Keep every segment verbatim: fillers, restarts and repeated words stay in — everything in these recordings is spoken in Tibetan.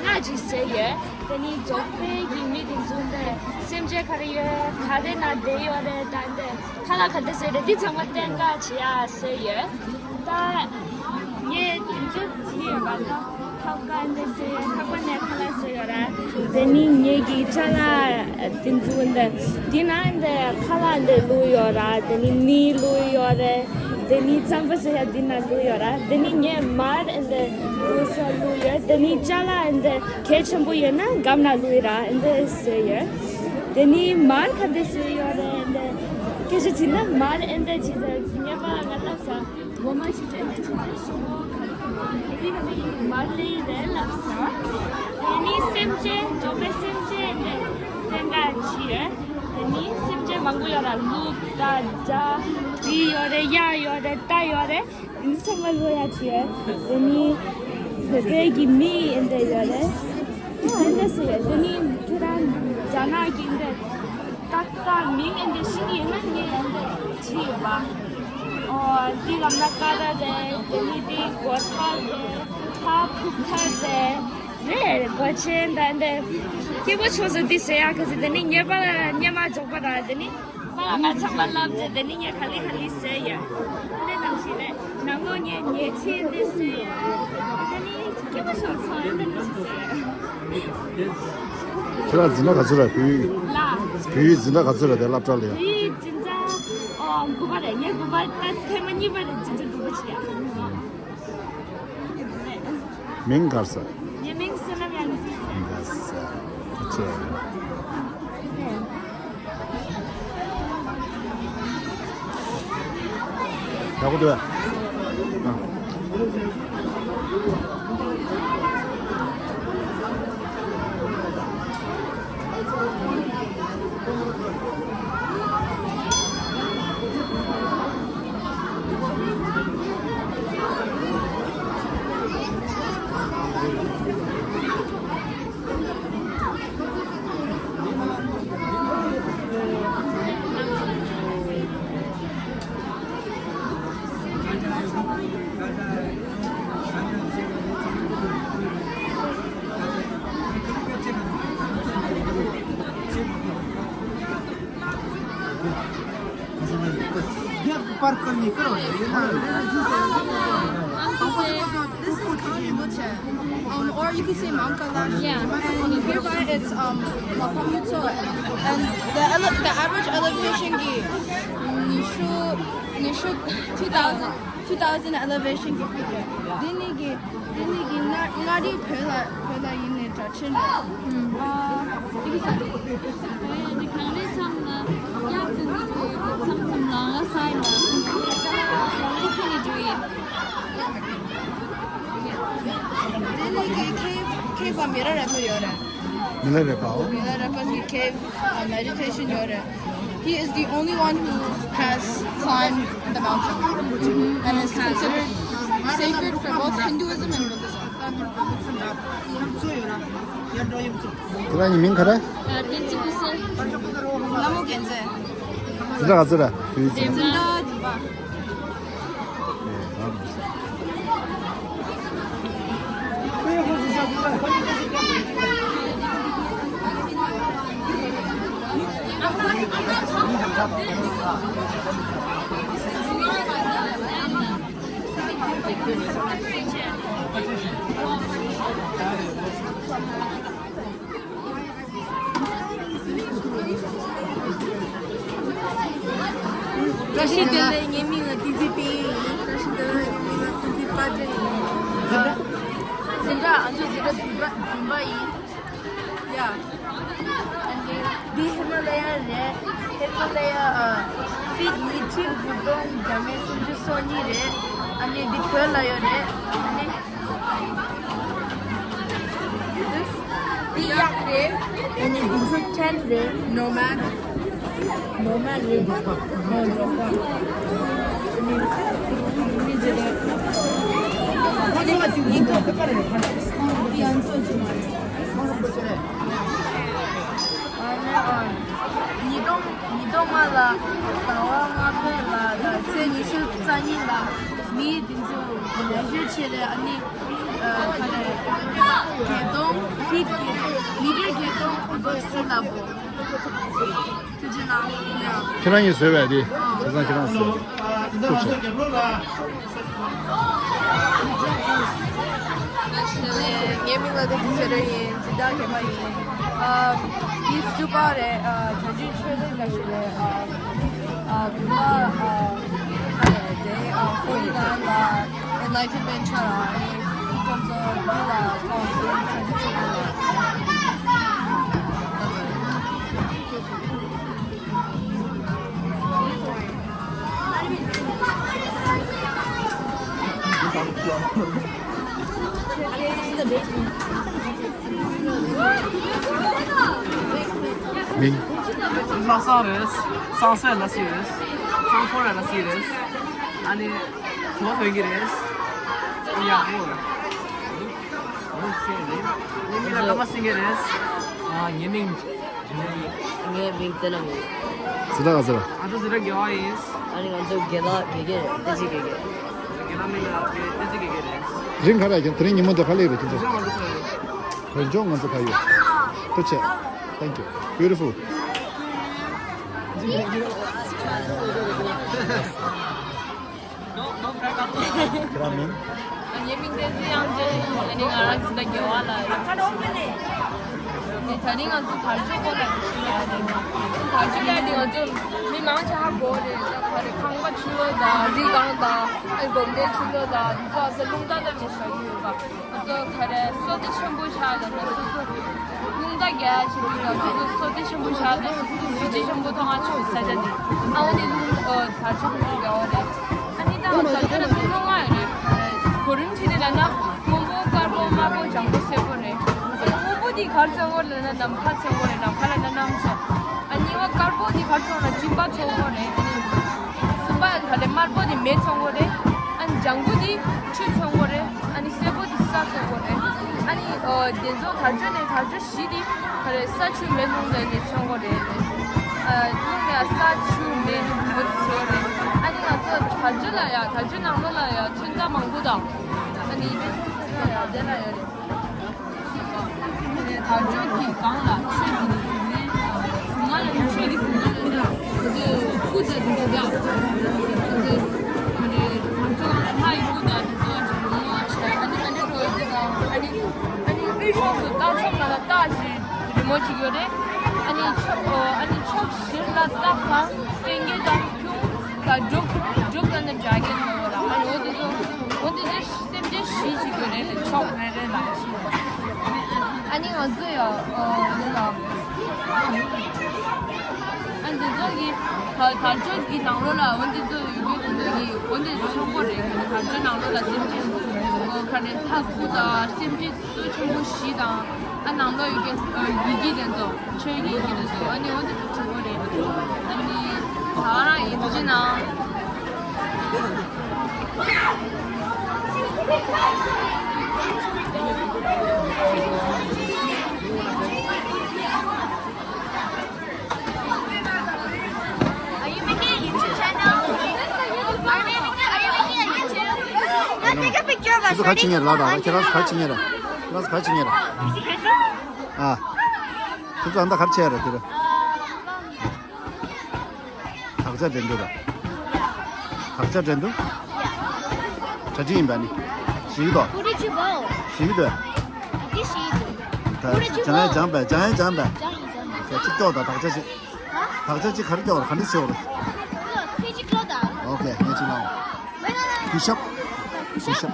ལ་ཅིག་ཟེར་ཡོད། དེ་ནི་འབྲོག་པའི་གི་མི་དེ་ཚོ་འདི་སེམས་ཅན་ག་རེ་ཡོད། ག་རེ་ན་བསྡད་ཡོད་རེད། ད་འདི་ཁ་ལག་ག་འདི་ཟེར་རེད། འདི་ཚང་མ་བསྟན་ག་བྱེད་ཡ་ཟེར་ཡོད། ད་ངས་དེ་ཚོ་བྱེད་ཡོད་པ་ད། ཁབ་ཀ་འདི་ཟེར་ཁབ་ཀ་ནས་ཁ་ལག་ཟེར་ཡོད་ར། དེ་ནི་ངེད་ཀྱི་ཅ་ལག་དེ་ཚོ་འདི་འདི་ན་འདི་ཁ་ལག་འདི་བླུགས་ཡོད་ར། དེ་ནི་ནི་བླུགས་ཡོད་རེད། དེ་ནི་རྩམ་པ་ཟེར་ཡ་འདི་ན་བླུགས་ཡོད་ར། དེ་ནི་ངས་མར་འདི་བླུགས་ས་བླུགས་ཡོད། དེ་ནི་ཅ་ལག་འདི་གལ་ཆེན་པོ་ཡོད་ན་སྒམ་ན་བླུགས་ར་འདི་ཟེར་ཡོད། དེ་ནི་མར་ག་འདི་ཟེར་ཡོད་རེད། འདི་སྐད་ཆ་དྲིས་ན་མར་འདི་ཅི་ཟེར་ངས་པ་ང་ལབ་ས། ངོ་མ་ཞིག་བྱས་ནས་ཆུ་ཚོད་ཧྲིལ་པོ་ག་རེ་ག་རེ་མ་ལེ་རེད་ལབ་སོང་། དེ་ནི་སེམས་ཅན་འབྲོག་པའི་སེམས་ཅན་དེ་བསྟན་ག་བྱེད་ཡོད། དེ་ནི་སེམས་ཅན་མང་པོ་ཡོད་ར། ལུག་དང་འདྲ་འདི་ཡོད་རེད། གཡག་ཡོད་རེད། རྟ་ཡོད་རེད། འདི་ཚང་མ་བླུགས་ཡ་བྱེད་ཡོད། དེ་ནི་བོད་པའི་གི་མི་ཡིན་དེ་ཡོད་རེད། ཨ་འདི་ཟེར་ཡོད། དེ་ནི་ཁྱེད་རང་རྒྱ་ནག་གི་འདི་ཏག་ཏག་མིང་ཨེ་འདི་ཤེས་ཀྱི་ཡོད་ན་ངས་ཨེ་འདི་བྲིས་ཡོད་པ། ཨོ་འདི་ལམ་སྣ་ཀ་ར་རེད། དེ་ནི་འདི་སྒོ་ཐག་རེད། ཕ་ཕུག་ཐག་རེད། རེད་སྒོ་ཆེན་ད་འདི་སྐྱིད་པོ་བྱུང་སོང་འདི་ཟེར་ཡག་གི་ཟེར། དེ་ནི་ཉེས་པ་ཉེས་མ་འཇོག་པ་ར། དེ་ནི་ང་ལ་ང་ཚང་མ་ལབ་ཚེ་དེ་ནི་ངས་ག་ལེ་ག་ལེ་ཟེར་ཡ། འདི་ནང་བཞིན་རེད། ནང་ལོགས་ངས་ཉེས་ཆད་འདི་ཟེར་ཡ། དེ་ནི་སྐྱིད་པོ་བྱུང་སོང་ཨེ་འདི་ནི་ཟེར་ཡ། ཁྱེད་རང་འཛིན་གྲྭ་ག་ཚོད་རེད། བོད་ཡིག་ལ། བོད་ཡིག་འཛིན་གྲྭ་ག་ཚོད་རེད། དེ་སློབ་གྲྭ་ལ་ཡ། བོད་ཡིག་འཛིན་གྲྭ་ཨོ་དགུ་པ་རེད། ངས་དགུ་པ་ད་ཐེངས་མ་གཉིས་པ་རེད། འཛིན་གྲྭ་དགུ་པ་བྱས་ཡ། མིང་ག་རེ་ཟེར། ངའི་མིང་བསོད་ནམས་དབྱངས་འཛིན་ཟེར། ཡ་ས་ཐུགས་རྗེ་ཆེ། ཡག་པོ་འདུག་ཨ། Где парк Камней? Короче, я на- This is Kangrinpoche. Um, or you can say Mount Kailash. Yeah. And hereby it's um Makamutso. And the ele- the average elevation is nishu nishu two thousand two thousand elevation. Dini gi dini gi na ngari pela pela yine trachin. Ah, ibi sa. Ni kangre chang na ya kungi tu sam sam la sa na. What can you do it? Delhi ki cave, cave of Mira Rapper ཡོད་རེད། མི་ལ་རེ་པའོ། Mira Rapper གི cave, uh, meditation ཡོད་རེད། He is the only one who has climbed the mountain and is considered sacred for both Hinduism and Buddhism. ཁྱེད་རང་གི་མིང་ག་རེ། བསྟན་འཛིན་ཀུན་གསལ། ལྷ་མོ་རྒྱལ་མཚན། འཛིན་གྲྭ་ག་ཚོད་རེད། འཛིན་གྲྭ་བདུན་པ། བཀྲ་ཤིས་བདེ་ལེགས། ངའི་མིང་ལ་བསྟན་འཛིན་དཔལ་ཡོན་ཡིན། བཀྲ་ཤིས་བདེ་ལེགས། ངའི་མིང་ལ་བསྟན་འཛིན་དཔལ་སྒྲོན་ཡིན། འཛིན་གྲྭ་ང་ཚོ་འཛིན་གྲྭ་བདུན་པ་བདུན་པ་ཡིན། ཡ། འདི་ཧི་མ་ལ་ཡ་རེད། ཧི་མ་ལ་ཡ་ཨ་ཕིཊ་ཉིས་ཁྲི་དགུ་སྟོང་བརྒྱ་མེད་སུམ་ཅུ་སོ་གཉིས་རེད། ཨ་ནི་འདི་བོད་ལ་ཡོད་རེད། ཨ་ནི། འདི་གཡག་རེད། ཨ་ནི་འདི་ཚོ་ཊེན་ཊི་རེད། ནོ་མེཌ། ནོ་མེཌ་རེད། ཨོ་འབྲོག་པ། ཨ་ནི་མི་འདི་རེད། ཨ་ནི་ཡང་ཚོ་ཅི་མ་རེད། ཨ་ནི་ཨ་ཉིས་སྟོང་ཉིས་སྟོང་ལྔ་ལ་ཟླ་བ་ལྔ་པའི་ལ་ད་ཚེས་ཉི་ཤུ་རྩ་གཉིས་ལ་མི་འདི་ཚོ་ལས་ཞུགས་བྱས་རེད། ཨ་ནི། བརྒྱད་སྟོང་ཕིཊ་བརྒྱད་སྟོང་མི་ཊར་བརྒྱད་སྟོང་ཨ་བབ་སི་ལེ་བལ། ཐུགས་རྗེ་གནང་། ཁྱེད་རང་གིས་བཟོས་པ་དེ་བྱས་ཙང་ཁྱེད་རང་བཟོས། ཐུགས་རྗེ་ཆེ། ངའི་མིང་ལ་བདེ་སྐྱིད་ཚེ་རིང་ཡིན། འཛིན་གྲྭ་བརྒྱད་པ་ཡིན། ཨ། ཡིག་བཅུ་པ་རེད། ཨ། བྱང་ཆུབ་ཆོས་གླིང་འགའ་ཞིག་རེད། ཨ། ཨ། དགོན་པ། ཨ། ཨ། རེད་དེ། ཨ། ཧོ་ལི་ནང་ལ་ཨེན་ལའི་ཊན་མེན་ཊི་ཆགས་ར། ཨ་ནི་ཁོང་ཚོ་འདི་ལ་ཁོང་ཚོ་བྱང་ཆུབ་ཆོས་གླིང་ལ། མིང་། ལྷ་ས་རེད། སང་སེ་ལ་སི་རེད། སང་ཕོ་ལ་སི་རེད། ཨ་ནི་གྲོ་ཐོན་གྱི་རེད། ཡག་པོ། ངའི་མིང་ལ་ཀརྨ་སེང་གེ་རེད། ཨ། ངའི་མིང་། ངའི་མིང་བསྟན་ལ་མིང་། ཟི་ལ་ག་ཟེར། ང་ཚོ་ཟི་ལ་རྒྱལ་བ་ཡིན། ཨ་ནི་ང་ཚོ་དགེ་ལགས་དགེ་རྒན་རེད། བསྟན་འཛིན་དགེ་རྒན། དགེ་ལགས་མིང་ལ་བསྟན་འཛིན་དགེ་རྒན་རེད། དེ་རིང་ག་རེ་ཡིན། དེ་རིང་ཉིན་མོ་འདི་ག་ལེགས་རེད་ཁྱེད་ཚོ། དེ་རིང་ང་ཚོ་ཕ་ཡུལ། ཐུགས་རྗེ་ཆེ། Thank you. Beautiful. ཁྱེད་རང་མིང་། ངའི་མིང་བསྟན་འཛིན་དབྱངས་ཅན། ཨ་ནི་ང་རང་ཟི་ལ་རྒྱལ་བ་ལ་རེད། ཨ་ནི་ད་རིང་ང་ཚོ་དར་ལྕོག་སྐོར་ལ་ཞུ་ཡ་རེད། དར་ལྕོག་ལ་ནི་ང་ཚོ་མི་མང་ཆེ་ཧ་གོ་རེད། ད་ག་རེ་ཁང་པ་ཆུ་ལོག་དང་རི་སྒང་དང་། ཨ་ནི་དགོན་སྡེ་ཆུ་ལོག་དང་། འདི་ཚོ་ཨ་ས་རླུང་རྟ་ལ་མི་བཞག་གི་ཡོད་པ། ང་ཚོ་ག་རེ་བསོད་བདེ་ཆེན་པོ་ཆགས་ལ་ནི་སོ་སོ་རླུང་རྟ་རྒྱག་ཡ་བྱེད་དུས་ལ་སོ་སོ་བསོད་བདེ་ཆེན་པོ་ཆགས་ལ་སོ་སོ་གཟི་བརྗིད་ཆེན་པོ་མཐོང་ང་ཆོག་ས་ཆ་འདི། ཨ་འོ་ནི་རླུང་། ཨ། དར་ལྕོག་རྒྱག་པ་རེད། ཨ་ནི་ད་ང་ཚོ་ལ་ཚོང་ལོང་ང་ཡོད་རེད། གོ་རིམ་བྱས་ནས་ལབ་ན་སྔོན་པོ་དཀར་པོ་དམར་པོ་ལྗང་པོ་སེར་པོ་རེད། ཨ་ནི་སྔོན་པོ་འདི་ག་རེ་ཚང་དགོས་ལབ་ན་ནམ་མཁའ་ཚང་དགོས་རེད། ནམ་མཁའ་ལབ་ན་གནམ་ས། ཨ་ནི་གཉིས་པ་དཀར་པོ་འདི་ག་རེ་ཚང་ལབ་ན་སྤྲིན་པ་ཚང་དགོས་རེད། ཨ་ནི་གསུམ་པ་ག་རེ་དམར་པོ་འདི་མེ་ཚང་དགོས་རེད། ཨ་ནི་ལྗང་གུ་འདི་ཆུ་ཚང་དགོས་རེད། ཨ་ནི་སེར་པོ་འདི་ས་ཚང་དགོས་རེད། ཨ་ནི། ཨ། དེ་ཚོ་དར་ལྕོག་ནས་དར་ལྕོག་བཞི་འདི་ག་རེ་ས་ཆུ་མེ་རླུང་ལས་ནི་མཚོན་དགོས་རེད། ཨ། རླུང་ལ་ས་ཆུ་མེ་རླུང་དེ་ཚོ་རེད། ཨ་ནི་ང་ཚོ་དར་ལྕོག་ལ་ཡ་དར་ལྕོག་ནང་ལོགས་ལ་ཡ་ཚོན་མདངས་མང་པོ་དང་། ཨ་ནི་དེ་ཚོ་ཡ་དེ་ལ་ཡ་རེད། དར་ལྕོག་གི་སྒང་ལ་ཆོས་ཀྱི་གཟུངས་སྔགས་ལ་ཆོས་ཀྱི་གཟུངས་སྔགས་ལ་ཡ་དེ་ཚོ་སྐུ་དང་དེ་ཚོ་ཡ་དེ་ཚོ་ག་རེ་དར་ལྕོག་ལ་ལྷ་ཡི་སྐུ་དང་དེ་ཚོ་ཡ་ཆོས་ཀྱི་གཟུངས་སྔགས་བྱས། ཨ་ནི་ཨ་ནི་རོ་དེ་དང་ཨ་ནི། ཨ་ནི་དབུས་ཕྱོགས་སུ་སྟག་ཚང་ལ་སྟག་ཅིག་རི་མོ་ཅིག་ཡོད་རེད། ཨ་ནི་ཕྱོགས། ཨ་ནི་ཕྱོགས་བཞིར་ལ་སྟག་དང་སེང་གེ་དང་ཁྱུང་དང་འབྲུག་འབྲུག་དང་ནི་སྒྲ་སྐད་ཡོད་ར། ཨ་ནི་འོ་དེ་ཚོ་འོ་དེ་ཚོ་སེམས་ཅན་བཞི་ཅིག་ཡོད་རེད། ཕྱོགས་རེ་རེ་ལ། ཨ་ནི་ང་ཚོ་ཡ་འདི་ལ། ཨ་འདི་ཚོ་གི་དར་ལྕོག་གི་ནང་ལོགས་ལ་འོ་འདི་ཚོ་ཡོད་རྒྱུ་དེ་ཚོ་གི་འོ་འདི་ཚོ་ཚང་པོ་རེད། དར་ལྕོག་ནང་ལོགས་ལ་སེམས་ཅན་ག་རེ་ལྷ་སྐུ་དང་སེམས་ཅན་སྲོག་ཆགས་པོ་བཞི་དང་། ཨ་ནང་ལོགས་ཡོད་མཁན་ཡི་གེ་དེ་ཚོ་ཆོས་ཀྱི་ཡི་གེ་དེ་ཚོ། ཨ་ནི་འོ་འདི་ཚོ་ཚང་པོ་རེད། ཨ་ནི་ད་ག་རང་ཡིན། ཐུགས་རྗེ་གནང་། Are you making a YouTube channel? Are you making, are you making a YouTube? Now take a picture of us. ཁྱེད་ཚོ་ག་རེ་བྱེད་མཁན་རེད་ལབ་དང་། ཁྱེད་རང་ཚོ་ག་རེ་བྱེད་མཁན་རེད། ཁྱེད་རང་ཚོ་ག་རེ་བྱེད་མཁན་རེད། Is it cancer? ཨ། ཁྱེད་ཚོ་ཨ་མདའ་ག་རེ་བྱེད་ཡ་རེད་དེ་ར། དག་ཆ་འགྲན་བསྡུར་ར། དག་ཆ་འགྲན་བསྡུར། གྲ་སྒྲིག་ཡིན་པ་ནི། ཞིག་དོ། Who did you vote? ཞིག་དོ། I did ཞིག་དོ། ད་Who did you སྦྱང་ཡ་vote? སྦྱངས་པས། སྦྱང་ཡ་སྦྱངས་པས། སྦྱངས་ཡིན། སྦྱངས་ཡིན། ཁྱེད་གཅིག་ཀྱོག་དང་དག་ཆ་གཅིག་ཧ། དག་ཆ་གཅིག་ག་རེ་ཀྱོག་ར། ག་འདྲ་ཞིག་ར། ཁྱེད་གཅིག་ཀྱོག་དང་། ཨོ་ཁེ། ངས་གཅིག་ལ། Wait, no, no, no. Push up. Push up. Push up.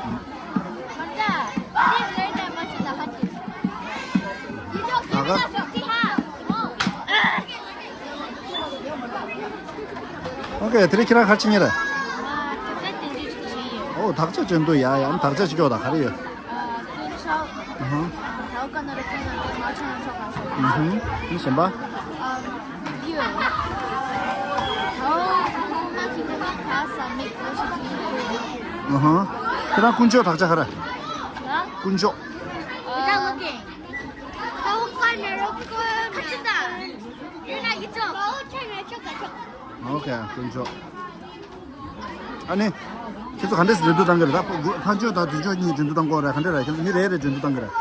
ད་ག་ཨོ་ཁེ། དེ་རིང་ཁྱེད་རང་ག་རེ་བྱེད་མཁན་རེད། ཨོ་དག་ཆ་འགྲན་བསྡུར། ཡ་ཡ། དག་ཆ་གཅིག་ཀྱོག་དང་ག་རེ་ཡོད། ཨ། དཀོན་མཆོག་ཨ་ཧ། ཨ། དྭོགས་ཀ་ན་རོ་ཀུན་ན་ཏེ་མ་ཆོ་ན་ཆོ་ག་ཆོ། ཨ་ཧུམ། ཨ་ནི་གཞན་པ། ཨ། འདི་ཡོད། དྭོགས་ཀ་ན་ཁྱི་ཀ་ན་ག་ས་མིག་གོ་ཤི་ཅི་ཡོད། ཨ་ཧ། ཁྱེད་རང་དཀོན་མཆོག་དག་ཆ་ག་རེ། ཨ། དཀོན་མཆོག་ཨ། དྭོགས་ཀ་ན་རོ་ཀུན་ཁ་ཆི་ད། ཡོད་ན་ཡིད་ཆོག་ཨོ་ཁེ། དཀོན་མཆོག་ཨ་ནི། ཁྱེད་ཚོ་ག་འདྲས་འགྲན་བསྡུར་བཏང་གི་རེད། ད་ཕ་ཆོས་དང་དུས་ཆོས་གཉིས་འགྲན་བསྡུར་བཏང་གི་རེད། ག་འདྲས་རེད། ཁྱེད་ཚོ་མི་རེ་རེ་འགྲན་བསྡུར་བཏང་གི་རེད།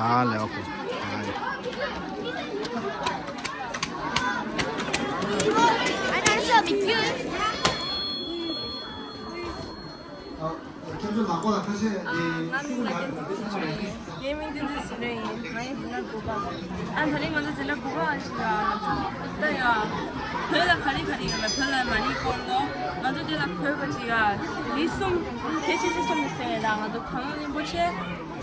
ཨ་ལེ། ཨོ་ཁེ། ཨ་ལེ། ཁྱེད་ཚོ་ལག་པ་ལ་ཁ་ཤས་དེ་ཤུགས་ལ་ངའི་མིང་བསྟན་འཛིན་ཟེར་ནས་ཡིན། ང་ཡི་འཛིན་གྲྭ་དགུ་པ། ཨ་ད་རིང་ང་ཚོ་འཛིན་གྲྭ་དགུ་པ་ཞིག་ལ་ང་ཚོ་ད་ཡ་བོད་ལ་ག་རེ་ག་རེ་ཡོད་ལ་བོད་ལ་མ་ཎི་སྐོར་ལོ། ང་ཚོ་དེ་ལ་བོད་པ་ཅིག་ཡ་རིགས་གསུམ་གལ་ཆེ་ཆེ་གསུམ་ནས་ཟེར་ཡ་ད་ང་ཚོ་གངས་རིན་པོ་ཆེ།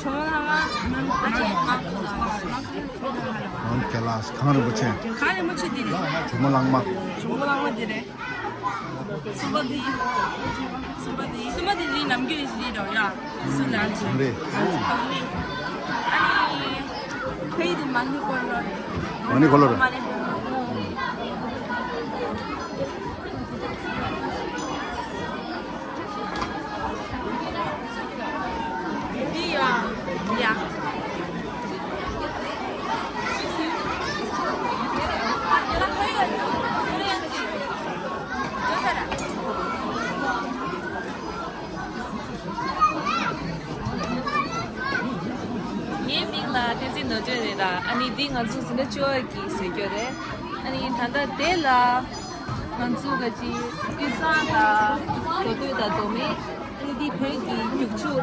ཇོ་མོ་གླང་མ། ཨ་ཅེ་མ་ཁོ་ལ་མ་ཁོ་ལ་གངས་རིན་པོ་ཆེ། གངས་རིན་པོ་ཆེ་འདི་རེད། ཇོ་མོ་གླང་མ། ཇོ་མོ་གླང་མ་འདི་རེད། གསུམ་པ་འདི། གསུམ་པ་འདི། གསུམ་པ་འདི་ལི་ནམ་རྒྱུན་རེད་འདི་རོ་ཡ། སུ་ལ་རེད། རེད། ཨ་ནི་ཕ་ཡི་འདི་མ་ཎི་སྐོར་ལོ་རེད། མ་ཎི་སྐོར་ལོ་རེད། མ་རེད། འདི་ཡ། ཡ། ངའི་མིང་ལ་བསྟན་འཛིན་ནོར་སྒྲོན་རེད་ལ། ཨ་ནི་འདི་ང་ཚོ་འཛིན་གྲྭ་བཅུ་པ་གི་བཟོས་རྒྱུ་རེད། ཨ་ནི་ད་ལྟ་དེ་ལ་ང་ཚོ་ག་ཅི་ཀུན་བཟང་དང་རྡོ་སྟོད་དང་རྡོ་སྨད། ཨ་ནི་འདི་བོད་ཀྱི་རྒྱུག་ཆུ་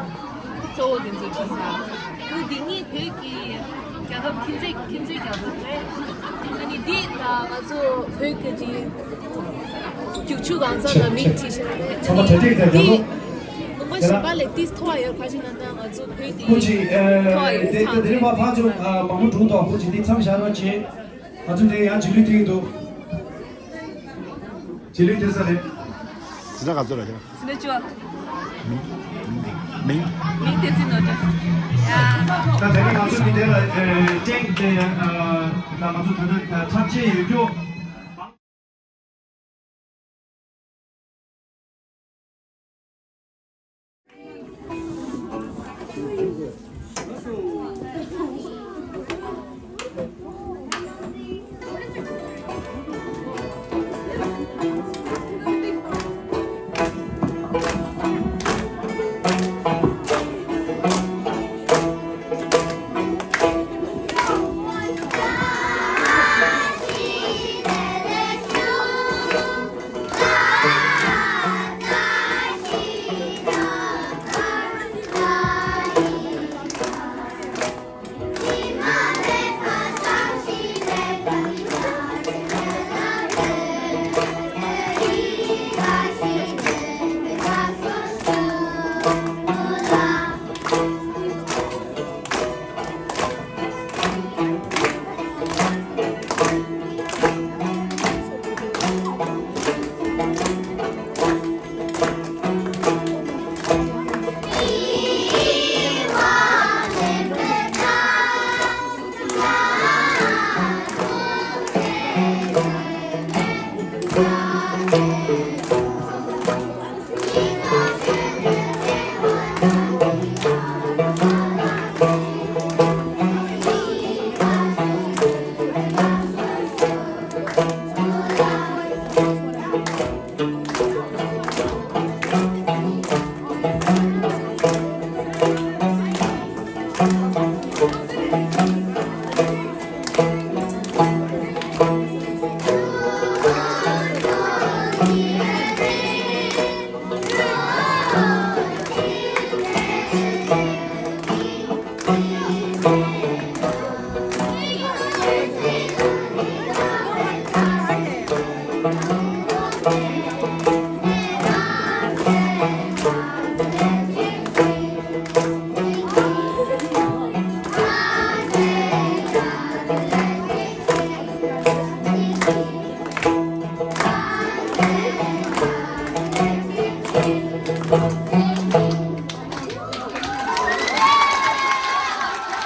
གཙོ་བོ་དེ་ཚོ་བྲིས་ས། ཨ་ནི་འདི་གཉིས་བོད་ཀྱི་རྒྱལ་ཁབ་ཁྱིམ་མཚེས་ཁྱིམ་མཚེས་རྒྱལ་ཁབ་རེད། ཨ་ནི་འདི་ལ་ང་ཚོ་བོད་ཀྱི་རྒྱུག་ཆུ་གང་ཚང་ལ་མིང་བྲིས་ཤག་རེད། ཨ་ནི་འདི་ལུང་པ་གཞན་པ་ལས་ཏིས་མཐོ་བ་ཡོད། ཁ་ཅིག་ན་ད་ང་ཚོ་བོད་འདི་ཀུ་ཅི་མཐོ་བ་ཡོད་དེ་ཚང་དེ་རིང་མ་ཕ་ཚོ་མང་པོ་འགྲོ་དོ། ཀུ་ཅི་འདི་མཚམས་བཞག་རོགས་བྱེད། ང་ཚོ་འདི་ཡང་རྗེས་ལུས་ཐེངས་འདུག་རྗེས་ལུས་ཐེབས་ས་རེད། ཟི་ལ་ག་ཚོད་ར་ཁྱེད། ཟི་ལ་བཅུ། མིང་། མིང་། མིང་། བསྟན་འཛིན་ནོར་སྒྲོན། ཡ། ད་དེ་ང་ཚོ་འདི་དེ་ལ་ཀྲེང་དེ་ཡ། ད་ང་ཚོ་ད་ལྟ་འཁྲབ་ཆས་ཡོད་རྒྱུ།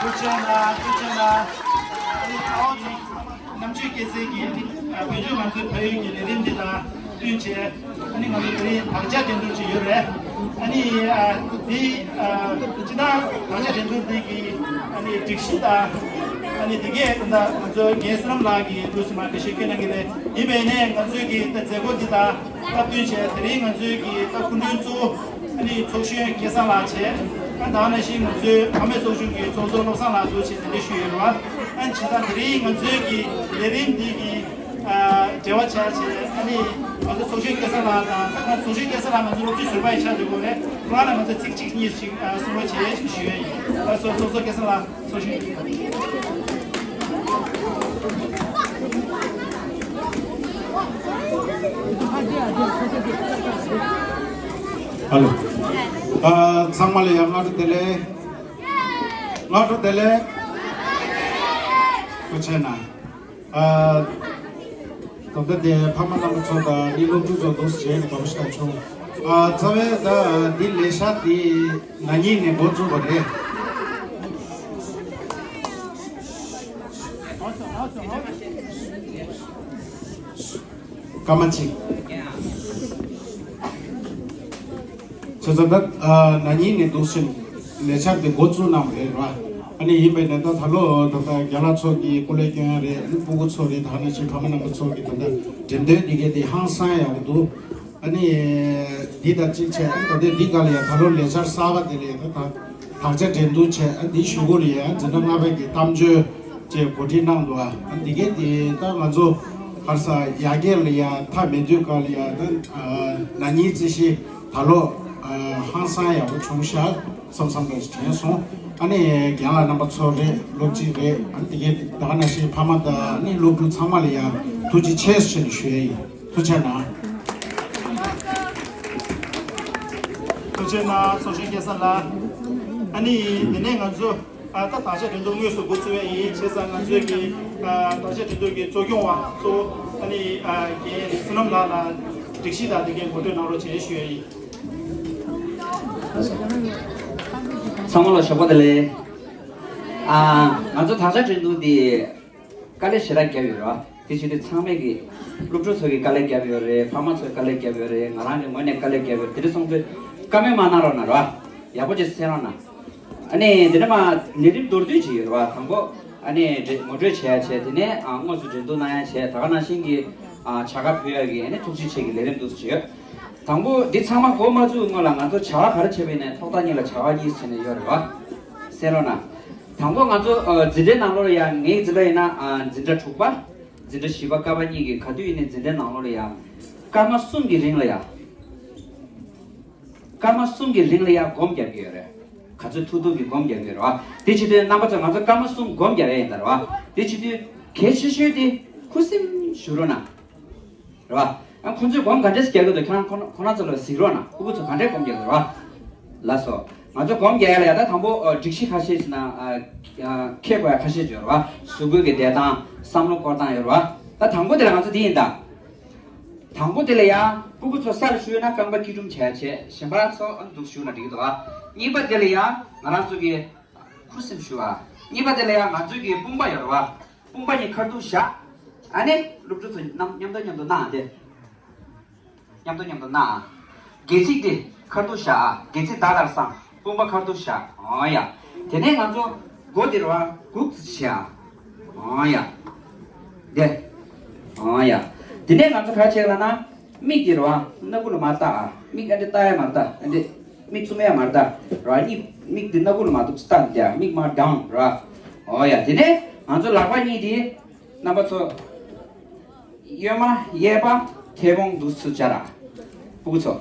ཐུགས་རྗེ་གནང་། ཐུགས་རྗེ་གནང་། ཨ་ནི་ཨ་ཨོ་ཚོ་རྣམ་དཔྱོད་སྐྱེད་ཚལ་གྱི་ཨ་ནི་བོད་ལྗོངས་མང་གཙོའི་བལ་ཡུལ་གྱི་ལས་རིམ་འདི་དང་བསྟུན་བྱས། ཨ་ནི་ང་ཚོ་དེ་རིང་དག་ཆ་འགྲན་བསྡུར་ཅིག་ཡོད་རེད། ཨ་ནི་ཨ་འདི་ཨ་སྤྱིར་བཏང་དག་ཆ་འགྲན་བསྡུར་འདི་གི་ཨ་ནི་སྒྲིག་གཞི་དང་། ཨ་ནི་དེ་གས་ད་ལྟ་ང་ཚོ་རྒན་བསོད་ནམས་ལགས་ཀྱིས་འདུག་སེ་མར་འགྲེལ་བཤད་སྐྱོན་གནང་གི་རེད། ཡིན་པ་ཡིན་ནའི་ང་ཚོའི་གི་ད་མཛད་སྒོ་འདི་དང་སྟབས་བསྟུན་བྱས། དེ་རིང་ང་ཚོའི་གི་ད་སྐུ་མགྲོན་གཙོ་བོ་ཨ་ནི་ཚོགས་གཞོན་སྐལ་བཟང་ལགས་བྱས། ཨ་ད་ག་ནང་བཞིན་ང་ཚོའི་བག་མེད་ཚོགས་ཆུང་གི་ཚོགས་གཙོ་བློ་བཟང་ལགས་འདུག་བྱས་གདན་འདྲེན་ཞུས་ཡོད་རེད་བ། ཨ་ནི་བྱས་ཙང་དེ་རིང་ང་ཚོའི་གི་ལས་རིམ་འདི་གི་ཨ་འབྲེལ་བ་བྱས་བྱས། ཨ་ནི་ང་ཚོ་ཚོགས་གཞོན་སྐལ་བཟང་ལགས་དང་། ད་ང་ཚོ་ཚོགས་གཞོན་སྐལ་བཟང་ལགས་ང་ཚོ་སློབ་སྤྱི་ཟུར་པ་ཡི་ཆ་དུ་དགོས་རེད། ཁོ་རང་ལ་ང་ཚོ་ཚིག་གཅིག་གཉིས་ཤིག་ཨ་གསུང་རོགས་བྱེད་ཞུ་ཡ་ཡིན། ལགས་སོ། ཚོགས་གཙོ་སྐལ་བཟང་ལགས། ཚོགས་གཞོན། ཧ་ལོ། ཨ་ཚང་མ་ལ་ཡང་སྔ་དྲོ་བདེ་ལེགས། སྔ་དྲོ་བདེ་ལེགས། ཐུགས་རྗེ་གནང་། ཨ་ད་ལྟ་དེ་ཕ་མ་རྣམ་པ་ཚོ་དང་ནི་སློབ་ཕྲུག་ཚོ་འདུག་སེ་བྱས་ནས་བག་ཤ་བྱུང་། ཨ་རྩ་བའི་ད་འདི་ལས་འཆར་འདི་ན་ནིང་ནས་འགོ་བཙུགས་པ་རེད། སྐར་མ་གཅིག་བྱས་ཙང་ད་ཨ་ན་ནིང་ནས་འདུག་སེ་ལས་འཆར་དེ་འགོ་བཙུགས་གནང་བ་རེད་བ། ཨ་ནི་ཡིན་པས་ན་ད་ད་ལོ་ད་ལྟ་རྒན་ལགས་ཚོ་གི་སྐུ་ལས་སྐྱོན་རེད། ཨ་ནི་སྤུ་གུ་ཚོ་རེད། ད་ག་ནང་བཞིན་ཕ་མ་རྣམ་པ་ཚོ་གི་ད་ལྟ་འགྲེམས་སྟོན་འདི་གའི་དེ་ཧང་སང་ཡག་པོ་འདུག་ཨ་ནི་འདི་དང་གཅིག་བྱས། ཨ་ནི་ད་ལྟ་འདི་ག་ལ་ཡ་ད་ལོ་ལས་འཆར་གསར་པ་དེ་ལ་ཡ་ད་ད་དག་ཆ་འགྲན་བསྡུར་བྱས། ཨ་འདི་གཞུག་གུ་ལ་ཡ་འཛིན་གྲྭ་ལྔ་པའི་གི་གཏམ་བརྗོད་ཅེས་གོ་སྒྲིག་གནང་འདུག་ཨ་འདི་གའི་དེ་ད་ང་ཚོ་ག་རེ་ཟེར་ཡར་རྒྱས་ལ་ཡ་མཐའ་མེད་དུས་ག་ལ་ཡ་ད་ན་ནིང་རྩིས་གཞི་ད་ལོ་ཧང་སང་ཡག་པོ་བྱུང་ཤག་བསམ་བསམ་འདྲ་ཞིག་དྲན་སོང་། ཨ་ནི་རྒན་ལགས་རྣམ་པ་ཚོ་རེད། སློབ་སྤྱི་རེད། ཨ་འདི་གའི་ད་ག་ནང་བཞིན་ཕ་མ་དང་ཨ་ནི་སློབ་ཕྲུག་ཚང་མ་ལ་ཡ་ཐུགས་རྗེ་ཆེ་ཞེས་ནས་ཞུ་ཡ་ཡིན། ཐུགས་རྗེ་གནང་། ཐུགས་རྗེ་གནང་། ཚོགས་གཞོན་སྐལ་བཟང་ལགས། ཨ་ནི་དེ་ནས་ང་ཚོ་ཨ་ད་དག་ཆ་འགྲན་བསྡུར་དངོས་སུ་འགོ་བཙུགས་པ་ཡིན། བྱས་ཙང་ང་ཚོའི་གི་ཨ་དག་ཆ་འགྲན་བསྡུར་གྱི་གཙོ་སྐྱོང་བ་གཙོ་བོ་ཨ་ནི་ཨ་རྒན་བསོད་ནམས་ལགས་ལ་སྒྲིག་གཞི་དང་དེ་གའི་ངོ་སྤྲོད་གནང་རོགས་བྱེད་ཞུ་ཡ་ཡིན། ཚང་མ་ལ་ཞོགས་པ་བདེ་ལེགས། ཨ་ང་ཚོ་དག་ཆ་འགྲན་བསྡུར་འདི་དཀའ་ལས་ཞེ་དྲག་བརྒྱབ་ཡོད་རེད་བ། དེ་བྱེད་དུས་ཚང་མས་ཀྱི་སློབ་ཕྲུག་ཚོ་གིས་དཀའ་ལས་བརྒྱབ་ཡོད་རེད། ཕ་མ་ཚོས་དཀའ་ལས་བརྒྱབ་ཡོད་རེད། ང་རང་གི་ངོས་ནས་དཀའ་ལས་བརྒྱབ་ཡོད་རེད། དེ་འདྲ་སོང་ཚེ་བཀའ་མོལ་མ་གནང་རོགས་གནང་རེད་བ། ཡག་པོ་བྱས་གསན་རོགས་གནང་། ཨ་ནི་འདི་ནས་མར་ལས་རིམ་མདོར་བསྡུས་ཅིག་ཡོད་རེད་བ། དང་པོ་ཨ་ནི་འདྲི་ངོ་སྤྲོད་བྱེད་ཡ་བྱས། དེ་ནས་ཨ་དངོས་སུ་འགྲན་བསྡུར་གནང་ཡ་བྱས། ད་ག་ནང་བཞིན་གྱི་ཨ་བྱ་དགའ་ཕུལ་ཡ་གི་ཨ་ནི་ཐུགས་རྗེ་ཆེ་གི་ལས་རིམ་འདུག་སེ་ཡོད། དང་པོ་འདི་ཚང་མ་འགོ་མ་བཙུགས་སྔོན་ལ་ང་ཚོ་བྱ་བ་ག་རེ་བྱས་པ་ཡིན་ནའི་ཐོག་མཐའ་གཉིས་ལ་བྱ་བ་གཉིས་བྱས་ནས་ཡོད་རེད་བ། གསན་རོགས་གནང་། དང་པོ་ང་ཚོ་ཨ་འཛིན་གྲྭའི་ནང་ལོགས་ལ་ཡ། ངའི་འཛིན་གྲྭ་ཡིན་ན་ཨ་འཛིན་གྲྭ་དྲུག་པ། འཛིན་གྲྭ་བཞི་པ་ཀ་པ་གཉིས་ཀྱི་ག་དུས་ཡིན་ནའི་འཛིན་གྲྭའི་ནང་ལོགས་ལ་ཡ། སྐར་མ་གསུམ་གྱི་རིང་ལ་ཡ། སྐར་མ་གསུམ་གྱི་རིང་ལ་ཡ་སྒོམ་རྒྱག་གི་ཡོད་རེད། ག་ཚོད་ཐུབ་ཐུབ་ཀྱིས་སྒོམ་རྒྱག་གི་ཡོད་རེད་བ། དེ་བྱེད་དུས་རྣམ་པ་ཚོ་ང་ཚོ་སྐར་མ་གསུམ་སྒོམ་རྒྱག་ཡ་ཡིན་ད་རེད་བ། དེ་བྱེད་དུས་གལ་ཆེ་ཤོས་དེ་ཁུ་སིམ་བཞུགས་རོགས་གནང་། རེད་བ། ཨ་ཁོང་ཚོས་སྒོམ་ག་འདྲས་རྒྱག་གི་འདུག་ཁྱེད་རང་ཁོ་ན་ཁོ་རང་ཚོ་ལ་གཟིགས་རོགས་གནང་། སྤུ་གུ་ཚོ་ག་འདྲས་སྒོམ་རྒྱག་གི་འདུག་རེད་བ། ལགས་སོ། ང་ཚོ་སྒོམ་རྒྱག་ཡ་ལ་ཡ་ད་དང་པོ་ཨ་སྒྲིག་གཞི་ཁ་ཤས་ཤིག་ན་ཨ་ཨ་འཁྱེར་དགོས་ཡ་ཁ་ཤས་ཡོད་རེད་བ། གཟུགས་པོའི་གི་བསྡད་སྟངས། བསམ་བློ་འཁོར་སྟངས་ཡོད་རེད་བ། ད་དང་པོ་དེ་ལ་ང་ཚོ་འདི་ཡིན་ད། དང་པོ་དེ་ལ་ཡ་སྤུ་གུ་ཚོ་སར་བཞུགས་ན་རྐང་པ་སྐྱིལ་ཀྲུང་བྱས་བྱས། གཞན་པ་ཚོ་ཨ་འདུག་བཞུགས་ན་འགྲིག་གི་འདུག་ཨ། གཉིས་པ་དེ་ལ་ཡ་ང་རང་ཚོ་གི་ཁུ་སིམ་བཞུགས་ཨ། གཉིས་པ་དེ་ལ་ཡ་ང་ཚོ་གི་དཔུང་པ་ཡོད་རེད་བ། དཔུང་པ་གཉིས་ཁ་ཐུག་བཞག་ཨ་ནི་སློབ་ཕྲུག་ཚོ་མཉམ་མཉམ་དུ་མཉམ་དུ་གནང་ཨ་དེ། མཉམ་དུ་མཉམ་དུ་གནང་ཨ། སྒལ་ཚིགས་དེ་ཁ་ཐུག་བཞག་ཨ། སྒལ་ཚིགས་དག་དག་བསྲང་། དཔུང་པ་ཁ་ཐུག་བཞག་འོ་ཡ། དེ་ནས་ང་ཚོ་མགོ་དེ་རུ་ཨ་སྒུག་ཙམ་བྱེད་ཨ། འོ་ཡ། དེ། འོ་ཡ། དེ་ནས་ང་ཚོ་ག་རེ་བྱེད་ལབ་ན། མིག་དེ་རུ་ཨ་སྣ་ཁུག་ལ་མར་ལྟ་ཨ། མིག་ཨ་འདྲ་ལྟ་ཡ་མར་ལྟ། ཨ་འདྲ་མིག་བཙུམ་ཡ་མར་ལྟ་རུ་ཨ། གཉིས་མིག་དེ་སྣ་ཁུག་ལ་མར་འདུག་ལྟ་འདི་ཨ། མིག་མར་ཌའོན་རུ་ཨ། འོ་ཡ། དེ་ནས་ང་ཚོ་ལག་པ་གཉིས་དེ། རྣམ་པ་ཚོ། གཡོན་མ་གཡས་པ་མཐེ་བོང་འདུག་སེ་སྦྱར་ཨ། སྤུ་གུ་ཚོ།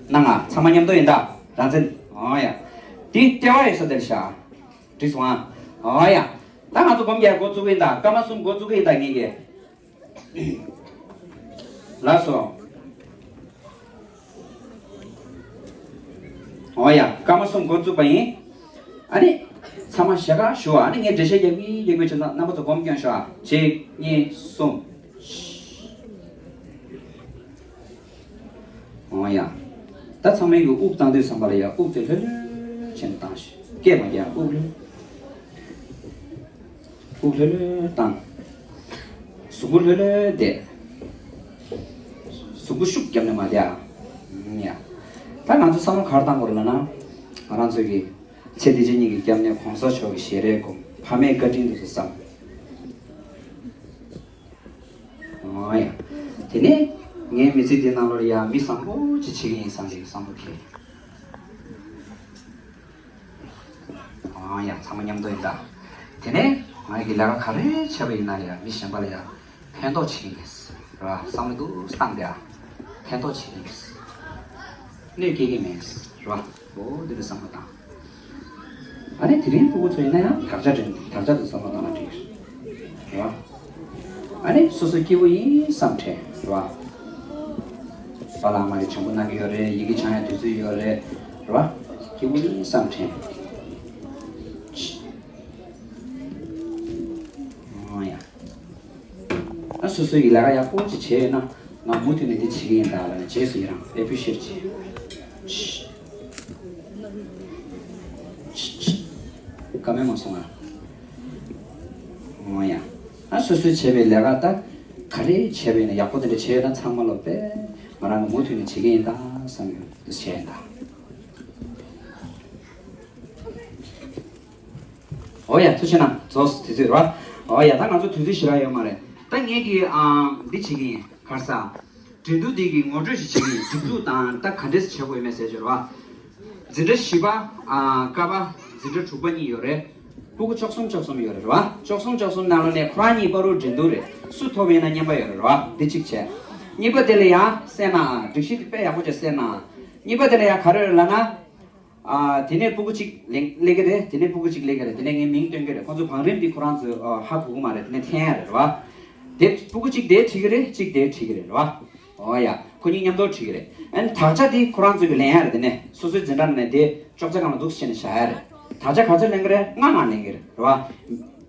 གནང་ཨ། ཚང་མ་མཉམ་དུ་ཡིན་ད། རང་བཙན། འོ་ཡ། དེ་ལྟེ་བ་ཡོད་ས་དེར་བཞག་འགྲིག་སོང་ཨ། འོ་ཡ། ད་ང་ཚོ་སྒོམ་རྒྱག་འགོ་བཙུགས་ཀྱི་ཡིན་ད། སྐར་མ་གསུམ་འགོ་བཙུགས་ཀྱི་ཡིན་ད་ངེད་ཀྱིས། ལགས་སོ། འོ་ཡ། སྐར་མ་གསུམ་འགོ་བཙུགས་པ་ཡིན། ཨ་ནི། ཚང་མ་ཞལ་ཁ་ཞུ་བ། ཨ་ནི་ངས་འགྲེལ་བཤད་རྒྱག་གི་རྒྱག་གི་བྱས་ན་རྣམ་པ་ཚོ་སྒོམ་སྐྱོན་ཤོག་ཨ། གཅིག་གཉིས་གསུམ། འོ་ཡ། ད་ཚང་མས་ཀྱི་དབུགས་བཏང་དུས་ཙམ་པ་ལ་ཡ་དབུགས་དེ་ལྷོད་ལྷོད་བྱས་ནས་བཏང་ཞིག་སྐད་མ་རྒྱག་དབུགས་ལྷོད། དབུགས་ལྷོད་ལྷོད་བཏང་། གཟུགས་པོ་ལྷོད་ལྷོད་བསྡད། གཟུགས་པོ་ཤུགས་བརྒྱབ་ནས་མ་བསྡད་ཨ། ཡ། ད་ང་ཚོ་བསམ་བློ་ག་རེ་བཏང་དགོས་རེད་ལབ་ན། ང་རང་ཚོ་གི་ཚེ་འདི་ཕྱི་གཉིས་ཀྱི་སྐྱབས་གནས་གོང་ས་མཆོག་གི་ཞལ་རས་སྒོམ། ཕ་མའི་བཀའ་དྲིན་དུ་བསམ། ཨོ་ཡ། དེ་ནས་ངའི་མི་ཚེ་འདི་ནང་ལོགས་ལ་ཡང་མི་བཟང་པོ་ཅིག་བྱེད་ཀྱི་ཡིན་བསམ་ཞིག་བསམ་བློ་འཁྱེར། ཨོ་ཡ། ཚང་མ་མཉམ་དུ་ཡིན་ད། དེ་ནས་ང་གི་ལས་ཀ་ག་རེ་བྱས་པ་ཡིན་ན་ཡང་མི་གཞན་པ་ལ་ཡང་ཕན་ཐོགས་བྱེད་ཀྱི་ཡིན། ར་བསམ་བློ་འདུག་བཏང་སྟེ་ཨ། ཕན་ཐོགས་བྱེད་ཀྱི་ཡིན། གནོད་སྐྱེལ་གྱི་མེད། ར། འོ་འདི་འདྲ་བསམ་བློ་བཏང་། ཨ་ནི་དེ་རིང་ཕྲུ་གུ་ཚོ་ཡིན་ན་ཡང་དག་ཆ་དྲན། དག་ཆ་དུ་བསམ་བློ་བཏང་ན་འགྲིག་རེད་བ། ཨ་ནི་སོ་སོ་སྐྱིད་པོ་ཡིན་བསམ་དྲན་རེད་བ། པཱ་ལགས་མ་གིས་བྱང་བུ་གནང་གི་ཡོད་རེད། ཡི་གེ་སྦྱང་ཡ་དུས་ཚོད་ཡོད་རེད་རེད་བ། སྐྱིད་པོ་ཡིན་བསམ་དྲན། ཨོ་ཡ། ཨ་སོ་སོའི་གི་ལས་ཀ་ཡག་པོ་ཅིག་བྱས་ཡོད་ན་ང་མུ་མཐུད་ནས་འདི་བྱེད་ཀྱི་ཡིན་ད་ལབ་ནས་རྗེས་སུ་ཡི་རང་ཨེ་པི་རི་ཤི་ཨེཊ་བྱེད། བཀའ་མོལ་མ་སོང་ང་། ཨོ་ཡ། ཨ་སོ་སོས་བྱས་པའི་ལས་ཀ་ད་ག་རེ་བྱས་པ་ཡིན་ན་ཡག་པོ་དེ་འདྲ་བྱས་ཡོད་ན་ཚང་མ་ལོ་པས་ང་རང་གི་མུ་མཐུད་ནས་བྱེད་ཀྱི་ཡིན་ད་བསམ་ཡོད་འདུག་བྱས་ཡིན་ད། ཨོ་ཡ། ཐུགས་རྗེ་གནང་། རྫོགས་སོང་དུས་ཚོད་རེད་བ། ཨོ་ཡ། ད་ང་ཚོ་དུས་ཚོད་ཞེ་དྲག་ཡོད་མ་རེད། ད་ངས་ཀྱི་ཨ་འདི་བྱེད་ཀྱི་ཡིན། ག་རེ་ཟ། འགྲན་བསྡུར་འདི་གི་ངོ་སྤྲོད་ཞིག་བྱེད་ཀྱི་ཡིན། སྒྲིག་འཛུགས་དང་ད་ག་འདྲས་བྱེད་དགོས་ཡོད་མེད་ཟེར་ཞོར་བ། འཛིན་གྲྭ་བཞི་པ། ཨ་ཀ་པ། འཛིན་གྲྭ་དྲུག་པ་གཉིས་ཡོད་རེད། ཕྲུ་གུ་བཅུ་གསུམ་བཅུ་གསུམ་ཡོད་རེད་བ། བཅུ་གསུམ་བཅུ་གསུམ་ནང་ལོགས་ནས་ཁོ་རང་གཉིས་བར་དུ་འགྲན་བསྡུར་རེད། སུ་ཐོབ་ཡིན་ན་རྔན་པ་ཡོད་རེད་བ། འདི་གཅིག་བྱས། གཉིས་པ་དེ་ལ་ཡང་གསན་ན་ཨ། སྒྲིག་གཞི་དེ་དཔེ་ཡག་པོ་ཅིག་གསན་ན་ཨ། གཉིས་པ་དེ་ལ་ཡང་ག་རེ་རེད་ལབ་ན། ཨ་དེ་ནས་ཕྲུ་གུ་གཅིག་ལེན་སླེབས་ཀྱི་རེད། དེ་ནས་ཕྲུ་གུ་གཅིག་སླེབས་ཀྱི་རེད། དེ་ནས་ངས་མིང་སྟོན་གྱི་རེད། ཁོང་ཚོ་བང་རིམ་འདི་ཁོ་རང་ཚོས་ཨ་ཧ་གོ་གི་མ་རེད། དེ་ནས་འཐེན་ཡ་རེད་བ། དེ་ཕྲུ་གུ་གཅིག་དེ་ཁྲིད་ཀྱི་རེད། གཅིག་དེ་ཁྲིད་ཀྱི་རེད་བ། ཨོ་ཡ། ཁོ་གཉིས་མཉམ་དུ་ཁྲིད་ཀྱི་རེད། ཨ་ནི་དག་ཆ་དེ་ཁོ་རང་ཚོས་ཀྱི་ལེན་ཡ་རེད། དེ་ནས་སོ་སོའི་འཛིན་གྲྭ་ནང་ནས་དེ་ཅོག་ཙེ་སྒང་ལ་འདུག་སེ་བྱས་ནས་བཞག་ཡ་རེད། དག་ཆ་ག་ཚོད་ལེན་གྱི་རེད། ལྔ་ལྔ་ལེན་གྱི་རེད་བ།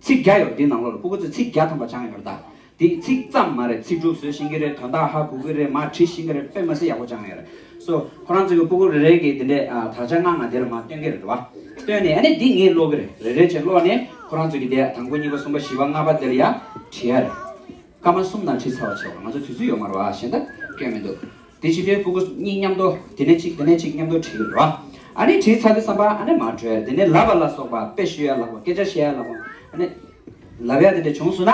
ཚིག་བརྒྱ་ཡོད་འདི་ནང་ལོགས་ལ། ཕྲུ་གུ་ཚོས་ཚིག་བརྒྱ་ཐམ་པ་སྦྱངས་ཡོད་རེད་ད། འདི་ཚིག་ཙམ་མ་རེད། ཚིག་གྲུབ་བཟོ་ཤེས་ཀྱི་རེད། དོན་དག་ཧ་གོ་གི་རེད། མར་བྲིས་ཤེས་ཀྱི་རེད། དཔེ་མི་སྲིད་ཡག་པོ་སྦྱངས་ཡོད་རེད། སོ་ཁོ་རང་ཚོ་གི་ཕྲུ་གུ་རེ་རེ་གིས་འདི་འདྲའི་ཨ་དག་ཆ་ལྔ་ལྔ་འདི་ལ་མར་སྟོན་གྱི་རེད་བ། སྟོན་ནས་ཨ་ནི་འདི་ངས་ཀློག་གི་རེད། རེ་རེ་བྱས་ཀློག་ནས་ཁོ་རང་ཚོ་གི་དེ་དང་པོ་གཉིས་པ་གསུམ་པ་བཞི་པ་ལྔ་པ་དེ་ལ་ཡ་བྲིས་ཡ་རེད། སྐར་མ་གསུམ་ནང་བྲིས་ཚར་བ་བྱས་པ། ང་ཚོ་དུས་ཚོད་ཡོད་མ་རེད་བ། གཞན་དག་སྐྱོན་མི་འདུག་དེ་བྱེད་དུས་ཕྲུ་གུ་གཉིས་མཉམ་དུ་དེ་ནས་གཅིག་དེ་ནས་གཅིག་མཉམ་དུ་བྲིས་ཡོད་རེད་བ། ཨ་ནི་བྲིས་ཚར་དུས་ཙམ་པ་ཨ་ནི་མར་འགྲོ་ཡ་རེད། དེ་ནས་ལབ་པ་ལ་སོགས་པ། དཔེ་ཤོད་ཡ་ལབ་དགོས། སྐད་ཆ་བཤད་ཡ་ལབ་དགོས། ཨ་ནི་ལབ་ཡ་དེ་འདྲ་བྱུང་སོང་ན།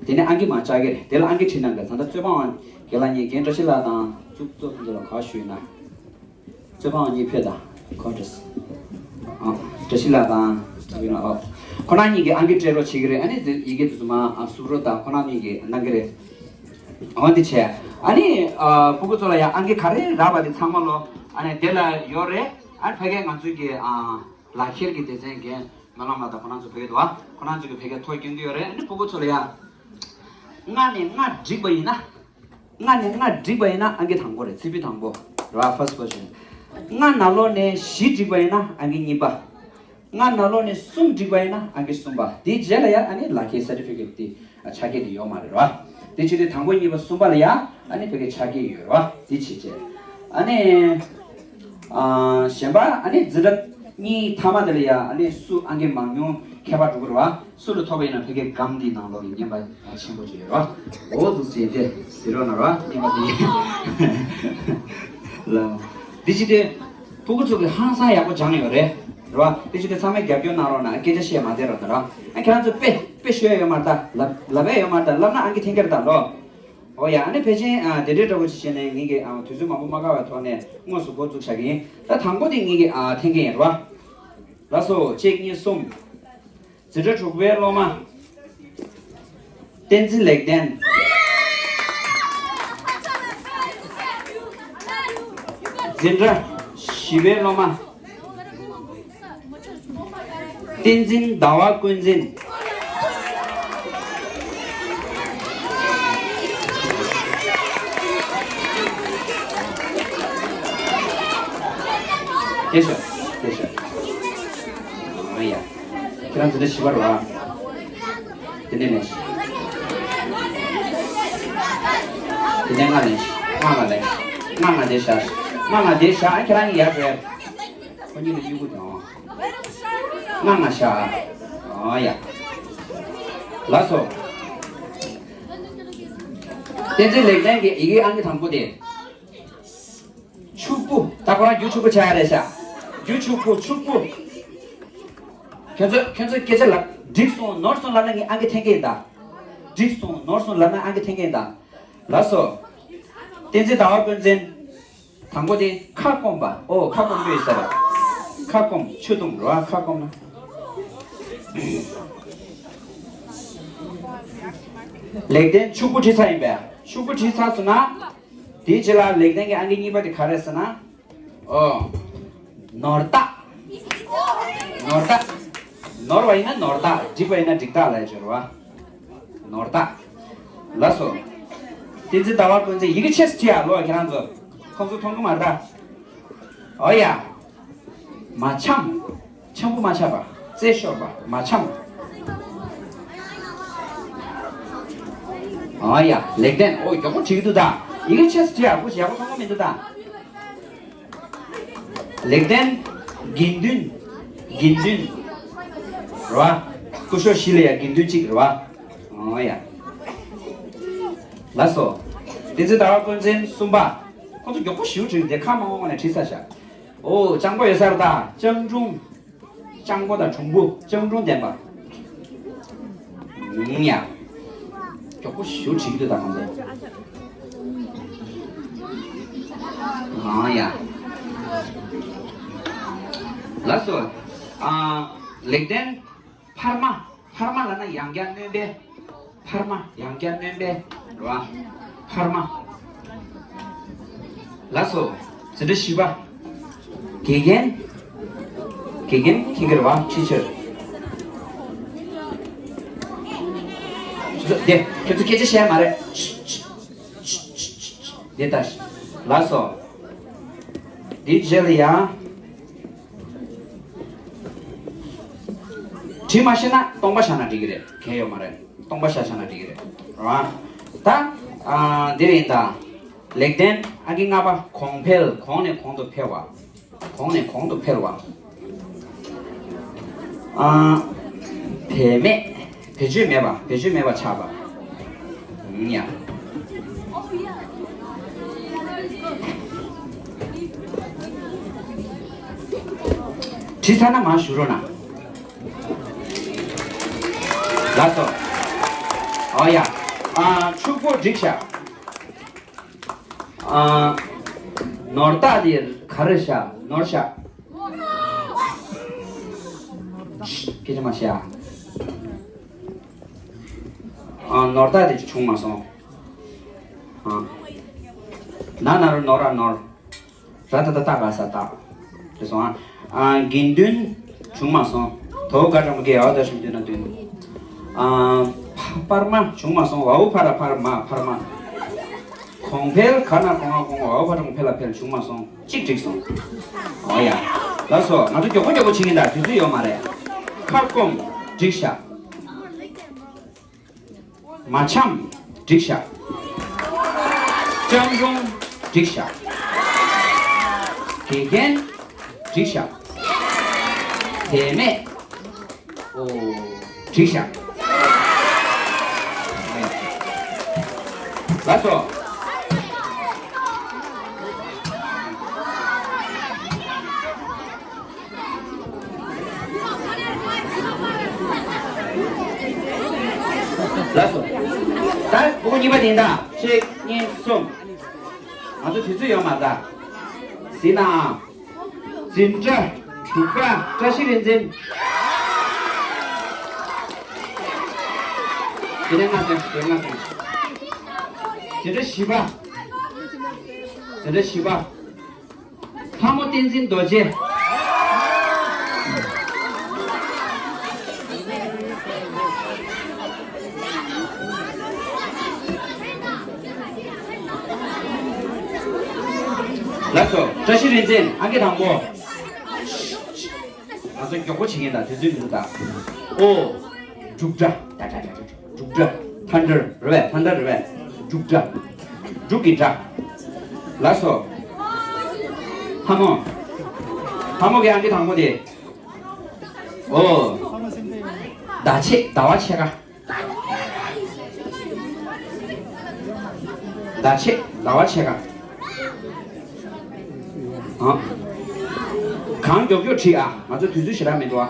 དེ་ནས་ཨང་ཀི་མར་བཅར་གྱི་རེད། དེ་ལ་ཨང་ཀི་བྲིས་གནང་གི་རེད། ད་ལྟ་རྩོད་པ་པོ་རྒན་ལགས་གཉིས། རྒན་བཀྲ་ཤིས་ལགས་དང་གཙུག་ཏོར་ཕུན་ཚོགས་ལགས་ག་པར་བཞུགས་ཡོད་ན། རྩོད་པ་པོ་གཉིས་ཕེབས་དང་། ཁོ་འདྲ། ཨ། བཀྲ་ཤིས་ལགས་དང་། ཨ། ཁོ་རང་གཉིས་ཀྱིས་ཨང་ཀི་སྤྲད་རོགས་བྱེད་ཀྱི་རེད། ཨ་ནི་དེ་ཡི་གེ་དེ་ཚོ་མར་ཨ་བསུབ་རོགས་དང་། ཁོ་རང་གཉིས་ཀྱིས་གནང་གི་རེད། འོ་འདི་བྱས། ཨ་ནི་ཨ་ཕྲུ་གུ་ཚོ་ལ་ཡང་ཨང་ཀི་ག་རེ་རག་པ་དེ་ཚང་མ་ལོ། ཨ་ནི་དེ་ལ་ཡོད་རེད། ཨ་ནི་ཕ་གིར་ང་ཚོའི་གི་ཨ་ལག་ཁྱེར་གྱི་སྡེ་ཚན་རྒན་སྨོན་ལམ་ལགས་དང་ཁོ་རང་ཚོ་ཕ་གིར་འདུག་ཨ། ཁོ་རང་ཚོ་གི་ཕ་གིར་ཐོ་སྐྱོན་གྱི་ཡོད་རེད། ཨ་ནི་ཕྲུ་གུ་ཚོ་ལ་ཡང་། ལྔ་ནས་ལྔ་འགྲིག་པ་ཡིན་ན། ལྔ་ནས་ལྔ་འགྲིག་པ་ཡིན་ན་ཨང་ཀི་དང་པོ་རེད། ཚིག་ཕྲད་དང་པོ་རེད་བ། ཕར་སི་པོ་ཟི་ཤན། ལྔ་ནང་ལོགས་ནས་བཞི་འགྲིག་པ་ཡིན་ན་ཨང་ཀི་གཉིས་པ། ལྔ་ནང་ལོགས་ནས་གསུམ་འགྲིག་པ་ཡིན་ན་ཨང་ཀི་གསུམ་པ། དེའི་རྗེས་ལ་ཡ་ཨ་ནི་ལག་ཁྱེར་སར་ཊི་ཕི་ཀེཊ་དེ་ཆ་རྐྱེན་དེ་ཡོད་མ་རེད་བ། དེ་བྱེད་དུས་དང་པོ་གཉིས་པ་གསུམ་པ་ལ་ཡ་ཨ་ནི་ཕ་གིར་ཆ་རྐྱེན་ཡོད་རེད་བ། དེ་བྱེད་བྱེད། ཨ་ནི། ཨ། གཞན་པ་ཨ་ནི་འཛིན་གྲྭ་གཉིས་མཐའ་མ་དེ་ལ་ཡ་ཨ་ནི་སུ་ཨང་ཀི་མང་ཉུང་ཁྱད་པར་འགྲོ་གི་རེད་བ། སུ་ལ་ཐོབ་པ་ཡིན་ན་ཕ་གིའི་སྒམ་འདིའི་ནང་ལོགས་ཀྱི་རྔན་པ་ཆེན་པོ་ཅིག་ཡོད་རེད་བ། འོ་འདུག་ཅེས་དེ་ཟེར་རོགས་གནང་རོགས། རྔན་པ་འདི་ལ་འདི་ཅི་སྟེ། ཕྲུ་གུ་ཚོ་གིས་ཧང་སང་ཡག་པོ་སྦྱངས་ཡོད་རེད། རེད་བ། འདི་ཅི་སྟེ་ཚང་མས་རྒྱབ་སྐྱོར་གནང་རོགས་གནང་། སྐད་ཆ་བཤད་མ་བསྡད་རོགས་གནང་རོགས། ཨ་ཁྱེད་རང་ཚོ་དཔེ་དཔེ་ཤོད་ཡ་ཡོད་མ་རེད་ད། ལབ་ལབ་ཡ་ཡོད་མ་རེད་ད། ལབ་ན་ཨང་ཀི་འཐེན་གྱི་རེད་ད་ལོ། ཨོ་ཡ། ཨ་ནི་ཕལ་ཆེར་ཨ་དེ་འདྲའི་འདྲ་པོ་ཅིག་བྱས་ནས་ངེད་ཀྱིས་ཨ་དུས་ཚོད་མང་པོ་མ་བཀག་པའི་ཐོག་ནས་དངོས་སུ་འགོ་བཙུགས་བཞག་གི་ཡིན། ད་དང་པོ་དེ་ངེད་ཀྱིས་ཨ་འཐེན་གྱི་ཡིན་རེད་བ། ལགས་སོ། གཅིག་གཉིས་གསུམ། འཛིན་གྲྭ་དྲུག་པའི་སློབ་མ། བསྟན་འཛིན་ལེགས་ལྡན། འཛིན་གྲྭ་བཞི་པའི་སློབ་མ། བསྟན་འཛིན་ཟླ་བ་ཀུན་འཛིན། ལེགས་སོ། ལེགས་སོ། ཨ་ཡ། ཁྱེད་རང་འཛིན་གྲྭ་བཞི་པ་རེད་བ། དེ་ནས་ལེན། དེ་ནས་ལྔ་ལེན། ལྔ་ལྔ་ལེན། ལྔ་ལྔ་དེ་བཞག་ལྔ་ལྔ་དེ་བཞག་ཁྱེད་རང་གཉིས་ཡར་འགྲོ་ཡ། ཁོ་གཉིས་ལ་གཡོ་སྒོ་དང་། ལྔ་ལྔ་བཞག་ཨ་ཡ། ལགས་སོ། བསྟན་འཛིན་ལེགས་ལྡན་གྱི་ཡི་གེ་ཨང་ཀི་དང་པོ་དེ། ཕྱུག་པོ། ད་ཁོ་རང་རྒྱུ་ཕྱུག་པོ་ཆགས་ཡ་རེད་ཤག་རྒྱུ་ཕྱུག་པོ། ཕྱུག་པོ། ཁྱོད་ཚོ་ཁྱོད་ཚོ་སྐད་ཆ་ལབ་འགྲིག་སོང་ནོར་སོང་ལབ་ན་ངས་ཨང་ཀི་འཐེན་གྱི་ཡིན་ད། འགྲིག་སོང་ནོར་སོང་ལབ་ན་ཨང་ཀི་འཐེན་གྱི་ཡིན་ད། ལགས་སོ། བསྟན་འཛིན་ཟླ་བ་དཔོན་འཛིན། དང་པོ་དེ་ཁ་སྐོམ་པ། ཨོ་ཁ་སྐོམ་པོ་ཡོད་ས་རེད། ཁ་སྐོམ་ཆུ་བཏུང་རོ་ཨ་ཁ་སྐོམ་ན། ལེགས་ལྡན་ཕྱུག་པོ་བྲིས་ཚར་ཡིན་པས། ཕྱུག་པོ་བྲིས་ཚར་སོང་ན། དེའི་རྗེས་ལ་ལེགས་ལྡན་གྱི་ཨང་ཀི་གཉིས་པ་དེ་ག་རེ་ཟེར་ན། ཨོ། ནོར་རྟགས། ནོར་རྟགས། ནོར་བ་ཡིན་ན་ནོར་རྟགས། འགྲིག་པ་ཡིན་ན་འགྲིག་རྟགས་ལབ་ཡ་ཅིག་རེད་བ། ནོར་རྟགས། ལགས་སོ། བསྟན་འཛིན་ཟླ་བ་དཔོན་འཛིན་ཡི་གེ་ཆེ་ཙམ་བྲིས་ཡ་ལོ་ཁྱེད་རང་ཚོ། ཁོང་ཚོ་མཐོང་གི་མ་རེད་ད། ཨོ་ཡ། མ་འཆམ། འཆམ་པོ་མ་ཆགས་པ། རྩེ་ཤོར་བ། མ་འཆམ། ཨོ་ཡ། ལེགས་ལྡན། ཨོ་མགྱོགས་པོ་བྲིས་ཀྱི་འདུག་ད། ཡི་གེ་ཆེ་ཙམ་བྲིས་ཡ་ཁོ་ཡག་པོ་མཐོང་གི་མི་འདུག་ད། ལེགས་ལྡན། དགེ་འདུན། དགེ་འདུན། རེད་བ། སྐུ་ཞབས་ཤི་ལ་ཡ་དགེ་འདུན་གཅིག་རེད་བ། ཨོ་ཡ། ལགས་སོ། བསྟན་འཛིན་ཟླ་བ་དཔོན་འཛིན་གསུམ་པ། ཁོ་ཚོ་མགྱོགས་པོ་ཞེ་པོ་བྲིས་འདི་ཁ་མང་པོ་ནས་བྲིས་ཚར་ཤག་ཨོ་སྤྱང་པོ་ཡོད་ས་རེད་ད། སྤྱང་གྲུང་། སྤྱང་པོ་དང་གྲུང་པོ། སྤྱང་གྲུང་ལྡན་པ། ཡིན་ཡ། མགྱོགས་པོ་ཞེ་པོ་བྲིས་འདུག་ད་ཁོང་ཚོ། ཨང་ཡ། ལགས་སོ། ཨ། ལེགས་ལྡན། འཕར་མ། འཕར་མ་ལབ་ན་ཡང་བསྐྱར་སྣོན་པའི། འཕར་མ་ཡང་བསྐྱར་སྣོན་པའི་རེད་བ། འཕར་མ། ལགས་སོ། འཛིན་གྲྭ་བཞི་པ། དགེ་རྒན། དགེ་རྒན་ཁྱེད་ཀྱི་རེད་བ། ཊི་ཆར། དེ་ཁྱོད་ཚོ་སྐད་ཆ་བཤད་མ་རེད། འདི་ལྟ། ལགས་སོ། འདི་རྗེས་ལ་ཡང་། བྲིས་མ་ཤེས་ན་སྟོང་པ་བཞག་ན་འགྲིག་གི་རེད། གལ་ཡོད་མ་རེད། སྟོང་པ་བཞག་བཞག་ན་འགྲིག་གི་རེད། རེད་བ། ད། ཨ། འདི་རེད་ད། ལེགས་ལྡན་ཨང་ཀི་ལྔ་པ། གོང་འཕེལ། གོང་ནས་གོང་དུ་འཕེལ་བ། གོང་ནས་གོང་དུ་འཕེལ་བ། ཨ། བེད་མེད། བེད་སྤྱོད་མེད་པ། བེད་སྤྱོད་མེད་པ་ཆགས་པ། ཡ། བྲིས་ཚར་ན་མར་ཞུ་རོགས་གནང་། ལགས་སོ། ཨོ་ཡ། ཨ། ཕྱུག་པོ་འགྲིག་ཤག་ཨ། ནོར་རྟགས་དེ་ག་རེ་ཤག་ནོར་ཤག་སྐད་ཆ་མ་བཤད་ཨ། ཨ། ནོར་རྟགས་དེ་བྱུང་མ་སོང་། ཨ། ན་ན་རོ་ནོར་ར་ནོར། ར་ད་ད་ཏ་ག་ས་རྟགས། དེ་སོང་ཨ། ཨ། དགེ་འདུན་བྱུང་མ་སོང་། དོ་ག་དྲང་གི་ཨ་ད་ཤིང་དུན་ན་དུན། ཨ། ཕ་པར་མ་བྱུང་མ་སོང་། བའོ་ཕ་ར་ཕར་མ་འཕར་མ། གོང་འཕེལ་ག་ན་གོང་ང་གོང་བའོ་ཕ་གྲོང་འཕེལ་ལ་འཕེལ་བྱུང་མ་སོང་། གཅིག་འགྲིག་སོང་། ཨོ་ཡ། ལགས་སོ། ང་ཚོ་མགྱོགས་པོ་མགྱོགས་པོ་བྱེད་ཀྱིན་ད་དུས་ཚོད་ཡོད་མ་རེད། ཁ་སྐོམ་འགྲིག་ཤག་མ་འཆམ་འགྲིག་ཤག་སྤྱང་གྲུང་འགྲིག་ཤག་དགེ་རྒན་འགྲིག་ཤག་བེད་མེད། ཨོ། འགྲིག་ཤག་ལགས་སོ། ལགས་སོ། ད་སྤུ་གུ་གཉིས་པ་དེ་ད། གཅིག་གཉིས་གསུམ། ང་ཚོ་དུས་ཚོད་ཡོད་མ་རེད་ད། གཟིགས་ན་ཨ། འཛིན་གྲྭ་དྲུག་པ་བཀྲ་ཤིས་རིག་འཛིན། དེ་ནས་ལྔ་ཙམ། དེ་ལྔ་ཙམ། འཛིན་གྲྭ་བཞི་པ། འཛིན་གྲྭ་བཞི་པ། ལྷ་མོ་བསྟན་འཛིན་རྡོ་རྗེ། ལགས་སོ། བཀྲ་ཤིས་རིག་འཛིན་ཨང་ཀི་དང་པོ། ང་ཚོ་མགྱོགས་པོ་བྱེད་ཀྱིན་ད་དུས་ཚོད་མི་འདུག་ད། ཨོ། འབྲུག་སྒྲ། ད་ད་ད་ད། འབྲུག་སྒྲ། ཐན་ཌར་རེད་པས། ཐན་ཌར་རེད་པས། འབྲུག་སྒྲ། འབྲུག་གི་སྒྲ། ལགས་སོ། ལྷ་མོ། ལྷ་མོ་གི་ཨང་ཀི་དང་པོ་དེ། ཨོ། ཟླ་ཕྱེད། ཟླ་བ་ཕྱེད་ཀ་ཟླ་ཕྱེད། ཟླ་བ་ཕྱེད་ཀ་ཨ། གང་མགྱོགས་མགྱོགས་བྲིས་ཨ། ང་ཚོ་དུས་ཚོད་ཞེ་དྲག་མི་འདུག་ཨ།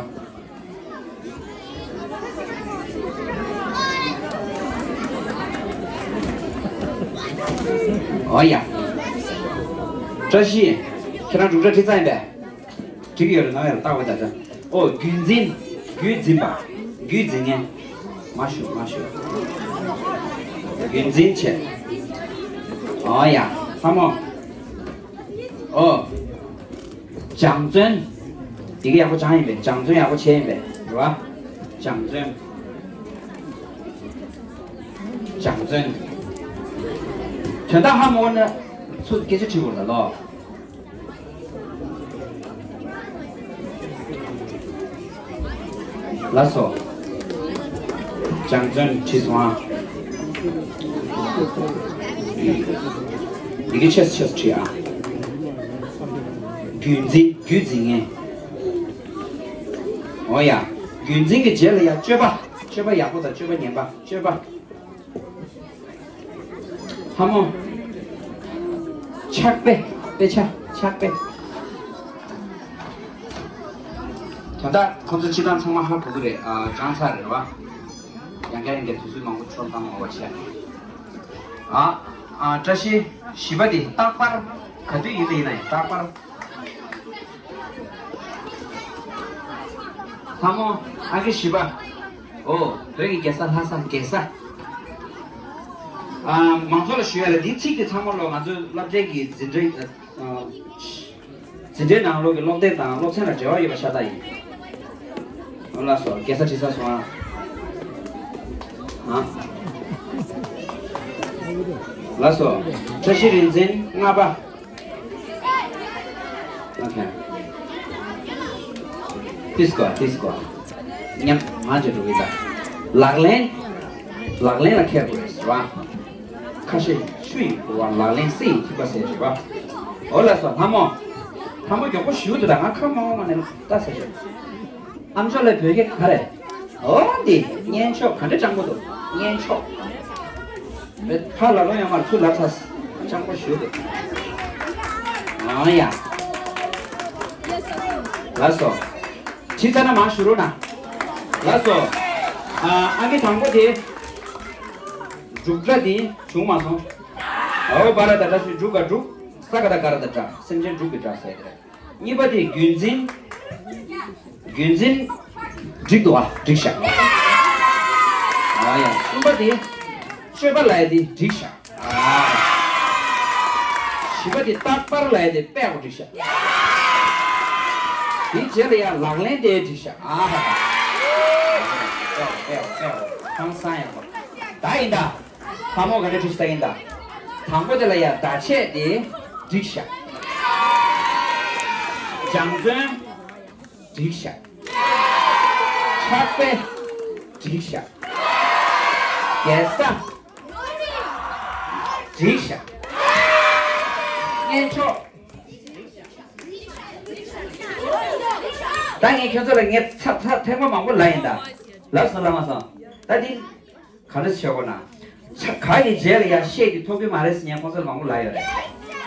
ཨོ་ཡ། བཀྲ་ཤིས། ཁྱེད་རང་འབྲུག་སྒྲ་བྲིས་ཚར་ཡིན་པས། བྲིས་ཀྱི་ཡོད་རེད། ནམ་ཡར་བལྟ་དགོས་ད་ད། ཨོ་རྒྱུན་འཛིན། རྒྱུད་འཛིན་པ། རྒྱུད་འཛིན་མཁན། མ་ཞུ་མ་ཞུ། རྒྱུན་འཛིན་བྱེད། ཨོ་ཡ། ལྷ་མོ། ཨོ། སྦྱང་བརྩོན། ཡི་གེ་ཡག་པོ་སྦྱངས་ཡིན་པས། སྦྱང་བརྩོན་ཡག་པོ་བྱས་ཡིན་པས་རེད་བ། སྦྱང་བརྩོན། སྦྱང་བརྩོན། དོན་དག་ཧ་མ་གོ་ན་ཚུར་སྐད་ཆ་དྲི་དགོས་ལ་ལོ། ལགས་སོ། སྦྱང་བརྩོན་བྲིས་སོང་ཨ། ཡི་གེ་ཆེ་ཆེ་བྲིས་ཨ། རྒྱུན་འཛིན། རྒྱུད་འཛིན་མཁན། འོ་ཡ། རྒྱུན་འཛིན་གྱི་རྗེས་ལ་ཡ་སྤྱོད་པ། སྤྱོད་པ་ཡག་པོ་དང་སྤྱོད་པ་ངན་པ། སྤྱོད་པ། ལྷ་མོ། ཕྱག་དཔེ། དཔེ་ཆ། ཕྱག་དཔེ། ད་ལྟ་ཁོ་ཚོ་སྤྱིར་བཏང་ཚང་མ་ཧ་གོ་གི་རེད། ཨ། སྦྱངས་ཚར་རེད་བ། ཡང་བསྐྱར་ཡང་བསྐྱར་དུས་ཚོད་མང་པོ་འཕྲོ་བཏང་མ་དགོས་པ་བྱས། ཨ། ཨ། བཀྲ་ཤིས། བཞི་པ་དེ་རྟག་པར། ག་དུས་ཡིན་ན་ཡིན་ན་ཡང་རྟག་པར། ལྷ་མོ། ཨང་ཀི་བཞི་པ། ཨོ། བོད་ཀྱི་རྒྱལ་ས་ལྷ་ས་རྒྱལ་ས། ཨ། མང་ཚོགས་ལ་ཞུ་ཡ་ལ་འདིའི་ཚིག་དེ་ཚང་མ་ལོ་ང་ཚོའི་སློབ་གྲྭའི་གི་འཛིན་གྲྭའི། ཨ། འཛིན་གྲྭའི་ནང་ལོགས་ཀྱི་སློབ་དེབ་དང་སློབ་ཚན་ལ་འབྲེལ་བ་ཡོད་པ་ཤ་སྟག་ཡིན། ཨོ་ལགས་སོ། རྒྱལ་ས་བྲིས་ཚར་སོང་ཨ། ཨ། ལགས་སོ། བཀྲ་ཤིས་རིག་འཛིན་ལྔ་པ། ལགས་ཁྱེད། ཏིས་ཀོ་ཏིས་ཀོ། མཉམ་ང་ཅིག་འགྲོ་གི་ད། ལག་ལེན། ལག་ལེན་ལ་མཁས་དགོས་རེད་ཟེར་བ། ཁ་ཤས་ཆུ་ཡི་ཁུ་བ། ལག་ལེན་གསེར་ཡི་ཐིགས་པ་ཟེར་ཟེར་བ། ཨོ་ལགས་སོ། ལྷ་མོ། ལྷ་མོ་མགྱོགས་པོ་ཞུ་འདུག་ད་ང་ཁ་མང་པོ་མ་ནས་ལྟ་ཟེར་ཞོག་ཨ་མཆོག་ལ་བོད་སྐད་ག་རེ། ཨོ་འདི་སྙན་མཆོག་ག་འདྲ་སྤྱང་པོ་འདུག་སྙན་མཆོག་ཕ་ལ་ལོ་ཡང་མར་ཚུར་ལབ་ཚར། སྤྱང་པོ་ཞུ་འདུག་ཨ་ཡ། ལགས་སོ། བྲིས་ཚར་ན་མར་ཞུ་རོགས་གནང་། ལགས་སོ། ཨ། ཨང་ཀི་དང་པོ་དེ། འབྲུག་སྒྲ་འདི་བྱུང་མ་སོང་། ཨོ་བ་ར་ད་སྒྲ་ཞུ། འབྲུག་ག་འབྲུག་ས་ག་ད་ག་ར་ད་སྒྲ། སེམས་ཅན་འབྲུག་གི་སྒྲ་ཟེར་དེ་རེད། གཉིས་པ་དེ་རྒྱུན་འཛིན། རྒྱུན་འཛིན། འགྲིག་འདུག་ཨ། འགྲིག་ཤག་ཨ་ཡ། གསུམ་པ་དེ། སྤྱོད་པ་ལབ་ཡ་དེ་འགྲིག་ཤག་ཨ། བཞི་པ་དེ་རྟག་པར་ལབ་ཡ་དེ་དཔེ་ཡག་པོ་འགྲིག་ཤག་དེའི་རྗེས་ལ་ཡ་ལག་ལེན་དེ་འགྲིག་ཤག་ཨ་ཧ་ཧ། དཔེ་ཡག་པོ་དཔེ་ཡག་པོ་དཔེ་ཡག་པོ། ཧང་སང་ཡག་པོ། ད་ཡིན་ད། ལྷ་མོ་ག་འདྲ་བྲིས་ཤག་ད་ཡིན་ད། དང་པོ་དེ་ལ་ཡ་བརྡ་ཆད་དེ་འགྲིག་ཤག་སྦྱང་བརྩོན་འགྲིག་ཤག་ཕྱག་དཔེ་འགྲིག་ཤག་རྒྱལ་ས་འགྲིག་ཤག་སྙན་མཆོག་ད་ངས་ཁྱོད་ཚོ་ལ་ངས་ཚ་ཚ་ཐེངས་མ་མང་པོ་ལབ་ཡིན་ད། ལབ་སོང་ལབ་མ་སོང་། ད་འདི། ག་འདྲ་བྱེད་དགོས་ན། ཆ་ག་གི་རྗེས་ལ་ཡ་ཤད་ཀྱི་ཐོགས་ཀྱི་མ་རེད་ཟེར་ངས་ཁོང་ཚོར་མང་པོ་ལབ་ཡོད་རེད།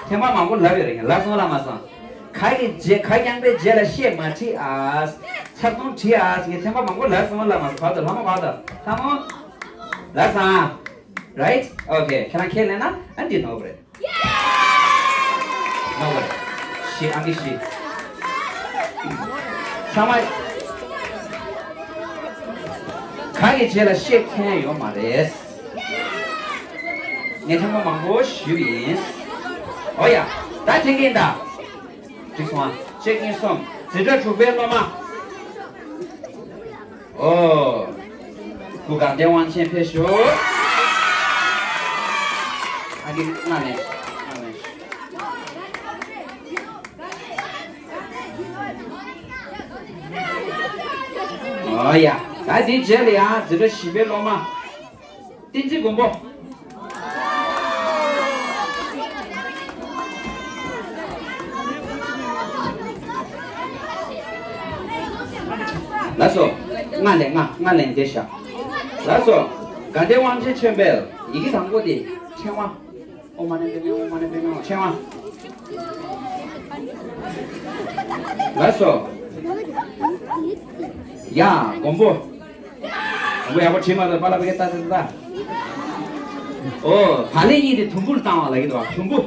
ཐེངས་མ་མང་པོ་ལབ་ཡོད་རེད། ངས་ལབ་སོང་ལབ་མ་སོང་། ག་གི་རྗེས་ག་རྐྱང་པའི་རྗེས་ལ་ཤད་མ་བྲིས་ཨ། ཚར་ཐུང་བྲིས་ཨ་ཟེར་ངས་ཐེངས་མ་མང་པོ་ལབ་སོང་ལབ་མ་སོང་། བར་དུ་ལྷ་མོ་བར་དུ་ལྷ་མོ། ལབ་སོང་ཨ། Right? Okay. ཁྱེད་རང་ཁས་ལེན་ན་ཨ་འདི་ནོར་བ་རེད། ནོར་བ་རེད། ཤི་ཨང་ཀི་ཤི། ཚང་མ། ག་གི་རྗེས་ལ་ཤད་འཐེན་ཡོད་མ་རེད། ངས་ཐེངས་མ་མང་པོ་ཞུས་ཡིན། ཨོ་ཡ། ད་འཐེན་གྱིན་ད། འགྲིག་སོང་ཨ། གཅིག་གཉིས་གསུམ། འཛིན་གྲྭ་དྲུག་པའི་སློབ་མ། ཨོ། སྐུ་དགའ་ལྡན་དབང་ཆེན་ཕེབས་ཤོག་ཨ་ནི་སྔ་ནས་སྔ་ནས། ཨོ་ཡ། ད་འདིའི་རྗེས་ལ་ཡང་འཛིན་གྲྭ་བཞི་པའི་སློབ་མ། བསྟན་འཛིན་མགོན་པོ། ལགས་སོ། སྔ་ལས་སྔ་སྔ་ལས་འདས་ཤག་ལགས་སོ། དགའ་ལྡན་དབང་ཆེན་ཆོས་འཕེལ། ཡི་གེ་དང་པོ་དེ་ཕྲེང་བ། ཨོཾ་མ་ཎི་པདྨེ་ཧཱུྃ། ཨོཾ་མ་ཎི་པདྨེ་ཧཱུྃ། ཕྲེང་བ། ལགས་སོ། ཡ། མགོན་པོ། མགོན་པོ་ཡག་པོ་བྲིས་མ་ཐུབ་པ་ལ་བི་ཀ་ཏ་ཏ་ཏ། ཨོ། བག་ལེབ་གཉིས་དེ་དུམ་བུར་བཏང་བ་ལབ་ཀྱི་འདུག་བ། དུམ་བུ།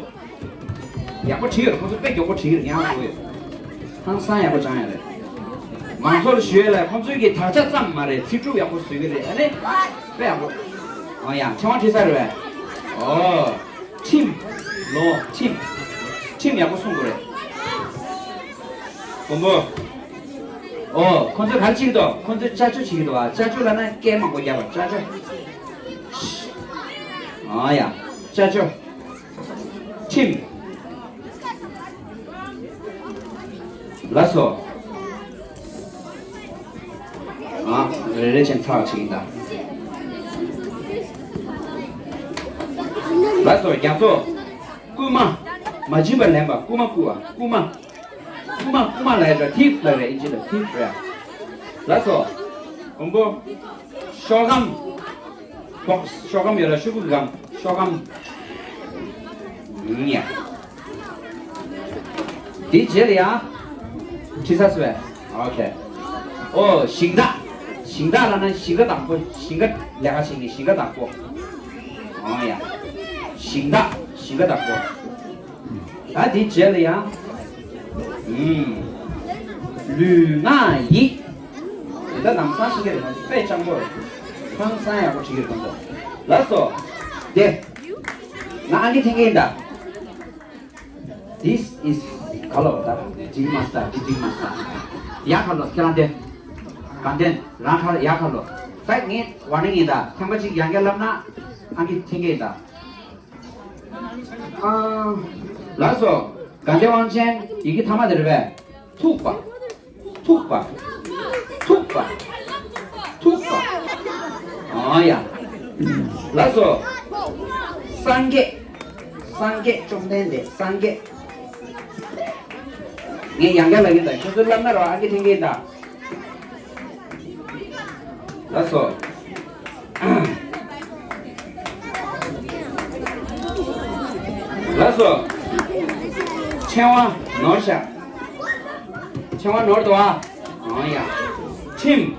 ཡག་པོ་བྲིས་ཡོད་རེད། ཁོང་ཚོ་དཔེ་མགྱོགས་པོ་བྲིས་ཡོད་རེད། ཡང་དགོས་ཡོད། ཧང་སང་ཡག་པོ་སྦྱངས་ཡོད་རེད། མང་ཚོགས་ལ་ཞུ་ཡས་ལ་ཁོང་ཚོའི་གི་དག་ཆ་ཙམ་མ་རེད། ཚིག་གྲུབ་ཡག་པོ་བཟོ་གི་རེད། ཨ་ནི། དཔེ་ཡག་པོ། ཨོ་ཡ། ཕྲེང་བ་བྲིས་ཚར་རེད་པས། ཨོ། ཁྲིམས། ལོ། ཁྲིམས། ཁྲིམས་ཡག་པོ་སྲུང་དགོས་རེད། མགོན་པོ། ཨོ། ཁོང་ཚོས་ག་རེ་བྱེད་ཀྱི་འདུག་ཁོང་ཚོས་ཅ་ཅོ་བྱེད་ཀྱི་འདུག་བ། ཅ་ཅོ་ལབ་ན་སྐད་མང་པོ་རྒྱབ་པ། ཅ་ཅོ། ཨོ་ཡ། ཅ་ཅོ། ཁྲིམས། ལགས་སོ། ཨ། རེ་རེ་བྱས་ཚར་བ་བྱེད་ཀྱི་ཡིན་ད། ལགས་སོ། རྒྱ་མཚོ། རྐུན་མ། མ་བྱིན་པར་ལེན་པ། རྐུན་མ་རྐུ་བ། རྐུན་མ། རྐུན་མ། རྐུན་མ་ལབ་ཡ་འདྲ། ཐིབ་ལབ་རེད། ཨིན་ཇི་ལ་ཐིབ་རེད། ལགས་སོ། མགོན་པོ། ཤོག་སྒམ། ཤོག་སྒམ་ཡོད་ལ། ཤོག་གུ་གི་སྒམ། ཤོག་སྒམ། ཡ། དེའི་རྗེས་ལ་ཡང་། བྲིས་ཚར་སོང་བས། ཨོ་ཁེ། ཨོ། ཞིང་བདག་ཞིང་བདག་ལབ་ན་ཞིང་ཁ་བདག་པོ། ཞིང་ཁ་ལས་ཀ་བྱེད་མཁན་ཞིང་ཁ་བདག་པོ། ཨོ་ཡ། ཞིང་བདག་ཞིང་ཁ་བདག་པོ། ད་དེའི་རྗེས་ལ་ཡང་། ཨུམ། ལུས་ངག་ཡིད། དེ་ད་ལམ་སང་ཤེས་ཀྱི་རེད། དཔེ་སྤྱང་པོ་རེད། ཧང་སང་ཡག་པོ་བྲིས་ཀྱི་རེད་ཁོང་ཚོ། ལགས་སོ། དེ། ང་ཨང་ཀི་འཐེན་གྱི་ཡིན་ད། This is color. ད་ཇིང་མ་སྟ། ཇི་ཇིང་མ་སྟ། ཡ་ཁ་ལོ། ཁྱེད་རང་དེ། གང་དེ་རང་ཁ་ཡ་ཁ་ལོ། ད་ངས་ཝར་ནིང་ཡིན་ད། ཐེངས་མ་གཅིག་ཡང་བསྐྱར་ལབ་ན་ཨང་ཀི་འཐེན་གྱི་ཡིན་ད། ཨ། ལགས་སོ། དགའ་ལྡན་དབང་ཆེན་ཡི་གེ་ཐ་མ་དེ་རེད་པས། ཐུག་པ། ཐུག་པ། ཐུག་པ། ཐུག་པ། ཨ་ཡ། ལགས་སོ། སངས་རྒྱས། སངས་རྒྱས་བཅོམ་ལྡན་འདས། སངས་རྒྱས། ངས་ཡང་བསྐྱར་ལབ་ཀྱི་ཡིན་ད། ཁྱོད་ཚོས་ལབ་ན་རོ། ཨང་ཀི་འཐེན་གྱི་ཡིན་ད། ལགས་སོ། ལགས་སོ། ཕྲེང་བ་ནོར་བཞག་ཕྲེང་བ་ནོར་འདུག་ཨ། ཨང་ཡ། ཁྲིམས།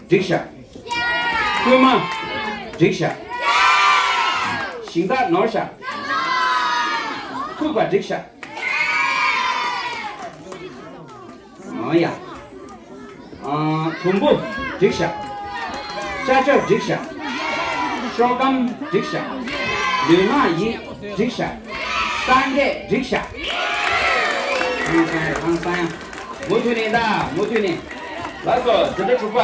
འགྲིག་བཞག་རྐུན་མ། འགྲིག་བཞག་ཞིང་བདག་ནོར་བཞག་ཐུག་པ་འགྲིག་བཞག་ཨང་ཡ། ཨང་། དུམ་བུ་འགྲིག་བཞག་ཅ་ཅོ་འགྲིག་བཞག་ཤོག་སྒམ་འགྲིག་བཞག་ལུས་ངག་ཡིད་འགྲིག་བཞག་སངས་རྒྱས་འགྲིག་བཞག་ཧང་སང་ཡ། ཧང་སང་ཡ། མུ་མཐུད་ནས་ད། མུ་མཐུད་ནས། ལགས་སོ། འཛིན་གྲྭ་དྲུག་པ།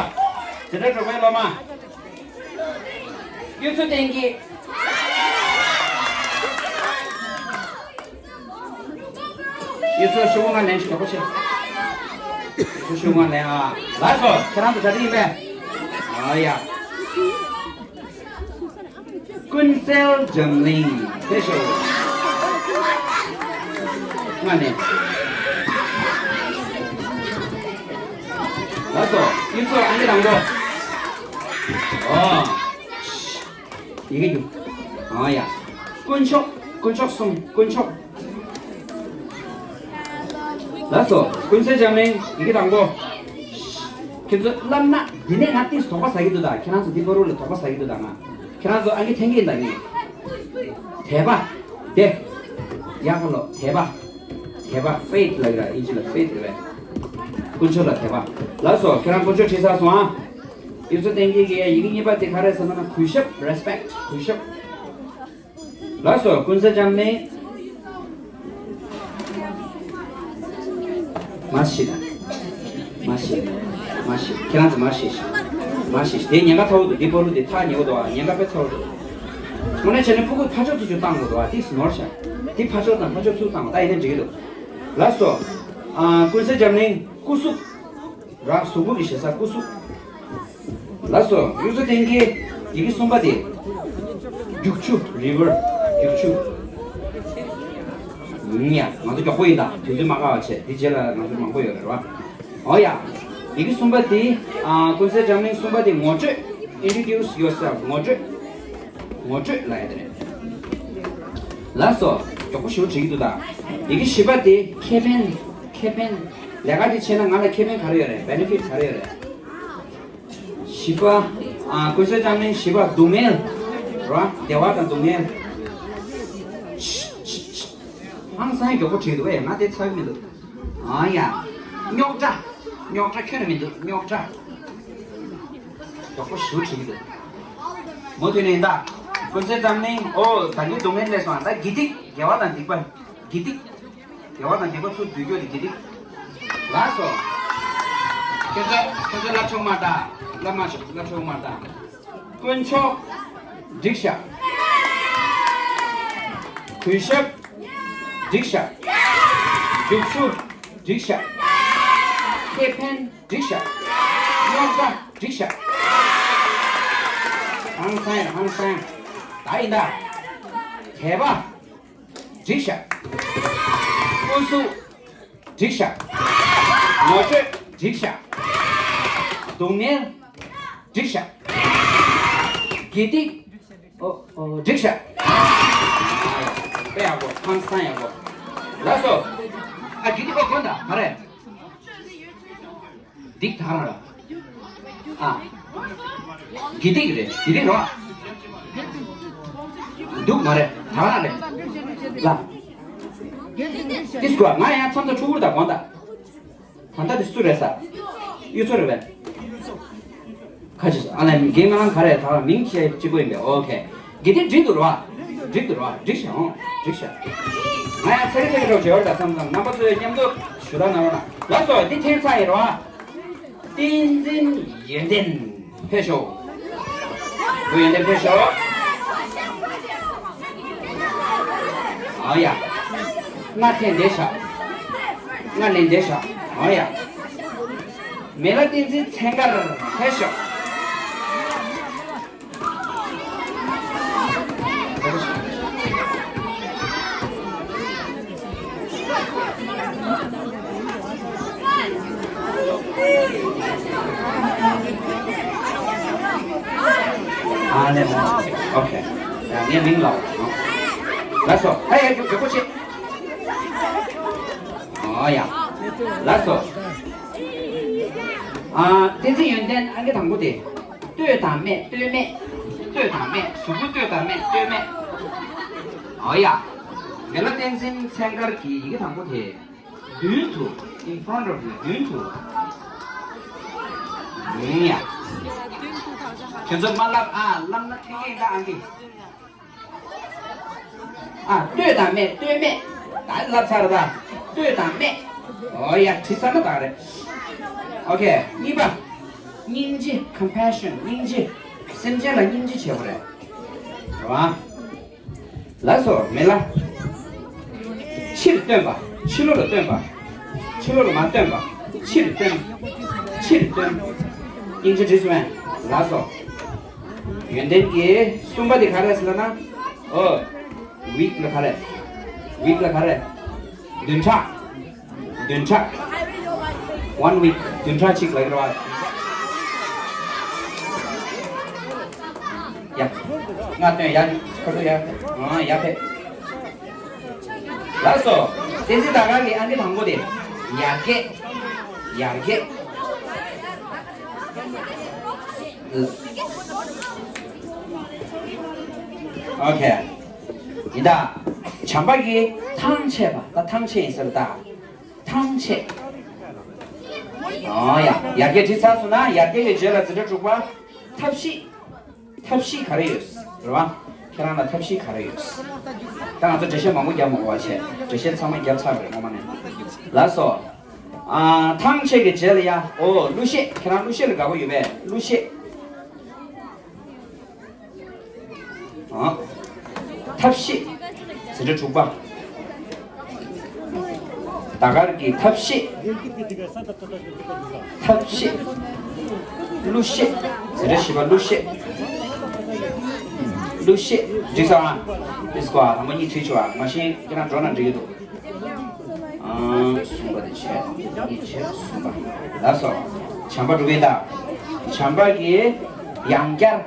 འཛིན་གྲྭ་དྲུག་པའི་སློབ་མ། གཡུ་མཚོ་བསྟན་འཛིན། གཡུ་མཚོ་ཤོག་བུ་ལྔ་ལེན་ཞིག་ཡག་པོ་བྱེད། གཡུ་མཚོ་ཤོག་བུ་ལྔ་ལེན་ཨ། ལགས་སོ། ཁྱེད་རང་ཚོ་ག་དུས་ཡིན་པས། ཨ་ཡ། ཀུན་གསལ་འཛམ་གླིང་། དེ་ཤོག་ལྔ་ལེན། ལགས་སོ། གཡུ་མཚོ་ཨང་ཀི་དང་པོ། ཨོ། ཡི་གེ་རྒྱུ། ཨང་ཡ། དཀོན་མཆོག་དཀོན་མཆོག་གསུམ། དཀོན་མཆོག་ལགས་སོ། ཀུན་གསལ་འཛམ་གླིང་། ཡི་གེ་དང་པོ། ཁྱེད་ཚོ་ལབ་ན་འདི་ནས་ང་ཏིས་དོགས་པ་ཟ་གི་འདུག་ད་ཁྱེད་རང་ཚོ་འདི་པོ་རུ་ལ་དོགས་པ་ཟ་གི་འདུག་ད་ང་། ཁྱེད་རང་ཚོ་ཨང་ཀི་འཐེན་གི་ཡིན་ད་ངས། དད་པ། དེ། ཡ་ཁ་ལོ། དད་པ། དད་པ། faith ལབ་ཀྱི་ར། ཨིན་ཇི་ལ་faith རེད་པས། དཀོན་མཆོག་ལ་དད་པ། ལགས་སོ། ཁྱེད་རང་དཀོན་མཆོག་བྲིས་ཚར་སོང་ཨ། གཡུ་མཚོ་བསྟན་འཛིན་གྱི་ཡི་གེ་གཉིས་པ་དེ་ག་རེ་ཟེར་ན་གུས་ཞབས། respect། གུས་ཞབས། ལགས་སོ། ཀུན་གསལ་འཛམ་གླིང་། མ་གཞི། མ་གཞི། མ་གཞི། ཁྱེད་རང་ཚོ་མ་གཞི། མ་གཞི། དེ་ཉེན་ཁ་ཚ་བོ་འདུག་འདི་པོ་རུ་དེ་ཐག་ཉེ་བོ་འདུག་ཨ། ཉེན་ཁ་དཔེ་ཚ་བོ་འདུག་དངོས་གནས་བྱས་ན་ཕྲུ་གུ་ཕར་ཕྱོགས་ཚུར་ཕྱོགས་བཏང་དགོས་འདུག་ཨ། ཏིས་ནོར་ཤག་འདི་ཕར་ཕྱོགས་དང་ཕར་ཕྱོགས་ཚུར་བཏང་བ་ད་ཡིན་ན་འགྲིག་གི་འདུག་ལགས་སོ། ཨ། ཀུན་གསལ་འཛམ་གླིང་སྐུ་གཟུགས། ར། གཟུགས་པོ་གི་ཞེ་ས་སྐུ་གཟུགས། ལགས་སོ། གཡུ་མཚོ་བསྟན་འཛིན་གྱི་ཡི་གེ་གསུམ་པ་དེ། རྒྱུག་ཆུ། river། རྒྱུག་ཆུ། ཡ། ང་ཚོ་མགྱོགས་པོ་ཡིན་ད། དུས་ཚོད་མ་བཀག་པ་བྱས། དེ་རྗེས་ལ་ང་ཚོ་མང་པོ་ཡོད་རེད་བ། ཨོ་ཡ། ཡི་གེ་གསུམ་པ་དེ། ཨ། ཀུན་གསལ་འཛམ་གླིང་གསུམ་པ་དེ་ངོ་སྤྲོད། introduce yourself། ངོ་སྤྲོད། ངོ་སྤྲོད་ལབ་ཡ་དེ་རེད། ལགས་སོ། མགྱོགས་པོ་ཞེ་པོ་བྲིས་ཀྱི་འདུག་ད། ཡི་གེ་བཞི་པ་དེ་ཁེ་ཕན། ཁེ་ཕན། ལས་ཀ་དེ་བྱས་ན་ང་ལ་ཁེ་ཕན་ག་རེ་ཡོད་རེད། benefit ག་རེ་ཡོད་རེད། བཞི་པ། ཨ། ཀུན་གསལ་འཛམ་གླིང་བཞི་པ། སྡུག་བསྔལ། རོ། བདེ་བ་དང་སྡུག་བསྔལ། ཧང་སང་མགྱོགས་པོ་བྲིས་འདུག་ཨེ། ང་དེ་ཚར་གི་མི་འདུག་ཨ་ཡ། རྙོག་དྲ། རྙོག་དྲ་ཁྱོན་ནས་མི་འདུག་རྙོག་དྲ། མགྱོགས་པོ་ཞེ་པོ་བྲིས་འདུག་མུ་མཐུད་ནས་ད། ཀུན་གསལ་འཛམ་གླིང་། ཨོ། ད་གིན་སྡུག་བསྔལ་སླེབས་སོང་། ད་དགེ་སྡིག་དགེ་བ་དང་སྡིག་པ། དགེ་སྡིག་དགེ་བ་དང་སྡིག་པ་ཚུར་བསྡུས་རྒྱུ་དེ་དགེ་སྡིག་ལགས་སོ། ཁྱོད་ཚོ་ཁྱོད་ཚོ་བསླབ་ཆོག་མ་ད། བསླབ་མ་ཆོག་བསླབ་ཆོག་མ་ད། དཀོན་མཆོག་འགྲིག་ཤག་གུས་ཞབས་འགྲིག་ཤག་རྒྱུགས་ཆུ་འགྲིག་ཤག་ཁེ་ཕན་འགྲིག་ཤག་རྙོག་དྲ་འགྲིག་ཤག་ཧང་སང་ཧང་སང་། ད་ཡིན་ད། དད་པ་འགྲིག་ཤག་སྐུ་གཟུགས་འགྲིག་ཤག་ངོ་སྤྲོད་འགྲིག་ཤག་སྡུག་བསྔལ་འགྲིག་ཤག་དགེ་སྡིག་ཨོ་ཨོ་འགྲིག་ཤག་དཔེ་ཡག་པོ། ཧང་སང་ཡག་པོ། ལགས་སོ། ཨ། དགེ་སྡིག་ཨོ་དགོན་ད་མ་རེད། སྡིག་དང་ར། ཨ། དགེ་སྡིག་རེད། དགེ་སྡིག་རོ། སྡུག་མ་རེད། དང་ར་རེད། ལ། དེ་སྐོར་ང་ཡང་མཚམས་ད་ཕྲུ་གུར་དང་དགོན་ད། ད་ལྟ་དེ་སུ་རེད་ས། གཡུ་མཚོ་རེད་པས། ཁ་ཅིག་ཨ་ལས་རྒན་ང་རང་ག་རེ་ད་མིང་བཤད་གཅིག་པོ་ཡིན་པས། ཨོ་ཁེ། དགེ་སྡིག་འགྲིག་འདུག་རོ། འགྲིག་འདུག་རོ། འགྲིག་ཤག་ཨོ་འགྲིག་ཤག་ང་ཡང་ཚ་གི་ཚ་གི་འགྲོ་བྱེད་བར་ད་བསམ་བསམ་རྣམ་པ་ཚོས་མཉམ་དུ་ཞུ་དག་གནང་རོགས་གནང་། ལགས་སོ། འདི་འཐེན་ཚར་ཡིན་རོ། བསྟན་འཛིན་ཡོན་ཏན་ཕེབས་ཤོག་བུ་ཡོན་ཏན་ཕེབས་ཤོག་ཨོ་ཡ། ང་འཐེན་བསྡད་ཤག་ང་ལེན་བསྡད་ཤག་ཨོ་ཡ། མེ་ལ་བསྟན་འཛིན་མཚན་དཀར་ཕེབས་ཤོག་ཨ་ནེ། ཨོ་ཁེ། ཡ། ངའི་མིང་ལ། ལགས་སོ། ཧེ། ཡ། རྒྱུགས་རྒྱུགས་པོ་བྱེད། ཨོ་ཡ། ལགས་སོ། ཨ། བསྟན་འཛིན་ཡོན་ཏན་ཨང་ཀི་དང་པོ་དེ། ལྟོས་དང་སྨད། ལྟོས་སྨད། ལྟོས་དང་སྨད། གཟུགས་པོ་ལྟོས་དང་སྨད། ལྟོས་སྨད། ཨོ་ཡ། མེ་ལ་བསྟན་འཛིན་མཚན་དཀར་གྱི་ཡི་གེ་དང་པོ་དེ། མདུན་དུ། in front of you. མདུན་དུ། ཡིན་ཡ། ཁྱོད་ཚོ་མ་ལབ་ཨ། ལབ་ན་ཐེ་གེ་ད་ཨང་ཀི། ཨ། ལྟོས་དང་སྨད། ལྟོས་སྨད། ད་ལབ་ཚར་ད། ལྟོས་དང་སྨད། ཨོ་ཡ། བྲིས་ཚར་ན་ད་རེད། ཨོ་ཁེ། གཉིས་པ། སྙིང་རྗེ། compassion. སྙིང་རྗེ། སེམས་ཅན་ལ་སྙིང་རྗེ་བྱེད་པ་རེད། རེད་བ། ལགས་སོ། མེ་ལ། ཕྱིར་སྟོན་པ། ཕྱི་ལོགས་ལ་སྟོན་པ། ཕྱི་ལོགས་ལ་མ་སྟོན་པ། ཕྱིར་སྟོན། ཕྱིར་སྟོན། སྙིང་རྗེ་བྲིས་སོང་ངས། ལགས་སོ། ཡོན་ཏན་གྱི་གསུམ་པ་དེ་ག་རེ་ཟེར་ལབ་ན། ཨོ། week ལ་ག་རེ། week ལ་ག་རེ། བདུན་ཕྲག་བདུན་ཕྲག one week. བདུན་ཕྲག་གཅིག་ལ་རེད་བ། ཡ། ང་སྟོན་ཡ། ཁ་ཐུག་ཡ། ཨ། ཡ་ཕེབས། ལགས་སོ། བསྟན་འཛིན་ཟླ་དཀར་གྱི་ཨང་ཀི་དང་པོ་དེ། ཡར་རྒྱས། ཡར་རྒྱས། ཨོ་ཁེ། ཡིན་ད། བྱམས་པ་གིས་ཐང་ཆད་པ། ད་ཐང་ཆད་ཡིན་ཟེར་ད། ཐང་ཆད། ཨོ་ཡ། ཡར་རྒྱས་བྲིས་ཚར་སོང་ན། ཡར་རྒྱས་ཀྱི་རྗེས་ལ་འཛིན་གྲྭ་དྲུག་པ། ཐབས་ཤེས། ཐབས་ཤེས་ག་རེ་ཡོད། རེད་བ། ཁྱེད་རང་ལ་ཐབས་ཤེས་ག་རེ་ཡོད། ད་ང་ཚོ་འགྲེལ་བཤད་མང་པོ་རྒྱབ་མ་དགོས་པ་བྱས། འགྲེལ་བཤད་ཚང་མ་རྒྱབ་ཚར་བ་རེད་ངོ་མ་ནས། ལགས་སོ། ཨ། ཐང་ཆད་ཀྱི་རྗེས་ལ་ཡ། ཨོ། གླུ་གཞས། ཁྱེད་རང་གླུ་གཞས་ལ་དགའ་པོ་ཡོད་པས། གླུ་གཞས། ཨ། ཐབས་ཤེས། འཛིན་གྲྭ་དྲུག་པ། ཟླ་དཀར་གྱི་ཐབས་ཤེས། ཐབས་ཤེས། གླུ་གཞས། འཛིན་གྲྭ་བཞི་པ། གླུ་གཞས། གླུ་གཞས། འགྲིག་སོང་ཨ། ཨིས་ཀོ་ཨ། དང་པོ་གཉིས་བྲིས་ཆོག་ཨ། མ་གཞི་ཁྱེད་རང་འགྲོ་ན་འགྲིག་གི་འདུག་ཨ། གསུམ་པ་དེ་བྱས། གཉིས་བྱས། གསུམ་པ། ལགས་སོ། བྱམས་པ་འགྲོ་གི་ཡིན་ད། བྱམས་པ་གི་ཡང་བསྐྱར།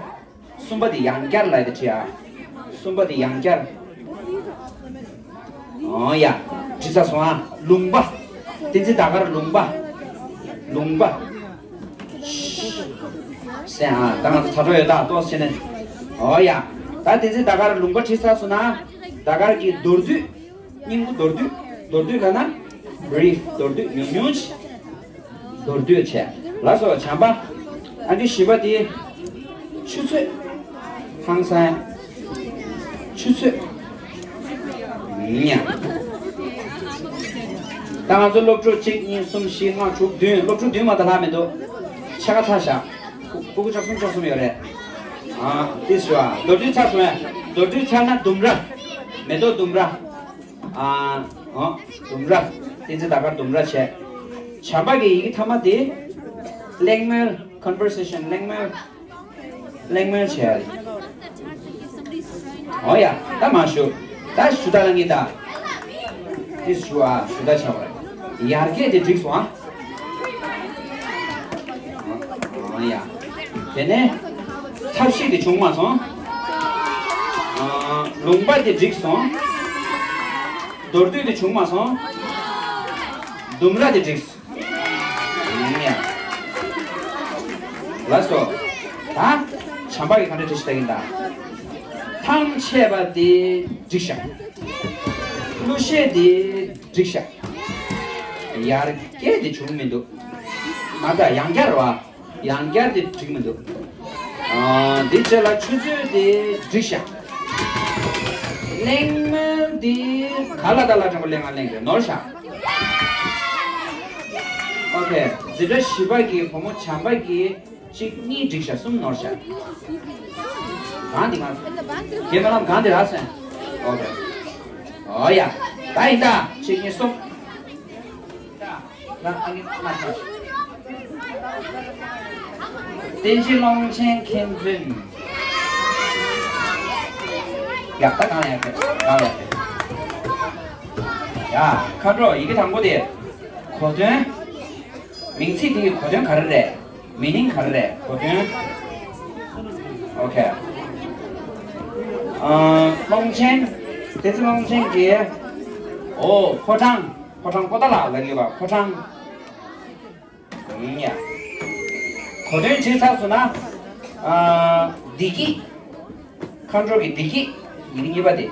གསུམ་པ་དེ་ཡང་བསྐྱར་ལབ་དེ་བྲིས་ཨ། གསུམ་པ་དེ་ཡང་བསྐྱར། ཨོ་ཡ། བྲིས་ཚར་སོང་ཨ། ལུང་པ། བསྟན་འཛིན་ཟླ་དཀར་ལུང་པ། ལུང་པ། སེ་ཨ། ད་ང་ཚོ་ཚ་དྲོད་ཡོད་ད་ཏོག་ཙམ་བྱས་ནས། ཨོ་ཡ། ད་དེ་ཚེ་ད་གར་ལུང་པ་བྲིས་ཚར་སོང་ན། ད་གར་གྱི་མདོར་བསྡུས། སྙིང་པོ་མདོར་བསྡུས། མདོར་བསྡུས་ལབ་ན། བྷི་རིཕ། མདོར་བསྡུས། ཉུང་ཉུང་ཅིག་མདོར་བསྡུས་བྱས། ལགས་སོ། བྱམས་པ། ཨ་འདི་བཞི་པ་དེ། ཆུ་ཚོད། ཧང་སང་། ཆུ་ཚོད། ཉ། ད་ང་ཚོ་སློབ་ཕྲུག་གཅིག་གཉིས་གསུམ་བཞི་ལྔ་དྲུག་བདུན། སློབ་ཕྲུག་བདུན་མ་གཏོགས་ལྷག་མི་འདུག་ཕྱེད་ཀ་ཚར་བཞག་ཕྲུ་གུ་བཅུ་གསུམ་བཅུ་གསུམ་ཡོད་རེད། ཨ། ཏིས་ཞུ་ཨ། མདོར་བསྡུས་ཚར་སོང་ངས། མདོར་བསྡུས་ཚར་ན་ལྡུམ་ར། མེ་ཏོག་ལྡུམ་ར། ཨ། ཨོ། ལྡུམ་ར། བསྟན་འཛིན་ཟླ་དཀར་ལྡུམ་ར་བྱས། བྱམས་པ་གི་ཡི་གེ་ཐ་མ་དེ། གླེང་མོལ། ཀོན་ཝར་སེ་ཤན། གླེང་མོལ། གླེང་མོལ་བྱས། ཨོ་ཡ། ད་མ་ཞུ། ད་ཞུ་དག་ལ་ངེས་ད། དེ་ཞུ་ཨ། ཞུ་དག་བྱ་བ་རེད། ཡར་རྒྱས་དེ་འགྲིག་སོང་ཨ། ཨོ་ཡ། དེ་ནས་ཐབས་ཤེས་དེ་བྱུང་མ་སོང་། ཨ། ལུང་པ་དེ་འགྲིག་སོང་། མདོར་བསྡུས་དེ་བྱུང་མ་སོང་། ལྡུམ་ར་དེ་འགྲིག་སོང་། ཡིན་ཡ། ལགས་སོ། ད། བྱམས་པ་གིས་ག་འདྲ་བྲིས་ཤག་ལྟ་གིན་ད། ཐང་ཆད་པ་དེ་འགྲིག་ཤག་གླུ་གཞས་དེ་འགྲིག་ཤག་ཡར་རྒྱས་དེ་བྱུང་མི་འདུག་མ་ད་ཡང་བསྐྱར་བ། ཡང་བསྐྱར་དེ་འགྲིག་མི་འདུག་ཨ། འདི་རྗེས་ལ་ཆུ་ཚོད་དེ་འགྲིག་ཤག་གླེང་མོལ་འདི་ག་ལ་ད་ལ་དྲང་པོ་གླེང་ང་གླེང་རེད། ནོར་ཤག་ཨོ་ཁེ། འཛིན་གྲྭ་བཞི་པ་གི་བུ་མོ་བྱམས་པ་གིས་གཅིག་གཉིས་འགྲིག་ཤག་གསུམ་ནོར་ཤག་གང་འདི་ང་། རྒན་མ་ལམ་གང་འདི་རག་སོང་། ཨོ་ཁེ། ཨོ་ཡ། ད་ཡིན་ད། གཅིག་གཉིས་གསུམ། ད། ང་ཨ་ནི་ང་ཆ། བསྟན་འཛིན་ཀློང་ཆེན་མཁྱེན་བརྩེ། ཡ་ད་གང་ལ་ཡ་གང་ལ་ཡ། ཡ། མཁའ་འགྲོ་ཡི་གེ་དང་པོ་དེ། གོ་དོན། མིང་ཚིག་དེ་གི་གོ་དོན་ག་རེ་རེད། མི་ནིང་ག་རེ་རེད། གོ་དོན། ཨོ་ཁེ། ཨ། ཀློང་ཆེན། བསྟན་འཛིན་ཀློང་ཆེན་གྱིས། ཨོ། ཕོ་བྲང་། ཕོ་བྲང་པོ་ཏཱ་ལ་ལབ་ཡོད་པ། ཕོ་བྲང་། ཡིན་ཡ། གོ་དོན་བྲིས་ཚར་སོང་ན། ཨ། བདེ་སྐྱིད། མཁའ་འགྲོ་གི་བདེ་སྐྱིད། ཡིག་གཉིས་པ་དེ།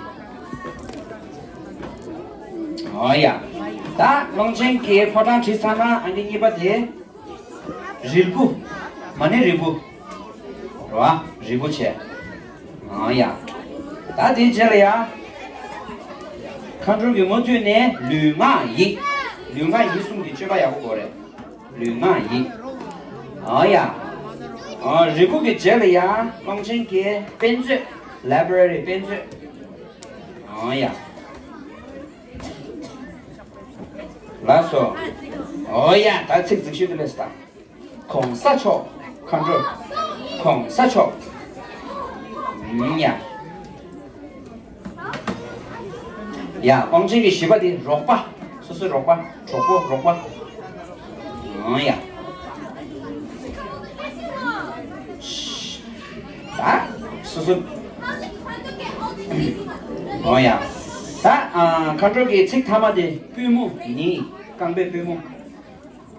ཨོ་ཡ། ད་ཀློང་ཆེན་གྱི་ཕོ་བྲང་བྲིས་ཚར་ན་ཨང་ཀི་གཉིས་པ་དེ། རིལ་བུ། མ་ཎི་རིལ་བུ། རེད་བ། རིལ་བུ་བྱས། ཨོ་ཡ། ད་དེའི་རྗེས་ལ་ཡ། མཁའ་འགྲོ་གི་མུ་མཐུད་ནས་ལུས་ངག་ཡིད། ལུས་ངག་ཡིད་གསུམ་གྱི་སྤྱོད་པ་ཡག་པོ་དགོས་རེད། ལུས་ངག་ཡིད། ཨོ་ཡ། ཨོ། རིལ་བུ་གི་རྗེས་ལ་ཡ་ཀློང་ཆེན་གྱིས་དཔེ་མཛོད། ལའི་བྷྲ་རི། དཔེ་མཛོད། ཨོ་ཡ། ལགས་སོ། ཨོ་ཡ། ད་ཚིག་རྫིག་ཤོས་དེ་ལས་སུ་ད། གོང་ས་མཆོག་མཁའ་འགྲོ། གོང་ས་མཆོག་ཡིན་ཡ། ཡ། ཀློང་ཆེན་གྱི་བཞི་པ་དེ་རོགས་པ། སོ་སོའི་རོགས་པ། གྲོགས་པོ། རོགས་པ། ཨང་ཡ། ད། སོ་སོ། ཨང་ཡ། ད། ཨ། མཁའ་འགྲོ་གི་ཚིག་ཐ་མ་དེ་པུས་མོ་ཡིན། རྐང་པའི་པུས་མོ།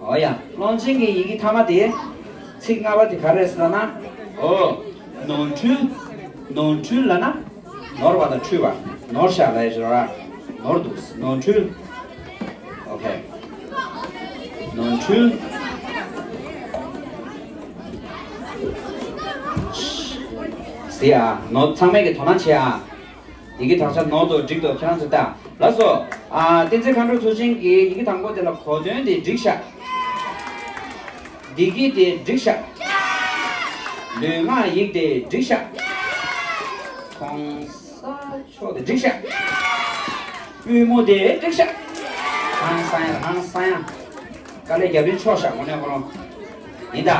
ཨོ་ཡ། ཀློང་ཆེན་གྱི་ཡི་གེ་ཐ་མ་དེ། ཚིག་ལྔ་པ་དེ་ག་རེ་ཟེར་ན། ཨོ། ནོར་འཁྲུལ། ནོར་འཁྲུལ་ལབ་ན། ནོར་བ་དང་འཁྲུལ་བ། ནོར་ཤག་ལབ་ཡ་ཞིག་རེད་བ། ནོར་འདུག་ནོར་འཁྲུལ། ཨོ་ཁེ། ནོར་འཁྲུལ། ཟེར་ཡ། ནོར། ཚང་མས་ཀྱི་དོ་སྣང་བྱེད་ཨ། ཡི་གེ་དག་ཆ་ནོར་འདུག་འགྲིག་འདུག་ཁྱེད་རང་ཚོ་ལྟ། ལགས་སོ། ཨ། བསྟན་འཛིན་མཁའ་འགྲོ་མཚོ་ཆེན་གྱིས་ཡི་གེ་དང་པོ་དེ་ལ་གོ་དོན་དེ་འགྲིག་ཤག་བདེ་སྐྱིད་དེ་འགྲིག་ཤག་ལུས་ངག་ཡིད་དེ་འགྲིག་ཤག་གོང་ས་མཆོག་དེ་འགྲིག་ཤག་པུས་མོ་དེ་འགྲིག་ཤག་ཧང་སང་ཡ། ཧང་སང་ཡ། དཀའ་ལས་རྒྱབ་རིན་ཆོག་ཤག་དངོས་གནས་ཁོ་རང་ཡིན་ད།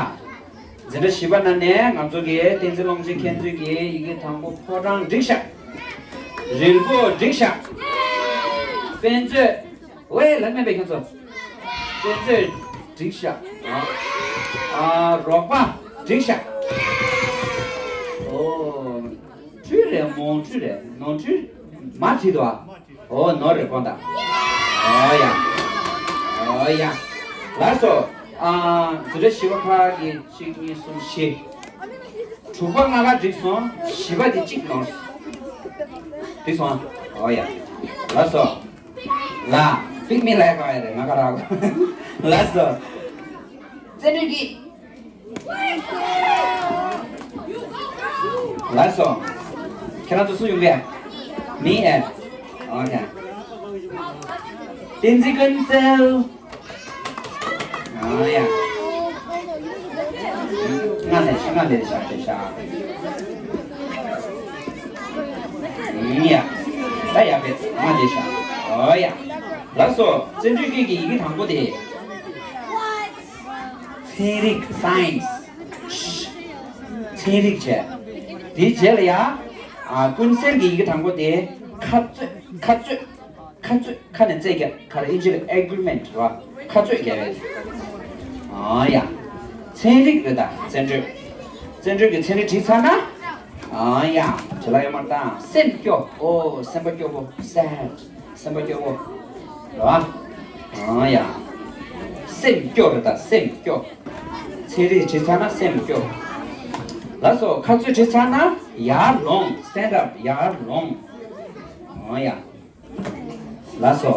འཛིན་གྲྭ་བཞི་པ་ནང་ནས་ང་ཚོ་གི་བསྟན་འཛིན་ཀློང་ཆེན་མཁྱེན་བརྩེ་གི་ཡི་གེ་དང་པོ་ཕོ་བྲང་འགྲིག་ཤག་རིལ་བུ་འགྲིག་ཤག་དཔེ་མཛོད། ཝེ། ལན་མེད་པའི་ཁྱེད་ཚོ། དཔེ་མཛོད་འགྲིག་ཤག་ཨ། རོགས་པ་འགྲིག་ཤག་ཨོ། འཁྲུལ་རེད། མོ་འཁྲུལ་རེད། ནོར་འཁྲུལ་མ་བྲིས་འདུག་ཨ། ཨོ། ནོར་རེད་དགོངས་དག་ཨོ་ཡ། ཨོ་ཡ། ལགས་སོ། ཨ། འཛིན་གྲྭ་བཞི་པ་ཁག་གི་གཅིག་གཉིས་གསུམ་བཞི། དྲུག་པ་ལྔ་པ་འགྲིག་སོང་། བཞི་པ་དེ་གཅིག་ནོར། ཁྲིད་སོང་། ཨོ་ཡ། ལགས་སོ། ལ། པིག་མི་ལ་ཡ་ག་ཡ་རེད་ང་ག་ར། ལགས་སོ། བརྩོན་འགྲུས་ཀྱིས། ལགས་སོ། ཁྱེད་རང་ཚོ་སུ་ཡོང་གི། མི་ཨེ། ཨོ་ཁེ། བསྟན་འཛིན་ཀུན་གསལ། ཨོ་ཡ། ང་ལས་ཤ་ང་ལས་ཤ་ཤ་ཤ། ཡ། ད་ཡ་བེད་ང་ལས་ཤ། ཨོ་ཡ། ལགས་སོ། བརྩོན་འགྲུས་ཀྱི་ཡི་གེ་དང་པོ་དེ། ཚན་རིག science། ཚན་རིག་བྱས། དེའི་རྗེས་ལ་ཡ། ཨ། ཀུན་གསལ་གྱི་ཡི་གེ་དང་པོ་དེ། ཁ་རྩོད། ཁ་རྩོད། ཁ་རྩོད། ཁ་ནས་རྩོད་རྒྱག་ཁ་རེ་ཨིན་ཇི་ལ་argument རེད་བ། ཁ་རྩོད་རྒྱག་རེད། ཨ་ཡ། ཚན་རིག་རེད་ད། བརྩོན་འགྲུས། བརྩོན་འགྲུས་ཀྱི་ཚན་རིག་བྲིས་ཚར་ན། ཨ་ཡ། བྱེད་ལ་ཡོད་མ་རེད་ད། སེམས་སྐྱོ། ཨོ་སེམས་པ་སྐྱོ་པོ། sad། སེམས་པ་སྐྱོ་པོ། རེད་བ། ཨ་ཡ། སེམས་སྐྱོ་རེད་ད། སེམས་སྐྱོ། ཚན་རིག་བྲིས་ཚར་ན་སེམས་སྐྱོ། ལགས་སོ། ཁ་རྩོད་བྲིས་ཚར་ན་ཡར་ལོངས། stand up། ཡར་ལོངས། ཨ་ཡ། ལགས་སོ།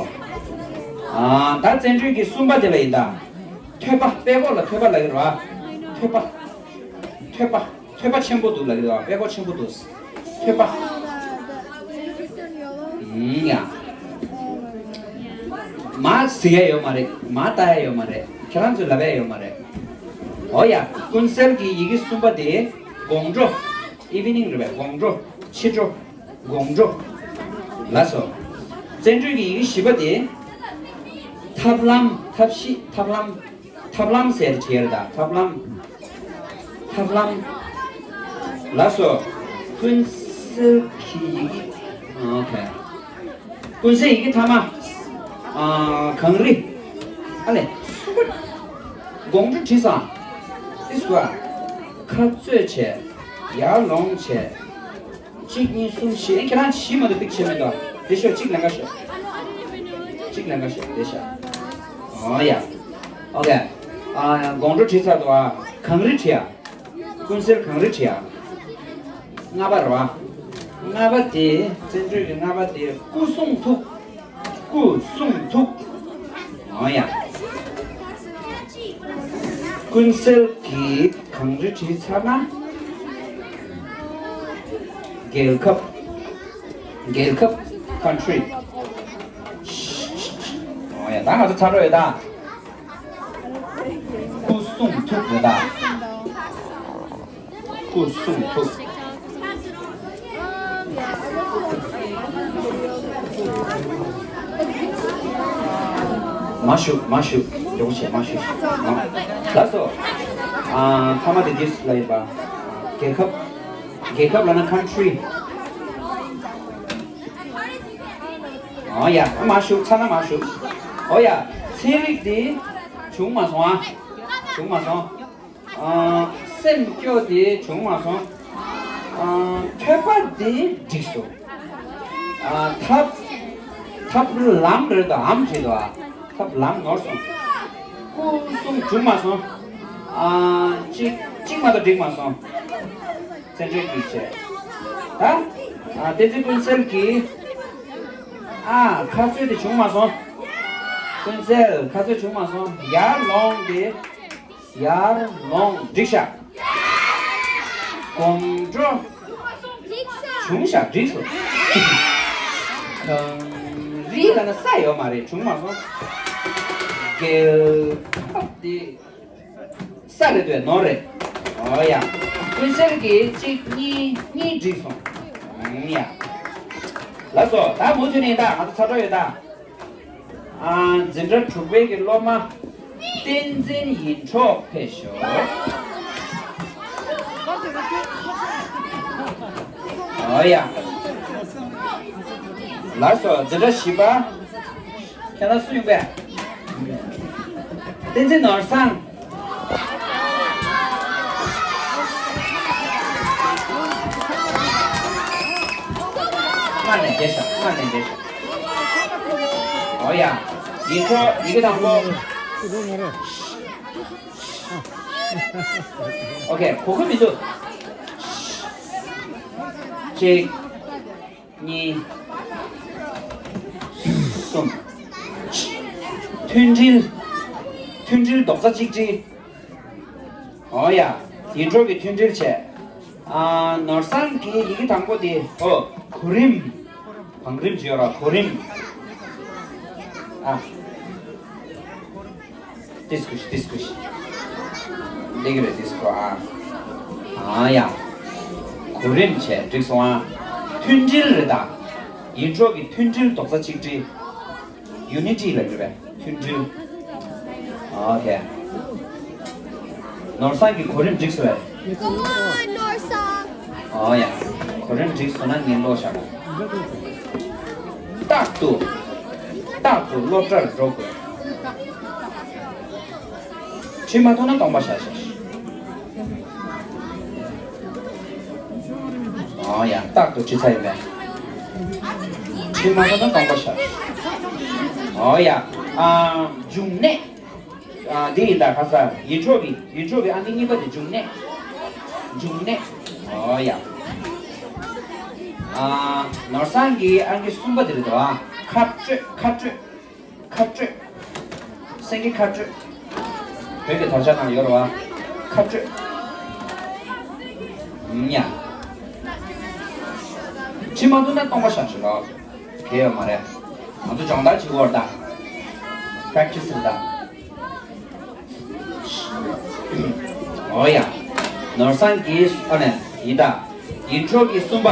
ཨ། ད་བརྩོན་འགྲུས་ཀྱི་གསུམ་པ་དེ་ལ་ཡིན་ད། ཐོས་པ། དཔྲལ་ཀོར་ལ་ཐོས་པ་ལབ་ཀྱི་རེད་བ། ཐོས་པ། ཐོས་པ། ཐོས་པ་ཆེན་པོ་འདུག་ལབ་ཀྱི་རེད་བ། དཔྲལ་ཀོར་ཆེན་པོ་འདུག་ཐོས་པ། ཨུམ་ཡ། མ་གཟིགས་ཡ་ཡོད་མ་རེད། མ་ལྟ་ཡ་ཡོད་མ་རེད། ཁྱེད་རང་ཚོས་ལབ་ཡ་ཡོད་མ་རེད། འོ་ཡ། ཀུན་གསལ་གྱི་ཡི་གེ་གསུམ་པ་དེ། དགོང་དྲོ། evening རེད་པས། དགོང་དྲོ། ཕྱི་དྲོ། དགོང་དྲོ། ལགས་སོ། བརྩོན་འགྲུས་ཀྱི་ཡི་གེ་བཞི་པ་དེ། ཐབས་ལམ། ཐབས་ཤེས། ཐབས་ལམ། ཐབས་ལམ་ཟེར་བྲིས་ཡོད་རེད་ད། ཐབས་ལམ། ཐབས་ལམ། ལགས་སོ། ཀུན་གསལ་གྱི་ཡི་གེ་ཨོ་ཁེ། ཀུན་གསལ་ཡི་གེ་ཐ་མ། ཨ། གངས་རི། ཨ་ལས། དགོང་དྲོ་བྲིས་སོང་། ཨིས་ཀ་ཁ་རྩོད་བྱས། ཡར་ལོངས་བྱས། གཅིག་གཉིས་གསུམ་བཞི། ཨེ། ཁྱེད་རང་བཞི་མ་གཏོགས་པིག་བྱས་མེད་དོ། དེ་ཤོག་གཅིག་ལེན་ག་ཤོག་གཅིག་ལེན་ག་ཤོག་དེ་ཤོག་ཨོ་ཡ། ཨོ་ཁེ། ཨ། དགོང་དྲོ་བྲིས་ཚར་འདུག་ཨ། གངས་རི་བྲིས་ཨ། ཀུན་གསལ་གངས་རི་བྲིས་ཨ། ལྔ་པ་རེད་བ། ལྔ་པ་དེ། བརྩོན་འགྲུས་ཀྱི་ལྔ་པ་དེ། སྐུ་གསུང་ཐུགས། སྐུ་གསུང་ཐུགས། ཨོ་ཡ། ཀུན་གསལ་གྱི་གངས་རི་བྲིས་ཚར་ན། རྒྱལ་ཁབ། རྒྱལ་ཁབ། country། ཨོ་ཡ། ད་ང་ཚོ་ཚར་འགྲོ་ཡོད་ད། སྐུ་གསུང་ཐུགས་རེད་ད། སྐུ་གསུང་ཐུགས། མ་བཞུགས། མ་བཞུགས། མགྱོགས་པོ་བྱས། མ་བཞུགས། ཨ། ལགས་སོ། ཨ། ཐ་མ་དེ་འདི་ལ་ཡིན་པ། རྒྱལ་ཁབ། རྒྱལ་ཁབ་ལབ་ན་country། ཨོ་ཡ། མ་བཞུགས། ཚར་ན་མ་བཞུགས། ཨོ་ཡ། ཚན་རིག་དེ་བྱུང་མ་སོང་ཨ། བྱུང་མ་སོང་། ཨ། སེམས་སྐྱོ་དེ་བྱུང་མ་སོང་། ཨ། ཐོས་པ་དེ་འགྲིག་སོང་། ཨ། ཐབས། ཐབས་ལམ་རེད་དོ། ཨམ་བྲིས་དོ་ཨ། ཐབས་ལམ་ནོར་སོང་། སྐུ་གསུང་བྱུང་མ་སོང་། ཨ། གཅིག་གཅིག་མ་གཏོགས་འགྲིག་མ་སོང་། བརྩོན་འགྲུས་ཀྱིས་བྱས། ད། ཨ། བསྟན་འཛིན་ཀུན་གསལ་གྱིས། ཨ། ཁ་རྩོད་དེ་བྱུང་མ་སོང་། ཀུན་གསལ་ཁ་རྩོད་བྱུང་མ་སོང་། ཡར་ལོངས་དེ། ཡར་ལོངས། འགྲིག་ཤག་དགོང་དྲོ། བྱུང་ཤག་འགྲིག་སོང་། གངས་རི་ལབ་ན་ས་ཡོད་མ་རེད། བྱུང་མ་སོང་། རྒྱལ་ཁབ་དེ། ས་རེད་དོ། ནོར་རེད། ཨོ་ཡ། ཀུན་གསལ་གྱིས་གཅིག་གཉིས། གཉིས་འགྲིག་སོང་། ཨུམ་ཡ། ལགས་སོ། ད་མུ་མཐུད་ནས་ད་ང་ཚོ་ཚར་འགྲོ་ཡོད་ད། ཨ། འཛིན་གྲྭ་དྲུག་པའི་གི་སློབ་མ་བསྟན་འཛིན་ཡིད་འཕྲོག་ཕེབས་ཤོག་ཨོ་ཡ། ལགས་སོ། འཛིན་གྲྭ་བཞི་པ། ཁྱེད་རང་སུ་ཡོང་པས། བསྟན་འཛིན་ནོར་བཟང་། སྔར་ནས་བསྡད་ཤག་སྔར་ནས་བསྡད་ཤག་ཨོ་ཡ། ཡིད་འཕྲོག་ཡི་གེ་དང་པོ། ཨོ་ཁེ། གོ་གི་མི་འདུག་གཅིག་གཉིས། གསུམ། མཐུན་སྒྲིལ། མཐུན་སྒྲིལ་རྡོག་རྩ་གཅིག་སྒྲིལ། ཨོ་ཡ། ཡིད་འཕྲོག་གི་མཐུན་སྒྲིལ་བྱས། ཨ། ནོར་བཟང་གི་ཡི་གེ་དང་པོ་དེ། ཨོ། གོ་རིམ། བང་རིམ་ཅིག་ཡོད་ར། གོ་རིམ། ཨ། ཏིས་ཀུ་ཤི། ཏིས་ཀུ་ཤི། ལེགས་རེད། ཏིས་ཀུ། ཨ། ཨ་ཡ། གོ་རིམ་བྱས། འགྲིག་སོང་ཨ། མཐུན་སྒྲིལ་རེད་ད། ཡིད་འཕྲོག་གི་མཐུན་སྒྲིལ་རྡོག་རྩ་གཅིག་སྒྲིལ། ཡུ་ནི་ཊི་ལབ་ཀྱི་རེད། མཐུན་སྒྲིལ། ཨོ་ཁེ། ནོར་བཟང་གི་གོ་རིམ་འགྲིག་སོང་བས། ཀོ་མོན་ནོར་བཟང་། ཨོ་ཡ། གོ་རིམ་འགྲིག་སོང་ན་ངས་ཀློག་བཞག་གོ། རྟག་ཏུ། རྟག་ཏུ་སློབ་གྲྭར་འགྲོ་དགོས། ཁྲིད་མ་ཐུབ་ན་སྟོང་པ་བཞག་ཤག་ཨོ་ཡ། རྟག་ཏུ་ཁྲིད་ཚར་ཡིན་པས། ཁྲིད་མ་ཐུབ་ན་སྟོང་པ་བཞག་ཨོ་ཡ། ཨ། འབྱུང་གནས། ཨ། འདི་ཡིན་ད། ཁ་ས་ཡིད་འཕྲོག་གི། ཡིད་འཕྲོག་གི་ཨ་འདི་གཉིས་པ་དེ་འབྱུང་གནས། འབྱུང་གནས། ཨོ་ཡ། ཨ། ནོར་བཟང་གི་ཨ་འདི་གསུམ་པ་དེ་རེད་དོ། ཨ། ཁ་སྤྲོད། ཁ་སྤྲོད། ཁ་སྤྲོད། སེང་གེ་ཁ་སྤྲོད། བོད་ཀྱི་དར་ཆ་ནང་ཡོད་རེད་བ། ཁ་སྤྲོད། ཨུམ་ཡ། ཁྲིད་མ་ཐུབ་ན་སྟོང་པ་བཞག་ཤོག་ལོ། གལ་ཡོད་མ་རེད། ང་ཚོ་སྦྱོང་བརྡར་བྱེད་དགོས་རེད་ད། པེ་རེག་ཊི་སི་རེད་ད། ཨོ་ཡ། ནོར་བཟང་གི། ཨ་ནི་ཡིན་ད། ཡིད་འཕྲོག་གི་གསུམ་པ།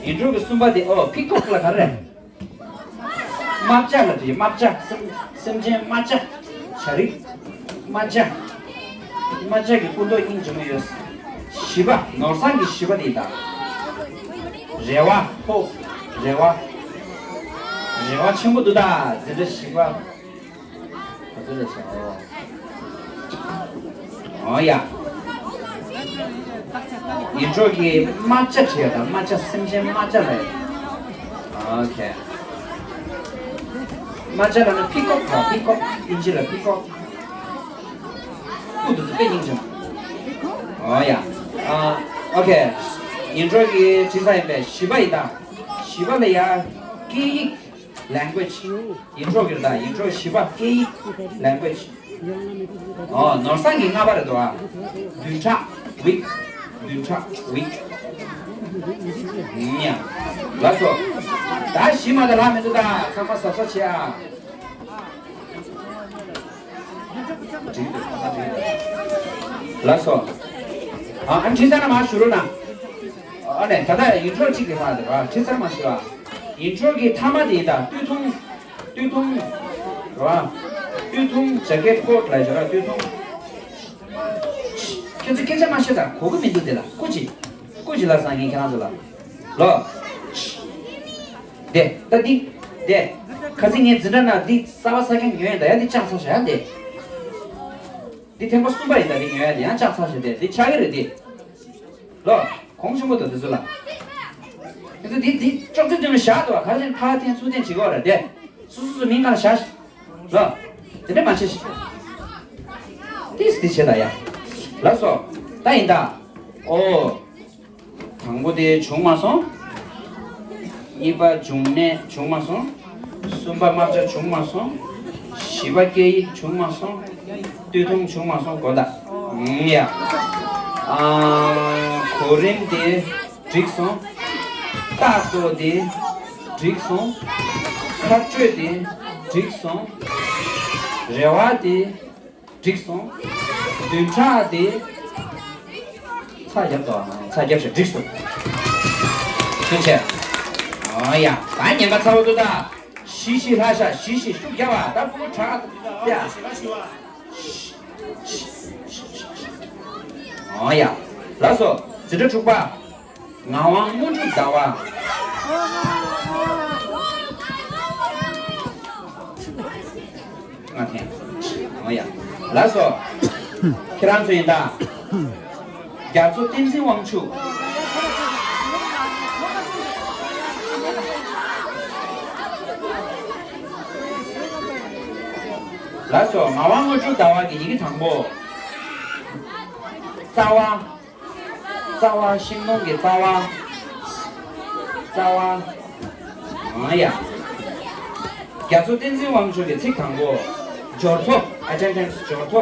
ཡིད་འཕྲོག་གི་གསུམ་པ་དེ། ཨོ། ཕི་ཀོག་ལ་ག་རེ་རེད། རྨ་བྱ་ལ་དེ། རྨ་བྱ། སེམས། སེམས་ཅན་རྨ་བྱ། བྱ་རིགས། རྨ་བྱ། རྨ་བྱ་གི་སྐུ་མདོག་སྙིང་རྗེ་མོ་ཡོད། བཞི་པ། ནོར་བཟང་གི་བཞི་པ་དེ་ཡིན་ད། རེ་བ། ཧོབ། རེ་བ། རེ་བ་ཆེན་པོ་འདུག་ད། འཛིན་གྲྭ་བཞི་པ། ག་ཚོད་རེད་ཤག་ཨོ་ཡ། ཡིད་འཕྲོག་གི་རྨ་བྱ་བྲིས་ཡོད་ད། རྨ་བྱ། སེམས་ཅན་རྨ་བྱ་ལ། ཨོ་ཁེ། རྨ་བྱ་ལ་ནི་ཕི་ཀོག་ད། ཕི་ཀོག། དབྱིན་ཇི་ལ་ཕི་ཀོག། སྐུ་དེ་ཚོ་དཔེ་སྙིང་རྗེ་མོ། ཨོ་ཡ། ཨ། ཨོ་ཁེ། ཡིད་འཕྲོག་གི་བྲིས་ཚར་ཡིན་པས། བཞི་པ་ཡིན་ད། བཞི་པ་ལ་ཡ། སྐད་ཡིག language། ཡིད་འཕྲོག་གི་རེད་ད། ཡིད་འཕྲོག་བཞི་པ། སྐད་ཡིག language། ཨོ། ནོར་བཟང་གི་ལྔ་པ་རེད་དོ། ཨ། བདུན་ཕྲག week། བདུན་ཕྲག week། ཡ། ལགས་སོ། ད་བཞི་མ་གཏོགས་ལྷག་མི་འདུག་ད། ཚང་མ་གཟབ་གཟབ་བྱེད་ཨ། ལགས་སོ། ཨ། ཨ། ཁྲིད་ཚར་ན་མར་བཞུགས་རོགས་གནང་། ཨ་ནི་ད་ལྟ་ཡིད་འཕྲོག་གཅིག་གི་ལྷག་འདུག་ཨ། ཁྲིད་ཚར་ན་མར་བཞུགས་ཨ། ཡིད་འཕྲོག་གི་མཐའ་མ་དེ་ཡིན་ད། སྟོད་ཐུང་། སྟོད་ཐུང་། རེད་བ། སྟོད་ཐུང་། ཇེ་ཀེཊ་ཀོཊ་ལབ་ཡོད་ར། སྟོད་ཐུང་། ཁྱེད་ཚོ་སྐད་ཆ་མ་བཤད་དང་། གོ་གི་མི་འདུག་དེ་ལ། སྐུ་མཁྱེན། སྐུ་མཁྱེན་ལབ་སོང་ངས་ཁྱེད་རང་ཚོ་ལ། ལོ། དེ་ད་འདི། དེ། ཁ་སང་ངའི་འཛིན་གྲྭ་ནང་འདི་གསར་པ་གསར་རྐྱང་ཉོས་ཡིན་ད། ཡ་འདི་བཅག་ཚར་ཤག་ཡ་འདི། འདི་ཐེངས་པ་གསུམ་པ་ཡིན་ད། འདི་ཉོས་ཡ་འདི་ཡང་བཅག་ཚར་ཤག་འདི། འདི་ཆགས་ཀྱི་རེད་འདི། ལོ། གོང་ཆེན་པོ་འདུག་འདི་ཚོ་ལ། ཁྱེད་ཚོ་འདི་འདི་ཅོག་ཙེ་སྟེང་ལ་བཞག་འདུག་ག་ག་རེ་བྱས་ནས་ཕར་འཐེན་ཚུར་འཐེན་བྱེད་ཀྱི་ཡོད་རེད་དེ། སོ་སོ་སོ་མིང་སྒང་ལ་བཞག་ལོ། དེ་འདྲ་མ་བྱེད་ཤིག་ཏིས་ཏི་བྱེད་ད་ཡ། ལགས་སོ། ད་ཡིན་ད། ཨོ། དང་པོ་དེ་བྱུང་མ་སོང་། གཉིས་པ་འབྱུང་གནས་བྱུང་མ་སོང་། གསུམ་པ་རྨ་བྱ་བྱུང་མ་སོང་། བཞི་པ་སྐད་ཡིག་བྱུང་མ་སོང་། སྟོད་ཐུང་བྱུང་མ་སོང་། གོ་ད། ཨུམ་ཡ། ཨ། གོ་རིམ་དེ་འགྲིག་སོང་། རྟག་ཏུ་དེ་འགྲིག་སོང་། ཁ་སྤྲོད་དེ་འགྲིག་སོང་། རེ་བ་དེ་འགྲིག་སོང་། བདུན་ཕྲག་དེ། ཚ་རྒྱབ་དོ། ཚ་རྒྱབ་ཤག་འགྲིག་སོང་། ཐུགས་རྗེ་ཆེ། ཨོ་ཡ། ད་ཉེན་ཁ་ཚ་བོ་འདུག་ད། བཞི་བཞི་ལྷག་ཤག་བཞི་བཞི་ཤུགས་རྒྱབ་པ། ད་ཕྲུ་གུ་དྲག་ཡ། ཨོ་ཡ། ལགས་སོ། འཛིན་གྲྭ་དྲུག་པ། ངག་དབང་དངོས་གྲུབ་ཟླ་བ། ང་འཐེན། ཨོ་ཡ། ལགས་སོ། ཁྱེད་རང་ཚོ་ཡིན་ད། རྒྱ་མཚོ་བསྟན་འཛིན་དབང་ཕྱུག་ལགས་སོ། ངག་དབང་དངོས་གྲུབ་ཟླ་བ་གི་ཡི་གེ་དང་པོ། རྩ་བ། རྩ་བ། ཤིང་སྡོང་གི་རྩ་བ། རྩ་བ། ཨང་ཡ། རྒྱ་མཚོ་བསྟན་འཛིན་དབང་ཕྱུག་གི་ཚིག་དང་པོ། འབྱོར་ཐོ། ཨེ་ཊེན་ཌེན་སི། འབྱོར་ཐོ།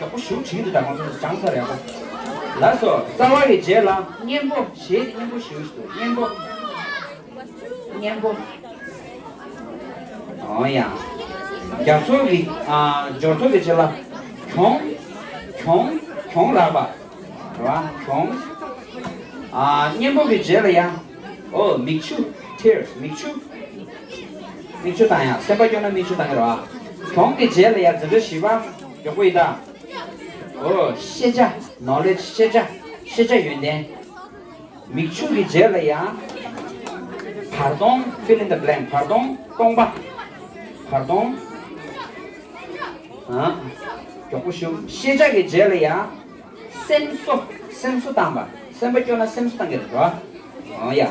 མགྱོགས་པོ་ཞེ་པོ་བྲིས་འདུག་ད་ང་ཚོ་སྦྱངས་ཚར་རེད་པ། ལགས་སོ། རྩ་བ་གི་རྗེས་ལ་སྙན་པོ། གཞས་དེ་སྙན་པོ་ཞེ་པོ་ཞིག་འདུག་སྙན་པོ། སྙན་པོ། ཨང་ཡ། རྒྱ་མཚོ་གི། ཨ། འབྱོར་ཐོ་གི་རྗེས་ལ། གྱོང་། གྱོང་། གྱོང་རག་པ། རེད་པ། གྱོང་། ཨ། སྙན་པོ་གི་རྗེས་ལ་ཡ། ཨོ། མིག་ཆུ། tears། མིག་ཆུ། མིག་ཆུ་བཏང་ཡ། སེམས་པ་སྐྱོ་ན་མིག་ཆུ་བཏང་གི་རེད་པ། གྱོང་གི་རྗེས་ལ་ཡ། འཛིན་གྲྭ་བཞི་པ། མགྱོགས་པོ་ཡིན་ད། ཨོ། ཤེས་བྱ། knowledge། ཤེས་བྱ། ཤེས་བྱ་ཡོན་ཏན། མིག་ཆུ་གི་རྗེས་ལ་ཡ། བར་སྟོང་། fill in the blank། བར་སྟོང་། སྟོང་པ། བར་སྟོང་། ཨ། མགྱོགས་པོ་ཞུ། ཤེས་བྱ་གི་རྗེས་ལ་ཡ། སེམས་གསོ། སེམས་གསོ་བཏང་པ། སེམས་པ་སྐྱོ་ན་སེམས་གསོ་བཏང་གི་རེད་པ། ཨང་ཡ།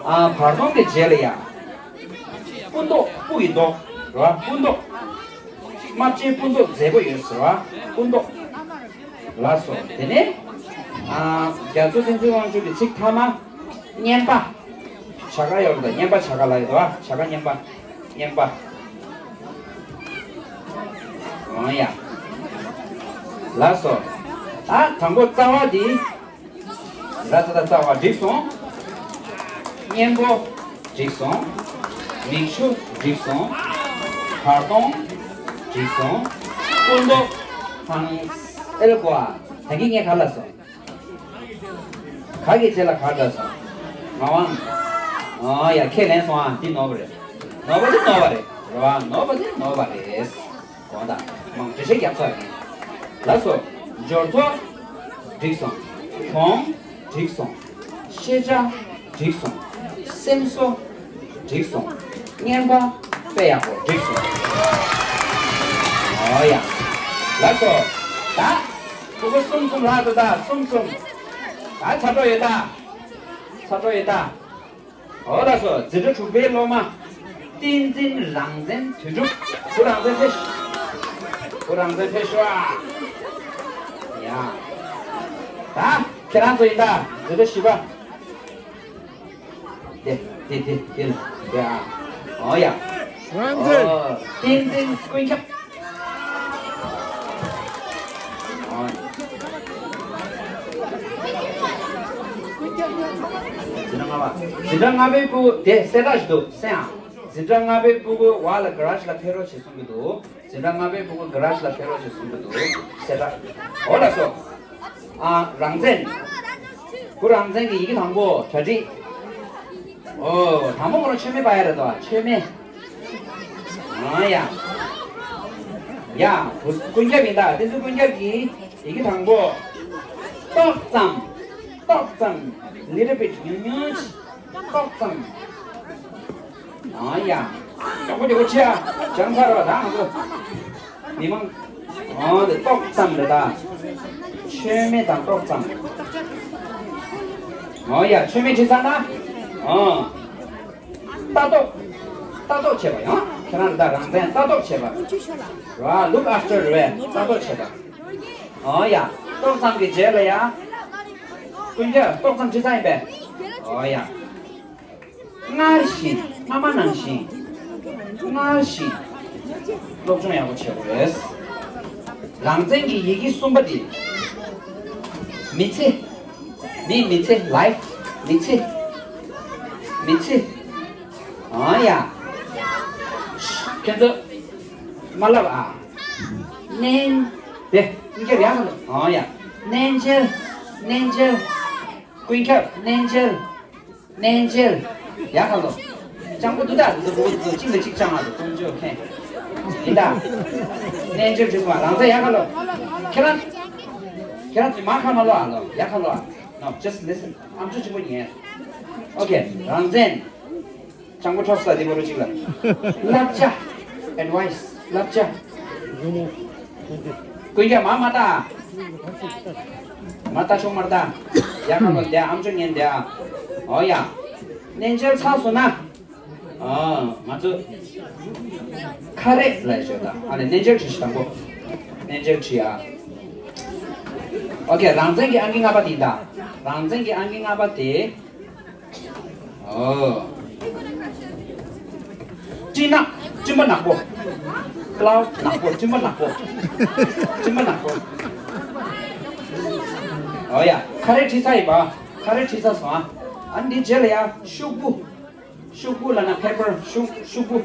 ཨ། བར་སྟོང་གི་རྗེས་ལ་ཡ། སྤུ་མདོག། སྤུ་ཡི་མདོག་རེད་པ། སྤུ་མདོག། རྨ་བྱའི་སྤུ་མདོག་མཛེས་པོ་ཡོད་ཟེར་བ། སྤུ་མདོག། ལགས་སོ། དེ་ནས། ཨ། རྒྱ་མཚོ་བསྟན་འཛིན་དབང་ཕྱུག་གི་ཚིག་མཐའ་མ། སྙན་པ། བྱ་དགའ་ཡོད་རེད་ད། སྙན་པ་བྱ་དགའ་ལབ་ཡོད་རེད་པ། བྱ་དགའ་སྙན་པ། སྙན་པ། ཨང་ཡ། ལགས་སོ། ད་དང་པོ་རྩ་བ་འདི། ར་ཙ་ད་རྩ་བ་འགྲིག་སོང་། སྙན་པོ་འགྲིག་སོང་། མིག་ཆུ་འགྲིག་སོང་། བར་སྟོང་འགྲིག་སོང་། སྤུ་མདོག་དང་། ཨེ་ལ་ཀོ་ཨ། ད་གིན་ངས་ག་ལབ་སོང་། ག་གི་རྗེས་ལ་ག་ལབ་སོང་། ངག་དབང་། ཨ་ཡ། ཁས་ལེན་སོང་ཨ། འདི་ནོར་བ་རེད། ནོར་བ་འདི་ནོར་བ་རེད། རེད་པ། ནོར་བ་འདི་ནོར་བ་རེད། དགོངས་དག་མང་འགྲེལ་བཤད་རྒྱབ་ཚར་ཡིན། ལགས་སོ། འབྱོར་ཐོ་འགྲིག་སོང་། གྱོང་འགྲིག་སོང་། ཤེས་བྱ་འགྲིག་སོང་། སེམས་གསོ་འགྲིག་སོང་། སྙན་པ་དཔེ་ཡག་པོ་འགྲིག་སོང་། ཨོ་ཡ། ལགས་སོ། ད་ཕྲུ་གུ་གསུམ་གསུམ་ལྷག་འདུག་ད་གསུམ་གསུམ། ད་ཚ་གྲོགས་ཡོད་ད། ཚ་གྲོགས་ཡོད་ད། ཨོ་ལགས་སོ། འཛིན་གྲྭ་དྲུག་པའི་སློབ་མ། བསྟན་འཛིན་རང་བཙན་དོན་གྲུབ། བུ་རང་བཙན་ཕེབས་ཤོག་བུ་རང་བཙན་ཕེབས་ཤོག་ཨ། ཡ། ད་ཁྱེད་རང་ཚོ་ཡིན་ད། འཛིན་གྲྭ་བཞི་པ། དེ་དེ་དེ་དེ་ལ་དེ་ཨ། ཨོ་ཡ། རང་བཙན། ཨོ། བསྟན་འཛིན་ཀུན་ཁྱབ། འཛིན་གྲྭ་ལྔ་པ། འཛིན་གྲྭ་ལྔ་པའི་སྤུ་གུ་དེ་གསལ་བསྒྲགས་ཤིག་འདུག་གསན་ཨ། འཛིན་གྲྭ་ལྔ་པའི་སྤུ་གུ་བ་ལ་ག་ར་ཤི་ལ་ཕེབས་རོགས་བྱེད་གསུང་གི་འདུག་འཛིན་གྲྭ་ལྔ་པའི་སྤུ་གུ་ག་ར་ཤི་ལ་ཕེབས་རོགས་བྱེད་གསུང་གི་འདུག་གསལ་བསྒྲགས། ཨོ་ལགས་སོ། ཨ། རང་བཙན། བུ་རང་བཙན་གྱི་ཡི་གེ་དང་པོ་གྲ་སྒྲིག་ཨོ། དང་པོ་ཁོ་རང་མཆོད་མེ་སྤར་ཡ་རེད་དོ། མཆོད་མེ། ཨ་ཡ། ཡ། བུ་ཀུན་ཁྱབ་ཡིན་ད། དེ་ཚོ་ཀུན་ཁྱབ་ཀྱི་ཡི་གེ་དང་པོ། ཏོག་ཙམ། ཏོག་ཙམ། little bit། ཉུང་ཉུང་། ཏོག་ཙམ། ཨ་ཡ། མགྱོགས་པོ་མགྱོགས་པོ་བྱེད་ཨ། སྦྱངས་ཚར་བ་ད་ང་ཚོ། མི་མང་། ཨོ་དེ་ཏོག་ཙམ་རེད་ད། མཆོད་མེ་དང་ཏོག་ཙམ། ཨོ་ཡ། མཆོད་མེ་བྲིས་ཚར་ན། ཨོ། ལྟ་རྟོག་ལྟ་རྟོག་བྱེད་པ་ཡང་ཁྱེད་རང་ད་རང་བཙན་ལྟ་རྟོག་བྱེད་པ། ར། look after རེད་པས། ལྟ་རྟོག་བྱེད་པ། ཨོ་ཡ། ཏོག་ཙམ་གྱི་རྗེས་ལ་ཡ། ཀུན་ཁྱབ་ཏོག་ཙམ་བྲིས་ཚར་ཡིན་པས། ཨོ་ཡ། སྔར་བཞིན། སྔ་མ་ནང་བཞིན། སྔར་བཞིན། སློབ་སྦྱོང་ཡག་པོ་བྱེད་དགོས་རེད། རང་བཙན་གྱི་ཡི་གེ་གསུམ་པ་དེ། མི་ཚེ། མིའི་མི་ཚེ། life། མི་ཚེ། མི་ཚེ། ཨང་ཡ། ཁྱེད་ཚོ། མ་ལབ་ཨ། གནས། དེ། ཀུན་ཁྱབ་ཡག་ག་ལོ། ཨང་ཡ། གནས་མཇལ། གནས་མཇལ། ཀུན་ཁྱབ། གནས་མཇལ། གནས་མཇལ། ཡག་ག་ལོ། སྤྱང་པོ་འདུག་ད། འདི་ཚོ་འདི་ཚོ་གཅིག་ལ་གཅིག་སྤྱང་བ་འདུག་ཀུན་སྤྱོད་མཁན། ཡིན་ད། གནས་མཇལ་བྱེད་དགོས། རང་བཙན་ཡག་ག་ལོ། ཁྱེད་རང་། ཁྱེད་རང་ཚོས་མ་ཁ་མ་ལོ་ཨ་ལོ། ཡག་ག་ལོ་ཨ། No, just listen. ཨམ་ཅོག་གཅིག་པོ་ཉན། Okay, རང་བཙན། སྤྱང་པོ་འཕྲོག་ས་འདི་མོ་རུ་གཅིག་ལ། བསླབ་བྱ། advice། བསླབ་བྱ། ཀུན་ཀྱང་མ་མ་ལྟ། མ་ལྟ་ཆོག་མ་ལྟ། ཡ་ཁ་ལོ་བསྡད། ཨམ་ཅོག་ཉན་བསྡད་ཨ། ཨོ་ཡ། གནས་མཇལ་ཚར་སོང་ན། ཨ། ང་ཚོ། ཁ་རས་ལ་ཞོ་ད། ཨ་ནི་གནས་མཇལ་བྲིས་ཤིག་དང་པོ། གནས་མཇལ་བྲིས་ཨ། ཨོ་ཁེ། རང་བཙན་གྱི་ཨང་ཀི་ལྔ་པ་དེ་ཡིན་ད། རང་བཙན་གྱི་ཨང་ཀི་ལྔ་པ་དེ། ཨོ། སྤྲིན་ནག་སྤྲིན་པ་ནག་པོ། ཀླའུ་ནག་པོ། སྤྲིན་པ་ནག་པོ། སྤྲིན་པ་ནག་པོ། ཨོ་ཡ། ཁ་རས་བྲིས་ཚར་ཡིན་པ། ཁ་རས་བྲིས་ཚར་སོང་ཨ། ཨ་འདི་རྗེས་ལ་ཡ་ཤོག་བུ། ཤོག་བུ་ལབ་ན་པེ་པར། ཤོག་ཤོག་བུ།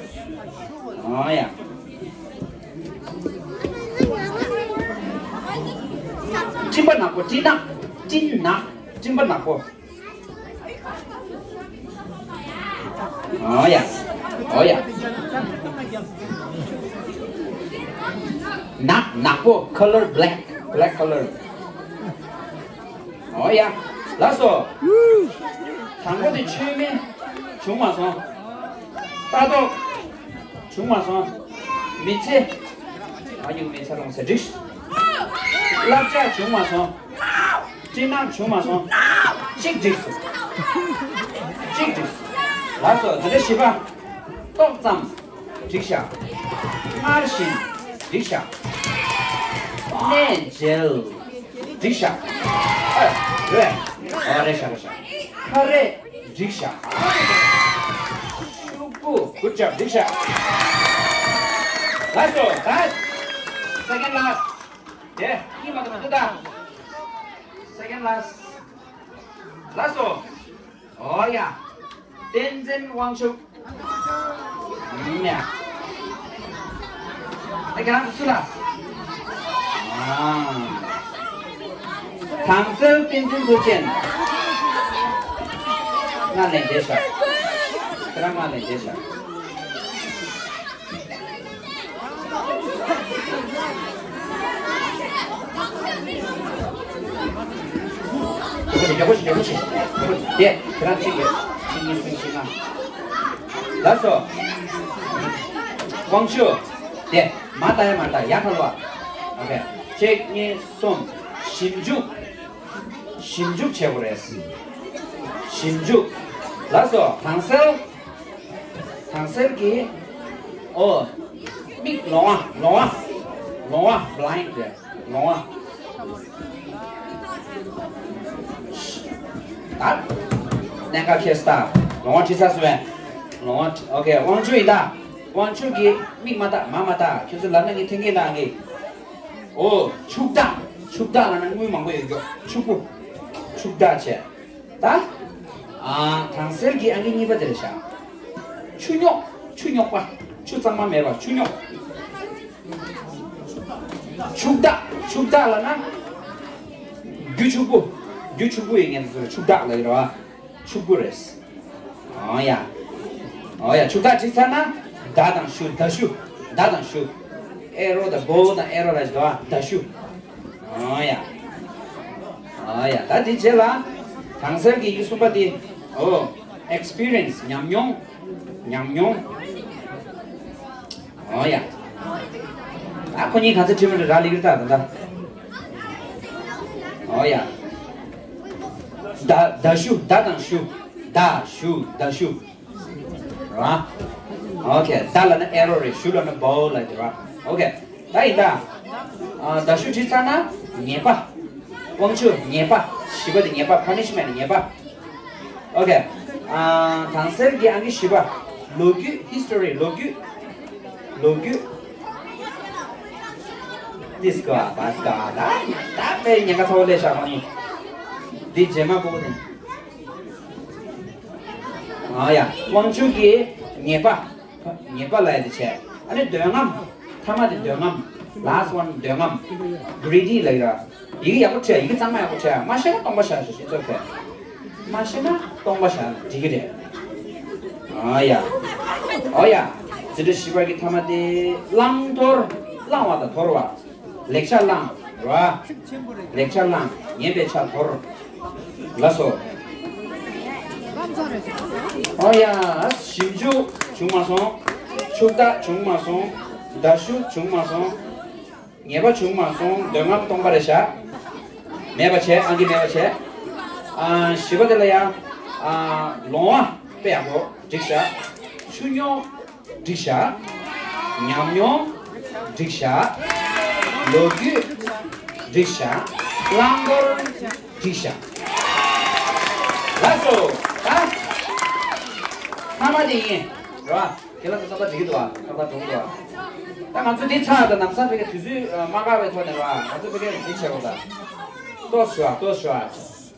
ཨོ་ཡ། སྤྲིན་པ་ནག་པོ། སྤྲིན་ནག་སྤྲིན་ནག་སྤྲིན་པ་ནག་པོ། ཨོ་ཡ། ཨོ་ཡ། ནག་ནག་པོ། ཁ་ལར་བྷེ་ལེག་བྷེ་ལེག་ཁ་ལར། ཨོ་ཡ། ལགས་སོ། དང་པོ་དེ་མཆོད་མེ་བྱུང་མ་སོང་། ལྟ་རྟོག་བྱུང་མ་སོང་། མི་ཚེ། ཨ་ཡུ་མི་ཚེ་རོང་ཟེར་འགྲིག་བསླབ་བྱ་བྱུང་མ་སོང་། སྤྲིན་ནག་བྱུང་མ་སོང་། གཅིག་འགྲིག་སོང་། གཅིག་འགྲིག་སོང་། ལགས་སོ། འཛིན་གྲྭ་བཞི་པ། ཏོག་ཙམ། འགྲིག་ཤག་སྔར་བཞིན། འགྲིག་ཤག་གནས་མཇལ། འགྲིག་ཤག་ཨ། རེད། ཨ་རེད་ཤག་རེད་ཤག་ཁ་རས། འགྲིག་ཤག་ཤོག་བུ། གུཌ་ཇོབ། འགྲིག་ཤག་ལགས་སོ། ད་སེ་ཀེན་ལ་སི་ཊི། དེ་གཉིས་མ་གཏོགས་མི་འདུག་ད། སེ་ཀེན་ལ་སི་ཊི། ལགས་སོ། ཨོ་ཡ། བསྟན་འཛིན་དབང་ཕྱུག་ཡིན་ཡ། ད་ཁྱེད་རང་ཚོ་སུ་ལ། ཨ། དྭངས་གསལ་བསྟན་འཛིན་མཚོ་ཆེན། ང་ལན་བྱས་ཤག་ཁྱེད་རང་ང་ལན་བྱས་ཤག་ཡག་པོ་བྱེད། ཡག་པོ་བྱེད། ཡག་པོ་བྱེད། ཡག་པོ་བྱེད། དེ་ཁྱེད་རང་གཅིག་རེད། གཅིག་གཉིས་གསུམ་བཞི་ལྔ། ལགས་སོ། དབང་ཕྱུག་དེ་མ་ལྟ་ཡ་མ་ལྟ་ཡ་ཁ་ལོ། ཨོ་ཁེ། གཅིག་གཉིས་གསུམ། ཞིབ་འཇུག་ཞིབ་འཇུག་བྱེད་དགོས་རེད། ཞིབ་འཇུག་ལགས་སོ། དྭངས་གསལ། དྭངས་གསལ་གྱི། ཨོ། མིག་ལོང་བ། ལོང་བ། ལོང་བ། བྷི་ལའིན་ཌི་རེད། ལོང་བ། ད། གནད་འགག་ཁྱེར་སོང་ད། ལོང་བ་བྲིས་ཚར་སོང་བས། ལོང་བ། ཨོ་ཁེ། དབང་ཕྱུག་ཡིན་ད། དབང་ཕྱུག་གི་མིག་མ་ལྟ་མ་མ་ལྟ། ཁྱོད་ཚོ་ལབ་ན་ངས་འཐེན་གྱི་ལབ་ངས། ཨོ། ཕྱུག་བདག་ཕྱུག་བདག་ལབ་ན་དངུལ་མང་པོ་ཡོད་རྒྱུ། ཕྱུག་པོ། ཕྱུག་བདག་བྱས། ད། ཨ། དྭངས་གསལ་གྱི་ཨང་ཀི་གཉིས་པ་དེ་རེད་ཤག་ཆུ་རྙོག་ཆུ་རྙོག་པ། ཆུ་གཙང་མ་མེད་པ། ཆུ་རྙོག་ཕྱུག་བདག་ཕྱུག་བདག་ལབ་ན། རྒྱུ་ཕྱུག་པོ། རྒྱུ་ཕྱུག་པོ་ཡིན་ངེས་ཚོ་ཕྱུག་བདག་ལབ་ཀྱི་རེད་བ། ཕྱུག་པོ་རེད། ཨོ་ཡ། ཨོ་ཡ། ཕྱུག་བདག་བྲིས་ཚར་ན། མདའ་དང་གཞུ། མདའ་གཞུ། མདའ་དང་གཞུ། ཨེ་རོ་དང་བོ་དང་ཨེ་རོ་ལ་ཞིག་འདུག་ཨ། མདའ་གཞུ། ཨོ་ཡ། ཨོ་ཡ། ད་དེ་རྗེས་ལ། དྭངས་གསལ་གྱི་ཡིག་གསུམ་པ་དེ། ཨོ། ཨེག་སི་པི་རི་ཡན་སི། ཉམས་མྱོང་། ཉམས་མྱོང་། ཨོ་ཡ། ད་ཁོ་གཉིས་ག་ཚོད་བྲིས་མ་འགྲོ་ར་ལི་གིར་ད་ད་ད། ཨོ་ཡ། མདའ། མདའ་གཞུ། མདའ་དང་གཞུ། མདའ་གཞུ། མདའ་གཞུ། ར། ཨོ་ཁེ། མདའ་ལབ་ན་ཨེ་རོ་རེད། གཞུ་ལབ་ན་བོ་ལབ་ཀྱི་ར། ཨོ་ཁེ། ད་ཡིན་ད། ཨ། མདའ་གཞུ་བྲིས་ཚར་ན་ཉེས་པ། དབང་ཕྱུག་ཉེས་པ། བཞི་པ་དེ་ཉེས་པ། པ་ནི་ཤི་མེན་ཊི། ཉེས་པ། ཨོ་ཁེ། ཨ། དྭངས་གསལ་གྱི་ཨང་ཀི་བཞི་པ། ལོ་རྒྱུས། ཧི་སི་ཊོ་རི། ལོ་རྒྱུས། ལོ་རྒྱུས། ཏིས་ཀ་བ་སི་ཀ་ད། ད་དཔེ་ཉེན་ཁ་ཚ་བོ་ལས་བཞག་ཁོ་ནི། འདི་རྗེས་མ་པོ་ནི། ཨ་ཡ། དབང་ཕྱུག་གི་ཉེས་པ། ཉེས་པ་ལབ་ཡ་དེ་བྱས། ཨ་ནི་འདོད་རྔམ། ཐ་མ་དེ་འདོད་རྔམ། ལཱ་སི་ཊི་ཝན། འདོད་རྔམ། གྷི་རི་ཌི་ལབ་ཡ། ཡི་གེ་ཡག་པོ་བྲིས། ཡི་གེ་གཙང་མ་ཡག་པོ་བྲིས། མ་ཤེས་ན་སྟོང་པ་བཞག་ཤོག་ཤེས་ཚོད་ཕེ། མ་ཤེས་ན་སྟོང་པ་བཞག་འགྲིག་གི་རེད། ཨ་ཡ། ཨོ་ཡ། འཛིན་གྲྭ་བཞི་པ་གི་ཐ་མ་དེ། བླང་དོར། བླང་བ་དང་དོར་བ། ལེགས་ཆ་བླངས། ར། ལེགས་ཆ་བླངས། ངན་པའི་ཆ་དོར། ལགས་སོ། ཨོ་ཡ། ཞིབ་འཇུག་བྱུང་མ་སོང་། ཕྱུག་བདག་བྱུང་མ་སོང་། མདའ་གཞུ་བྱུང་མ་སོང་། ཉེས་པ་བྱུང་མ་སོང་། འདོད་རྔམ་སྟོང་པ་རེད་བཞག་མེད་པ་བྱས། ཨང་ཀི་མེད་པ་བྱས། ཨ། བཞི་པ་དེ་ལ་ཡང་། ཨ། ལོང་བ་དཔེ་ཡག་པོ་འགྲིག་བཞག་ཆུ་རྙོག་འགྲིག་བཞག་ཉམས་མྱོང་འགྲིག་བཞག་ལོ་རྒྱུས་འགྲིག་བཞག་བླང་དོར་འགྲིག་བཞག་ལགས་སོ། ད་ ཐ་མ་དེ་ཡིན། རེད་བ། ཁྱེད་རང་ཚོ་ཏག་ཏག་འགྲིག་གི་འདུག་བ། ཏག་ཏག་འགྲོ་གི་འདུག་བ། ད་ང་ཚོ་འདི་ཚར་དང་ལམ་སང་ཕ་གི་དུས་ཚོད་མ་འགག་པའི་ཐོག་ནས་རེད་བ། ང་ཚོ་ཕ་གི་འདི་བྱེད་དགོས་ད། ལྟོས་ཤོག་ལྟོས་ཤོག་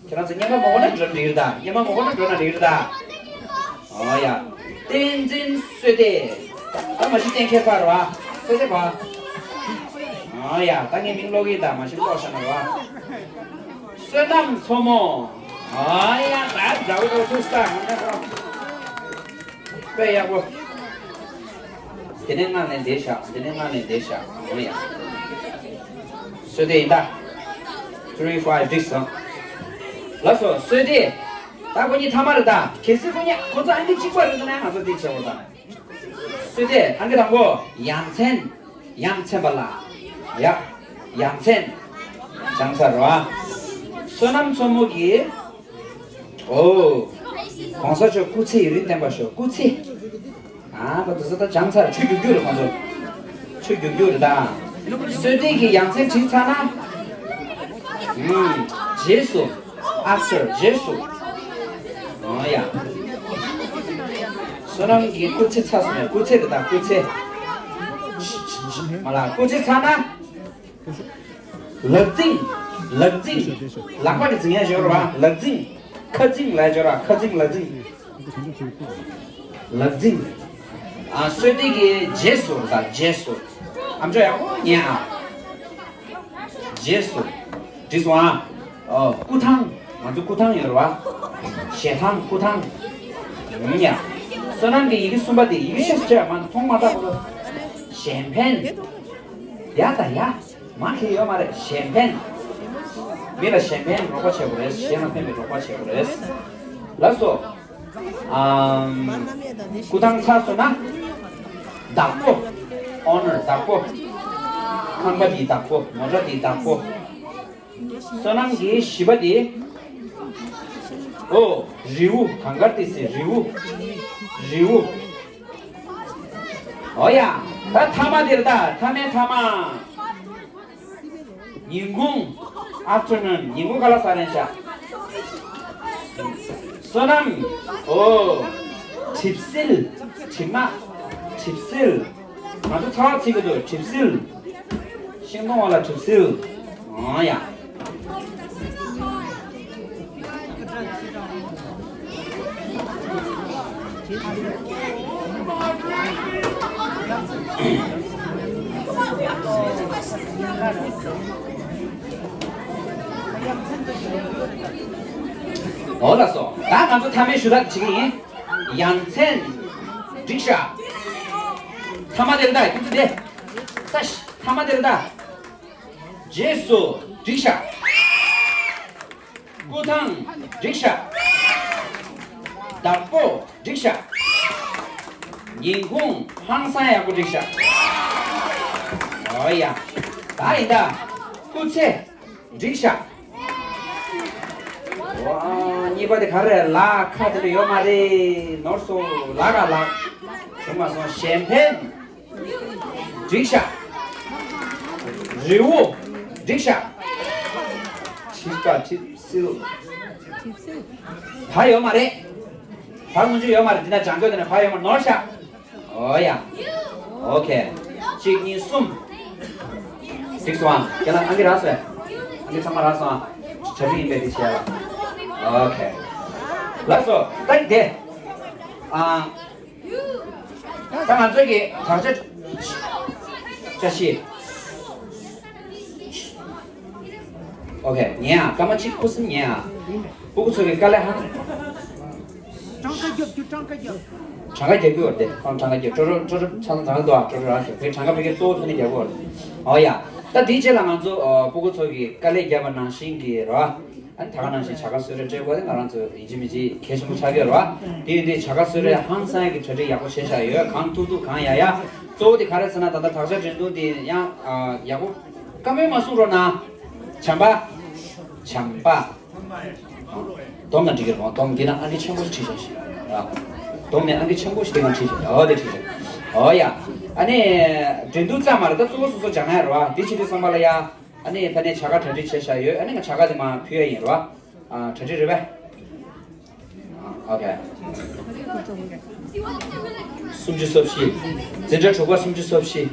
ཁྱེད་རང་ཚོ་སྙན་པ་མ་གོ་ན་འགྲོ་ན་འགྲིག་རེད་ད། སྙན་པ་མ་གོ་ན་འགྲོ་ན་འགྲིག་རེད་ད། ཨོ་ཡ། བསྟན་འཛིན་བསོད་བདེ། ད་མ་གཞི་གཏན་འཁེལ་ཚར་བ། བསོད་བདེ་བ། ཨོ་ཡ། ད་ངའི་མིང་ཀློག་གི་ད་མ་གཞི་ཀློག་བཞག་ན་རེད་བ། བསོད་ནམས་མཚོ་མོ། ཨོ་ཡ། ད་འདྲ་བོ་འདྲ་བོ་ཐུག་ས་ང་ནས་ཀློག་དཔེ་ཡག་པོ། དེ་ནས་སྔ་ནས་བསྡད་བཞག་དེ་ནས་སྔ་ནས་བསྡད་བཞག་འོ་ཡ། བསོད་བདེ་ཡིན་ད། three five འགྲིག་སོང་། ལགས་སོ་བསོད་བདེ། ད་ཁོ་གཉིས་ཐ་མ་རེད་ད། གལ་སྲིད་ཁོ་གཉིས་ཁོ་ཚོ་ཨང་ཀི་གཅིག་པ་རེད་ན་ང་ཚོ་འདི་བྱེད་འོ་ད། བསོད་བདེ་ཨང་ཀི་དང་པོ་ཡ་མཚན། ཡ་མཚན་པ་ལ། ཡ། ཡ་མཚན། སྦྱངས་ཚར་རོ། བསོད་ནམས་མཚོ་མོ་གིས། ཨོ། གོང་ས་མཆོག་སྐུ་ཚེ་ཡུན་རིང་བརྟན་པར་ཤོག་སྐུ་ཚེ། ཨ་ད་དུ་ས་ད་སྦྱངས་ཚར། ཆུ་རྒྱུག་རྒྱུག་རེད་ཁོང་ཚོ། ཆུ་རྒྱུག་རྒྱུག་རེད་ད། བསོད་བདེ་གིས་ཡ་མཚན་བྲིས་ཚར་ན། ཨུམ། རྗེས་སུ། after རྗེས་སུ། ཨོ་ཡ། བསོད་ནམས་ཀྱི་སྐུ་ཚེ་ཚར་སོང་ཡ། སྐུ་ཚེ་རེད་ད་སྐུ་ཚེ། མ་ལ་སྐུ་ཚེ་ཚར་ན། ལག་རྫིང་། ལག་རྫིང་། ལག་པ་གི་རྫིང་ཡ་ཞོར་བ་ལག་རྫིང་། ཁ་རྫིང་ལ་ཞོར་བ་ཁ་རྫིང་ལག་རྫིང་། ལག་རྫིང་། ཨ་བསོད་བདེ་གི་རྗེས་སུ་ད་རྗེས་སུ། ཨམ་ཅོག་ཡག་པོ་ཉན་ཨ། རྗེས་སུ། འགྲིག་སོང་ཨ། ཨོ་སྐུ་ཐང་། ང་ཚོ་སྐུ་ཐང་ཡོད་རེད་བ། ཞལ་ཐང་སྐུ་ཐང་། ཡིན་ཡ། བསོད་ནམས་ཀྱི་ཡི་གེ་གསུམ་པ་དེ་ཡི་གེ་ཤེས་སུ་བྱས་མ་མཐོང་མ་ཐག་གོ། གཞན་ཕན། ཡ་ད་ཡ། མ་ཁེ་ཡོད་མ་རེད་གཞན་ཕན། མི་ལ་གཞན་ཕན་རོགས་པ་བྱེད་དགོས་རེད། གཞན་ལ་ཕན་པའི་རོགས་པ་བྱེད་དགོས་རེད། ལགས་སོ། ཨམ། སྐུ་ཐང་ཚར་སོང་ན། བདག་པོ། owner བདག་པོ། ཁང་པ་འདིའི་བདག་པོ། མོ་ཊ་འདིའི་བདག་པོ། བསོད་ནམས་ཀྱི་བཞི་པ་དེ། ཨོ། རི་བོ་གངས་དཀར་ཏི་སེ་རི་བོ། རི་བོ། ཨོ་ཡ། ད་ཐ་མ་དེ་རེད་ད་ཐ་མའི་ཐ་མ། ཉིན་གུང་། afternoon ཉིན་གུང་ཁ་ལག་ཟ་རན་ཤག་བསོད་ནམས། ཨོ། གྲིབ་བསིལ། གྲིབ་མ། གྲིབ་བསིལ། ང་ཚོ་ཚ་བ་ཚིག་གི་འདུག་གྲིབ་བསིལ། ཤིང་སྡོང་བ་ལ་གྲིབ་བསིལ། ཨང་ཡ། འོ་ལགས་སོ། ད་ང་ཚོ་མཐའ་མའི་ཞུ་དག་བྱེད་ཀྱི་ཡིན། ཡ་མཚན། འགྲིག་ཤག་མཐའ་མ་དེ་རེད་ད་ཁྱོད་ཚོ་དེ། ད་ཤ་མཐའ་མ་དེ་རེད་ད། རྗེས་སུ་འགྲིག་ཤག་སྐུ་ཐང་འགྲིག་ཤག་བདག་པོ་འགྲིག་ཤག་ཉིན་གུང་ཧང་སང་ཡག་པོ་འགྲིག་ཤག་ཨོ་ཡ། ད་ཡིན་ད། སྐུ་ཚེ་འགྲིག་ཤག་ཨོ། གཉིས་པ་དེ་ག་རེ་ལ་ཁ་དེ་ལ་ཡོད་མ་རེད། ནོར་སོང་ལ་ག་ལ། བྱུང་མ་སོང་གཞན་ཕན། འགྲིག་ཤག་རི་བོ། འགྲིག་ཤག་ཁྲིད་པ་ཁྲིད་སིལ། བ་ཡོད་མ་རེད། བ་སྔོན་ཆད་ཡོད་མ་རེད། འདི་ན་ལྗང་གོ་དེ་ན་བ་ཡོད་མ་ནོར་ཤག་ཨོ་ཡ། ཨོ་ཁེ། གཅིག་གཉིས་གསུམ། འགྲིག་སོང་ཨ། ཁྱེད་རང་ཨང་ཀི་རག་སོང་ཨ། ཨང་ཀི་ཚང་མ་རག་སོང་ཨ། གྲ་སྒྲིག་ཡིན་པས་འདི་བྱས་ལ། ཨོ་ཁེ། ལགས་སོ། ད་དེ། ཨ། ད་ང་ཚོ་གི་དག་ཆ། བཀྲ་ཤིས། ཨོ་ཁེ། ཉན་ཨ། སྐར་མ་གཅིག་ཁུ་སིམ་ཉན་ཨ། སྤུ་གུ་ཚོ་གི་དཀའ་ལས་ཧ། གྲངས་ཀ་རྒྱབ་རྒྱུ། གྲངས་ཀ་རྒྱབ། གྲངས་ཀ་རྒྱབ་ཀྱི་ཡོད་རེད་དེ། ཁོང་གྲངས་ཀ་རྒྱབ། ཀྲོ་ཀྲོ་ཀྲོ་ཀྲོ་ཆ་ཚང་གྲངས་ཀ་འདུག་ཨ། ཀྲོ་ཀྲོ་ར་ཞོག་དེ་གྲངས་ཀ་ཕ་གི་གཙོ་བོ་ཐོན་ནས་རྒྱབ་ཀྱི་ཡོད་རེད། ཨོ་ཡ། ད་དེའི་རྗེས་ལ་ང་ཚོ་ཨ། སྤུ་གུ་ཚོ་གི་དཀའ་ལས་བརྒྱབ་པ་ནང་བཞིན་གྱི་རེད་བ། ཨ་ནི་ད་ག་ནང་བཞིན་བྱ་དགའ་གསོལ་རས་སྤྲད་དགོས་དེ་ང་རང་ཚོ་ཡིན་གཅིག་མིན་གཅིག་གལ་ཆེན་པོ་ཆགས་ཀྱི་ཡོད་རེད་བ། དེ་ཡིན་དུས་བྱ་དགའ་གསོལ་རས་ཧང་སང་ཡག་གི་གྲ་སྒྲིག་ཡག་པོ་བྱས་བཞག་ཡོད། གང་ཐུབ་ཐུབ་གང་ཡག་ཡག་གཙོ་བོ་དེ་ག་རེ་ཟེར་ན་ད་ལྟ་དག་ཆ་འགྲན་བསྡུར་དེ་ཡང་ཨ། ཡག་པོ་བཀའ་མོལ་མ་གསུང་རོགས་གནང་། བྱམས་པ། བྱམས་པ། སྡོམ་ན་འགྲིག་གི་རེད། སྡོམ་འདི་ན་ཨང་ཀི་ཆེན་པོ་ཞིག་བྲིས་བཞག་ཤིག་ཨ། སྡོམ་ནས་ཨང་ཀི་ཆེན་པོ་ཞིག་དེ་གང་བྲིས་བཞག་ཨོ་དེ་བྲིས་བཞག་ཨོ་ཡ། ཨ་ནི། འགྲན་བསྡུར་ཙམ་མ་རེད། ད་གཙོ་བོ་སོ་སོ་སྦྱང་ཡ་རེད་བ། འདི་བྱེད་དུས་ཙམ་པ་ལ་ཡ། ཨ་ནི་ཕ་ནས་བྱ་དགའ་གྲ་སྒྲིག་བྱས་བཞག་ཡོད། ཨ་ནི་ང་བྱ་དགའ་དེ་མར་ཕུལ་ཡ་ཡིན་རེད་བ། ཨ། གྲ་སྒྲིག་རེད་པས། ཨོ་ཁེ། སུམ་ཅུ་སོ་བཞི། འཛིན་གྲྭ་དྲུག་པ་སུམ་ཅུ་སོ་བཞི།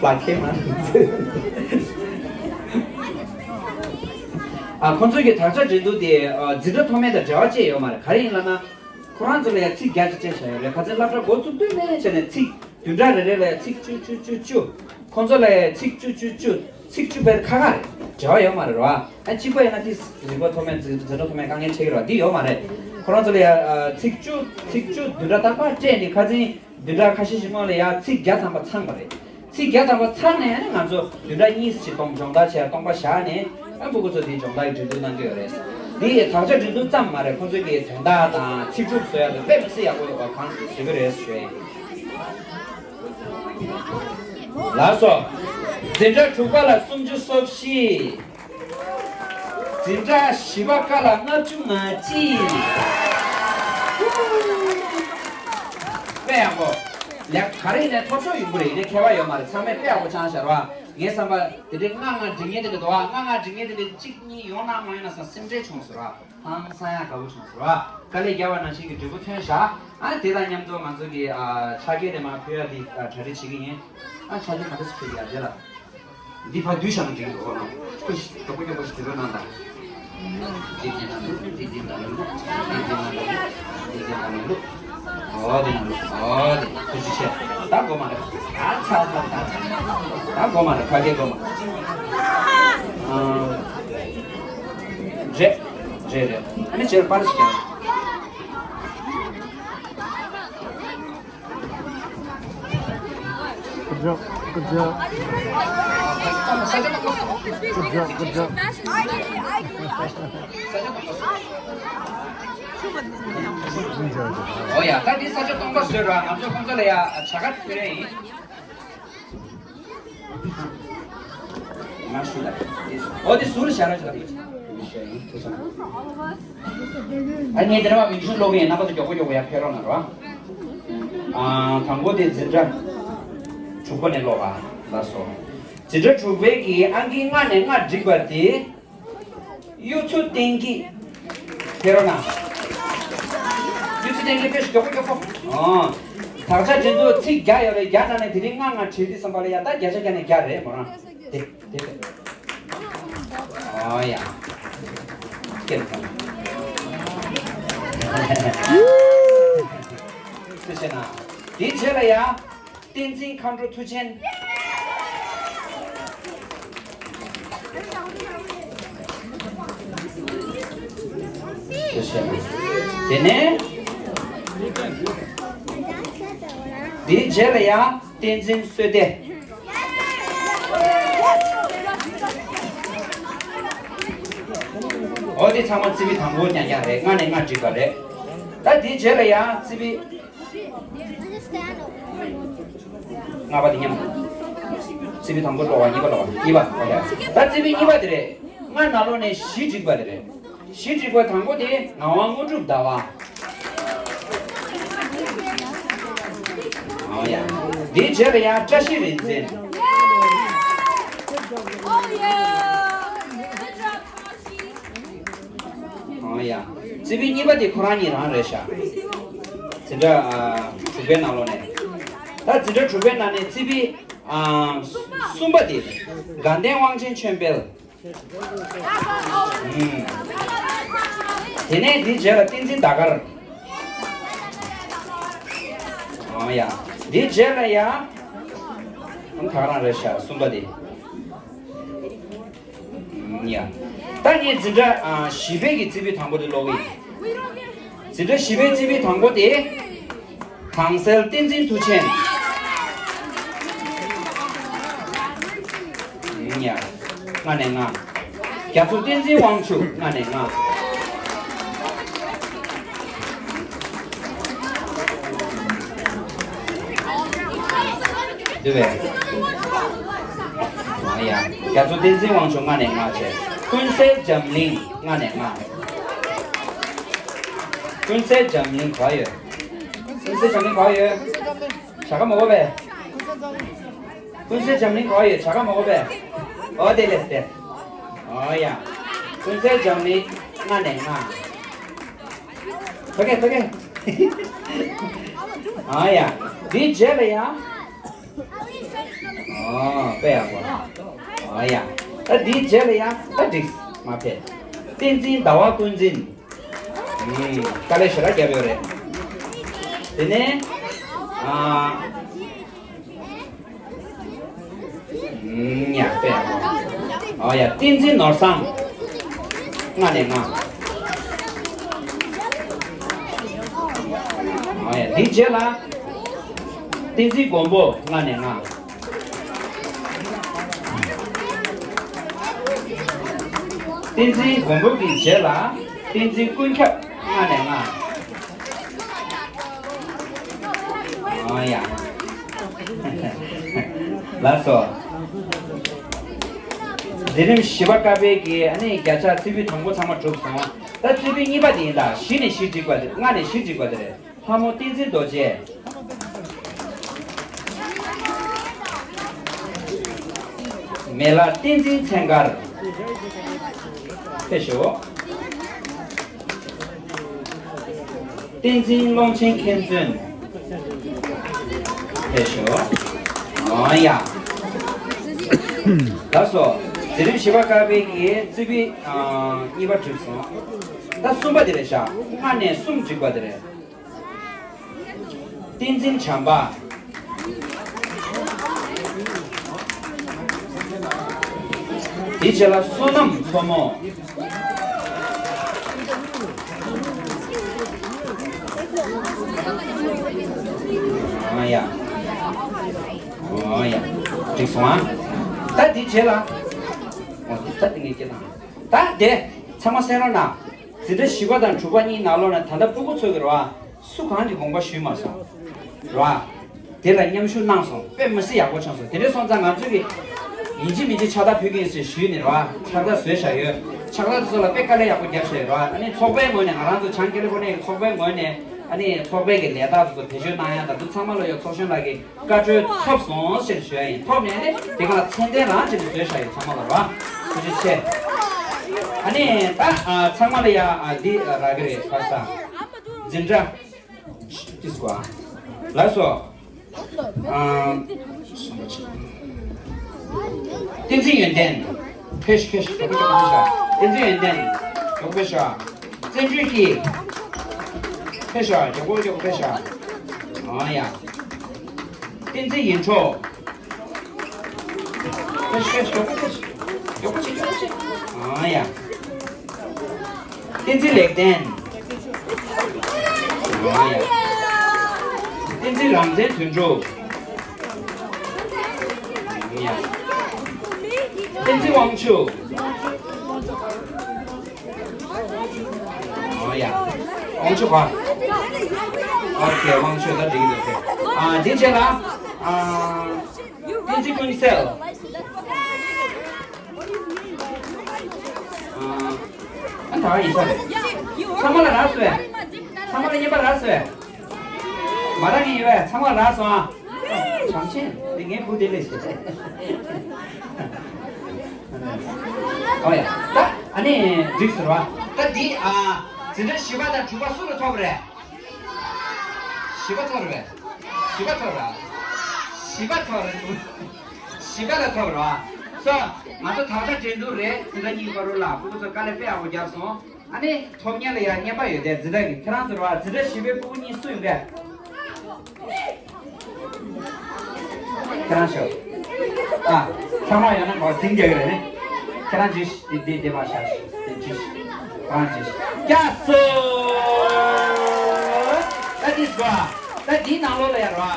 ལག་ཁྱེར་མ། ཨ། ཁོང་ཚོའི་གི་དག་ཆ་འདྲི་འདུག་དེ། ཨ། འཛིན་གྲྭ་ཐོག་མའི་དང་འབྲེལ་བ་ཅི་ཡོད་མ་རེད། ག་རེ་ཡིན་ལབ་ན། ཁོ་རང་ཚོ་ལ་ཡང་ཚིག་བརྒྱ་ཅིག་བཅད་བཞག་ཡོད་རེད། ཁ་སང་སློབ་གྲྭ་འགོ་བཙུགས་དུས་ནས་བྱས་ནས་ཚིག་བདུན་ཕྲག་རེ་རེ་ལ་ཡང་ཚིག་བཅུ་བཅུ་བཅུ་བཅུ། ཁོང་ཚོ་ལ་ཡང་ཚིག་བཅུ་བཅུ་བཅུ། ཚིག་བཅུ་བས་ཁ་ཁ་རེད། འབྲེལ་བ་ཡོད་མ་རེད་རོ། ཨ། གཅིག་པ་ཡིན་ན་དེ་རིག་པ་མཐོ་དམན་འཛིན་གྲྭ་མཐོ་དམན་དཀའ་ངལ་འཕྲད་ཀྱི་རོ། འདི་ཡོད་མ་རེད། ཁོ་རང་ཚོ་ལ་ཡང་ཚིག་བཅུ། ཚིག་བཅུ་བདུན་ཕྲག་རྟག་པར་སྤྲད་ནས་ཁ་སང་བདུན་ཕྲག་ཁ་ཤས་ཤིག་སྔོན་ལ་ཡང་ཚིག་བརྒྱ་ཐམ་པ་ཚང་བ་རེད། ཚིག་བརྒྱ་ཐམ་པ་ཚང་ནས་ཨ་ནི་ང་ཚོ་བདུན་ཕྲག་གཉིས་ཤིག་སྟོང་སྦྱོང་བརྡར་བྱས། སྟོང་པ་བཞག་ནས། ཨ། ཕྲུ་གུ་ཚོ་དེའི་སྦྱོང་བརྡར་གྱི་འགྲན་བསྡུར་གནང་གི་ཡོད་རེད། འདི་ཡི་དག་ཆ་འགྲན་བསྡུར་ཙམ་མ་རེད། ཁོང་ཚོ་གི་དོན་དག་དང་ཚིག་གྲུབ་བཟོ་ཡག་དེ་དཔེ་མི་སྲིད་ཡག་པོ་ཡོད་པ་གང་བཟོ་གི་རེད་ཞུ་ཡ་ཡིན། ལགས་སོ། འཛིན་གྲྭ་དྲུག་པ་ལ་སུམ་ཅུ་སོ་བཞི། འཛིན་གྲྭ་བཞི་པ་ཀ་ལ་ལྔ་བཅུ་ང་གཅིག། དཔེ་ཡག་པོ། ལས་ག་རེ་ཡིན་ནའི་ཐོབ་ཤོར་ཡོང་གི་རེད། ཡིན་ནའི་ཁྱད་པར་ཡོད་མ་རེད། ཚང་མས་དཔེ་ཡག་པོ་སྦྱངས་བཞག་རོགས། ངའི་བསམ་པ་དེ་འདྲའི་ལྔ་ལྔ་འགྲིག་མཁན་དེ་འདྲ་འདུག་ཨ། ལྔ་ལྔ་འགྲིག་མཁན་དེ་འདྲ་གཅིག་གཉིས་ཡོང་ན་མ་ཡོང་ན་བསམ། སེམས་ཁྲལ་བྱུང་ཟེར་རོགས། ཧང་སང་ཡག་དགའ་པོ་བྱུང་ཟེར་རོགས། དཀའ་ལས་བརྒྱབ་པ་ནང་བཞིན་གྱི་འབྲས་བུ་ཐོན་བཞག། ཨ། དེ་དང་མཉམ་དུ་ང་ཚོ་གི། ཨ། ཕྱག་འཁྱེར་དེ་མར་ཕུལ་ཡ་དེ། ཨ། གྲ་སྒྲིག་བྱེད་ཀྱི་ཡིན། ཨ། ཕྱག་འཁྱེར་ག་འདྲ་སེ་ཕུལ་གི་ཡ་དེ་ལ། འདི་ཕར་བསྡུས་བཞག་ན་འགྲིག་གི་འདུག་ཨ། ཁོ་ཞིག་མགྱོགས་པོ་མགྱོགས་པོ་ཞིག་བསྡུས་རོགས་གནང་དང་། འདི་འདི་ནང་ལོགས། འདི་འདི་ནང་ལོགས། འདི་འདི་ནང་ལོགས། འདི་འདི་ནང་ལོགས། འོ་འདི་ནང་ལོགས། འོ་འདི། ཁོ་ཅི་བྱས། ད་དགོས་མ་རེད། ད་ཚ་ཚ་ད། ད་དགོས་མ་རེད། ཕ་གིར་དགོས་མ། ཨ། རེད། རེད་རེད། ཨ་ནི་ཕྱིར་པར་ཞིག་ཀྱང་། Good job. Good job. Good job. Good job. ཨོ་ཡ། ད་འདི་ས་ཆ་སྟོང་པ་བཟོས་ར། ང་ཚོ་ཁོང་ཚོ་ལ་ཡ་བྱ་དགའ་ཕུལ་རེ་ཡིན། ང་ཞུ་ལ། ཨོ་འདི་ཟུར་བཞག་ར་བྱ་དགའ་ཕུལ། ཨ་ངས་དེ་རིང་མིང་གཞུང་ཀློག་གི་ཡིན། རྣམ་པ་ཚོ་མགྱོགས་པོ་མགྱོགས་པོ་ཡར་ཕེབས་རོགས་གནང་རོགས། ཨ། དང་པོ་དེ་འཛིན་གྲྭ་དྲུག་པ་ནས་ཀློག་པ། ལགས་སོ། འཛིན་གྲྭ་དྲུག་པའི་གི་ཨང་ཀི་ལྔ་ནས་ལྔ་བསྒྲིགས་པ་དེ། གཡུ་མཚོ་བསྟན་སྐྱིད། ཕེབས་རོགས་གནང་། གཡུ་མཚོ་བསྟན་སྐྱིད་ཕེབས་ཤིག་མགྱོགས་པོ་མགྱོགས་པོ། ཨོ། དག་ཆ་འགྲན་བསྡུར་ཚིག་བརྒྱ་ཡོད་རེད། བརྒྱ་ནང་ནས་དེ་རིང་ལྔ་ལྔ་བྲིས་དུས་ཙམ་པ་ལ་ཡ། ད་བརྒྱ་ཆ་བརྒྱ་ནས་བརྒྱ་རེད་མོ་རང་། དེ་དེ་དེ། ཨོ་ཡ། སྐད་མཐོན། སུ་ཞེ་ན། དེའི་རྗེས་ལ་ཡ། བསྟན་འཛིན་མཁའ་འགྲོ་མཐུ་ཆེན། དེ་ནས། དེའི་རྗེས་ལ་ཡང་བསྟན་འཛིན་བསོད་བདེ། འོ་དེ་ཚང་མ་རྩིས་པའི་དང་པོ་རྐྱང་རྐྱང་རེད། ལྔ་ནས་ལྔ་བསྒྲིགས་པ་རེད། ད་དེའི་རྗེས་ལ་ཡང་རྩིས་པའི། ལྔ་པ་དེ་མཉམ། རྩིས་པའི་དང་པོ་ཀློག་པ། གཉིས་པ་ཀློག་པ། གཉིས་པ། ཨོ་ཡ། ད་རྩིས་པའི་གཉིས་པ་དེ་རེད། ལྔ་ནང་ལོགས་ནས་བཞི་བསྒྲིགས་པ་དེ་རེད། བཞི་བསྒྲིགས་པ་དང་པོ་དེ་ངག་དབང་དངོས་གྲུབ་ཟླ་བ། ཨོ་ཡ། དེའི་རྗེས་ལ་ཡང་བཀྲ་ཤིས་རིག་འཛིན། ཨོ་ཡ། རྩིས་པའི་གཉིས་པ་དེ་ཁོ་རང་ཉིད་རང་རེད་ཤག་འཛིན་གྲྭ་ཨ་དྲུག་པའི་ནང་ལོགས་ནས། ད་འཛིན་གྲྭ་དྲུག་པའི་ནང་ནས་རྩིས་པའི་ཨ་གསུམ་པ་དེ་དགའ་ལྡན་དབང་ཆེན་ཆོས་འཕེལ། ཨུམ། དེ་ནས་དེའི་རྗེས་ལ་བསྟན་འཛིན་ཟླ་དཀར། ཨོ་ཡ། དེའི་རྗེས་ལ་ཡ། ཨང་ད་ག་རང་རེད་ཤག་གསུམ་པ་དེ། ཡ། ད་ངས་འཛིན་གྲྭ་ཨ་བཞི་པའི་གི་རྩིས་པའི་དང་པོ་དེ་ཀློག་གི་ཡིན། འཛིན་གྲྭ་བཞི་པའི་རྩིས་པའི་དང་པོ་དེ། དྭངས་གསལ་བསྟན་འཛིན་མཐུ་ཆེན། ཡ། ལྔ་ནས་ལྔ། རྒྱ་མཚོ་བསྟན་འཛིན་དབང་ཕྱུག་ལྔ་ནས་ལྔ། འདུག་པས། ཨ་ཡ། རྒྱ་མཚོ་བསྟན་འཛིན་དབང་ཕྱུག་ལྔ་ནས་ལྔ་བྱས། ཀུན་གསལ་འཛམ་གླིང་ལྔ་ནས་ལྔ། ཀུན་གསལ་འཛམ་གླིང་ག་ཡོད། ཀུན་གསལ་འཛམ་གླིང་ག་ཡོད། བྱ་དགའ་མ་དགོས་པས། ཀུན་གསལ་འཛམ་གླིང་ག་པར་ཡོད། བྱ་དགའ་མ་དགོས་པས། ཨོ་དེ་ལས་དེ། ཨོ་ཡ། ཀུན་གསལ་འཛམ་གླིང་ལྔ་ནས་ལྔ། ཐོ་གེ་ཐོ་གེ། ཨོ་ཡ། འདིའི་རྗེས་ལ་ཡང་། ཨོ་དཔེ་ཡག་པོ། ཨོ་ཡ། ད་འདིའི་རྗེས་ལ་ཡང་ད་འགྲིག་མ་ཕེབས། བསྟན་འཛིན་ཟླ་བ་ཀུན་འཛིན། ཨུམ། དཀའ་ལས་ཞེ་དྲག་བརྒྱབ་ཡོད་རེད། དེ་ནས། ཨ། ཨུམ། ཡ་དཔེ་ཡག་པོ། ཨོ་ཡ། བསྟན་འཛིན་ནོར་བཟང་། ལྔ་ནས་ལྔ། ཨོ་ཡ། དེའི་རྗེས་ལ། བསྟན་འཛིན་མགོན་པོ། ལྔ་ནས་ལྔ། བསྟན་འཛིན་མགོན་པོ་གི་རྗེས་ལ། བསྟན་འཛིན་ཀུན་ཁྱབ། ལྔ་ནས་ལྔ། ཨ་ཡ། ལགས་སོ། འཛིན་རིམ་བཞི་པ་ཀ་པའི་གི་ཨ་ནི་བརྒྱ་ཆ་རྩིས་འབུལ་དང་པོ་ཚང་མ་གྲུབ་སོང་། ད་རྩིས་འབུལ་གཉིས་པ་དེ་ཡིན་ད། བཞི་ནས་བཞི་འགྲིག་པ་དེ། ལྔ་ནས་བཞི་འགྲིག་པ་དེ་རེད། ལྷ་མོ་བསྟན་འཛིན་རྡོ་རྗེ། མེ་ལྷ་བསྟན་འཛིན་ཚན་དཀར། ཕེབས་ཤོག་བསྟན་འཛིན་ཀློང་ཆེན་མཁྱེན་བརྩོན། ཕེབས་ཤོག་ཨོ་ཡ། ལགས་སོ། འཛིན་རིམ་བཞི་པ་ཀ་པའི་གི་རྩིས་འབུལ་གཉིས་པ་གྲུབ་སོང་། ད་གསུམ་པ་དེ་རེད་ཤག་ལྔ་ནས་གསུམ་འགྲིག་པ་དེ་རེད། བསྟན་འཛིན་བྱམས་པ། དེའི་རྗེས་ལ་བསོད་ནམས་མཚོ་མོ། ཨ་ཡ། ཨ་ཡ། འགྲིག་སོང་ཨ། ད་དེའི་རྗེས་ལ། འོ་དེ་ད་དེ་ངས་སྐད་བཏང་། ད་དེ་ཚང་མ་གསན་རོགས་གནང་། འཛིན་གྲྭ་བཞི་པ་དང་དྲུག་པ་གཉིས་ནང་ལོགས་ནས་ད་ལྟ་སྤུ་གུ་ཚོ་གི་རེད་བ། སུ་གང་གི་དགོངས་པ་ཞུས་མ་སོང་། རེད་བ། དེ་ལ་མཉམ་ཞུགས་གནང་སོང་། དཔེ་མི་སྲིད་ཡག་པོ་བྱུང་སོང་། དེ་འདྲ་སོང་ཙང་ང་ཚོས་ཀྱི་ཡིན་གཅིག་མིན་གཅིག་ཕྱག་རྟགས་ཕུལ་གྱི་ཡིན་ཟེར་ཞུས་ནས་རེད་བ། ཕྱག་རྟགས་བཟོས་བཞག་ཡོད། ཕྱག་རྟགས་དེ་ཚོ་ལ་དཔེ་དཀའ་ལས་ཡག་པོ་བརྒྱབ་བཞག་ཡོད་རེད་བ། ཨ་ནི་ཚོགས་པའི་ངོས་ནས་ང་རང་ཚོ་བྱང་ཀེ་ལི་ཧྥོར་ནི་ཡའི་ཚོགས་པའི་ངོས་ནས་ཨ་ནི་ཚོགས་པའི་གི་ལས་རྟགས་དེ་ཚོ་བེད་སྤྱོད་གནང་ཡ་དང་དུ་ཚང་མ་ལ་ཡོད། ཚོགས་གཞོན་ལགས་ཀྱིས་བཀའ་འཁྲོལ་ཐོབ་སོང་ཞེས་ཞུ་ཡ་ཡིན། ཐོབ་ནས་ནི་དེ་ག་ལ་མཚན་ལྡན་རང་བྱས་ནས་བཟོས་བཞག་ཡོད། ཚང་མ་ལ་ར། ཐུགས་རྗེ་ཆེ། ཨ་ནི་ད་ཨ་ཚང་མ་ལ་ཡ་ཨ་འདི་རག་གི་རེད། ག་ས་འཛིན་གྲྭ་ཏིས་གོ་ལགས་སོ། ཨ་བསྟན་འཛིན་ཡོན་ཏན། ཕེབས་ཤིག་ཕེབས་ཤིག་མགྱོགས་པོ་མགྱོགས་པོ་ཕེབས་ཤག་བསྟན་འཛིན་ཡོན་ཏན། མགྱོགས་པོ་ཕེབས་ཤག་བཙན་ཆོས་སྐྱིད། ཕེབས་ཤག་མགྱོགས་པོ་མགྱོགས་པོ་ཕེབས་ཤག་ཨ་ཡ། བསྟན་འཛིན་ཡིད་འཕྲོག་ཕེབས་ཤིག་ཕེབས་ཤིག་མགྱོགས་པོ་ཕེབས་ཤིག་མགྱོགས་པོ་བྱེད། མགྱོགས་པོ་བྱེད། ཨ་ཡ། བསྟན་འཛིན་ལེགས་ལྡན། ཨ་ཡ། བསྟན་འཛིན་རང་བཙན་དོན་གྲུབ། ཨ་ཡ། བསྟན་འཛིན་དབང་ཕྱུག་ཨོ་ཡ། དབང་ཕྱུག་ག་ཨོ་ཁེ། དབང་ཕྱུག་ད་འགྲིག་གི་འདུག་ཁེ། ཨ་འདི་བྱས་ལ། ཨ་བསྟན་འཛིན་ཀུན་གསལ། ཨ་ཨ་ད་ཡིན་ས་རེད། ཚང་མ་ལ་རག་སོང་། ཚང་མ་ལ་རྔན་པ་རག་སོང་། མ་རག་གི་ཡོད་པས། ཚང་མ་ལ་རག་སོང་ཨ། བྱམས་ཆེན་དེ་ངའི་བུ་དེ་ལས་ཤེས། ཨོ་ཡ། ད་ཨ་ནི་འགྲིག་ཟེར་བ། ད་འདི་ཨ་འཛིན་གྲྭ་བཞི་པ་དང་དྲུག་པ་སུ་ལ་ཐོབ་རེད། བཞི་པ་ཐོབ་རེད། བཞི་པ་ཐོབ་རེད། བཞི་པ་ཐོབ་རེད། བཞི་པ་ལ་ཐོབ་རེད་བ། སོ། ང་ཚོ་ད་ལྟ་འགྲན་བསྡུར་རེད། འཛིན་གྲྭ་གཉིས་བར་རུ་ལ་སྤུ་གུ་ཚོ་དཀའ་ལས་དཔེ་ཡག་པོ་བརྒྱབ་སོང་། ཨ་ནི་ཐོབ་མཁན་ལ་ཡང་རྔན་པ་ཡོད་དེ། འཛིན་གྲྭ་གི་ཁྱེད་རང་ཚོ་རེད་བ། འཛིན་གྲྭ་བཞི་པའི་སྤུ་གུ་གཉིས་སུ་ཡོད་པས། ཁྱེད་རང་ཤོག་ཨ། ཚང་མ་ཡོང་ན་གོ་ཟིང་རྒྱག་གི་རེད་ནི། ཁྱེད་རང་ཅིག་འདི་འདི་འདི་མ་ཤག་འདི་ཅིག་ཁྱེད་རང་ཅིག་རྒྱ་སོ། ད་འདི་སོ། ད་འདིའི་ནང་ལོགས་ལ་ཡ་རོ།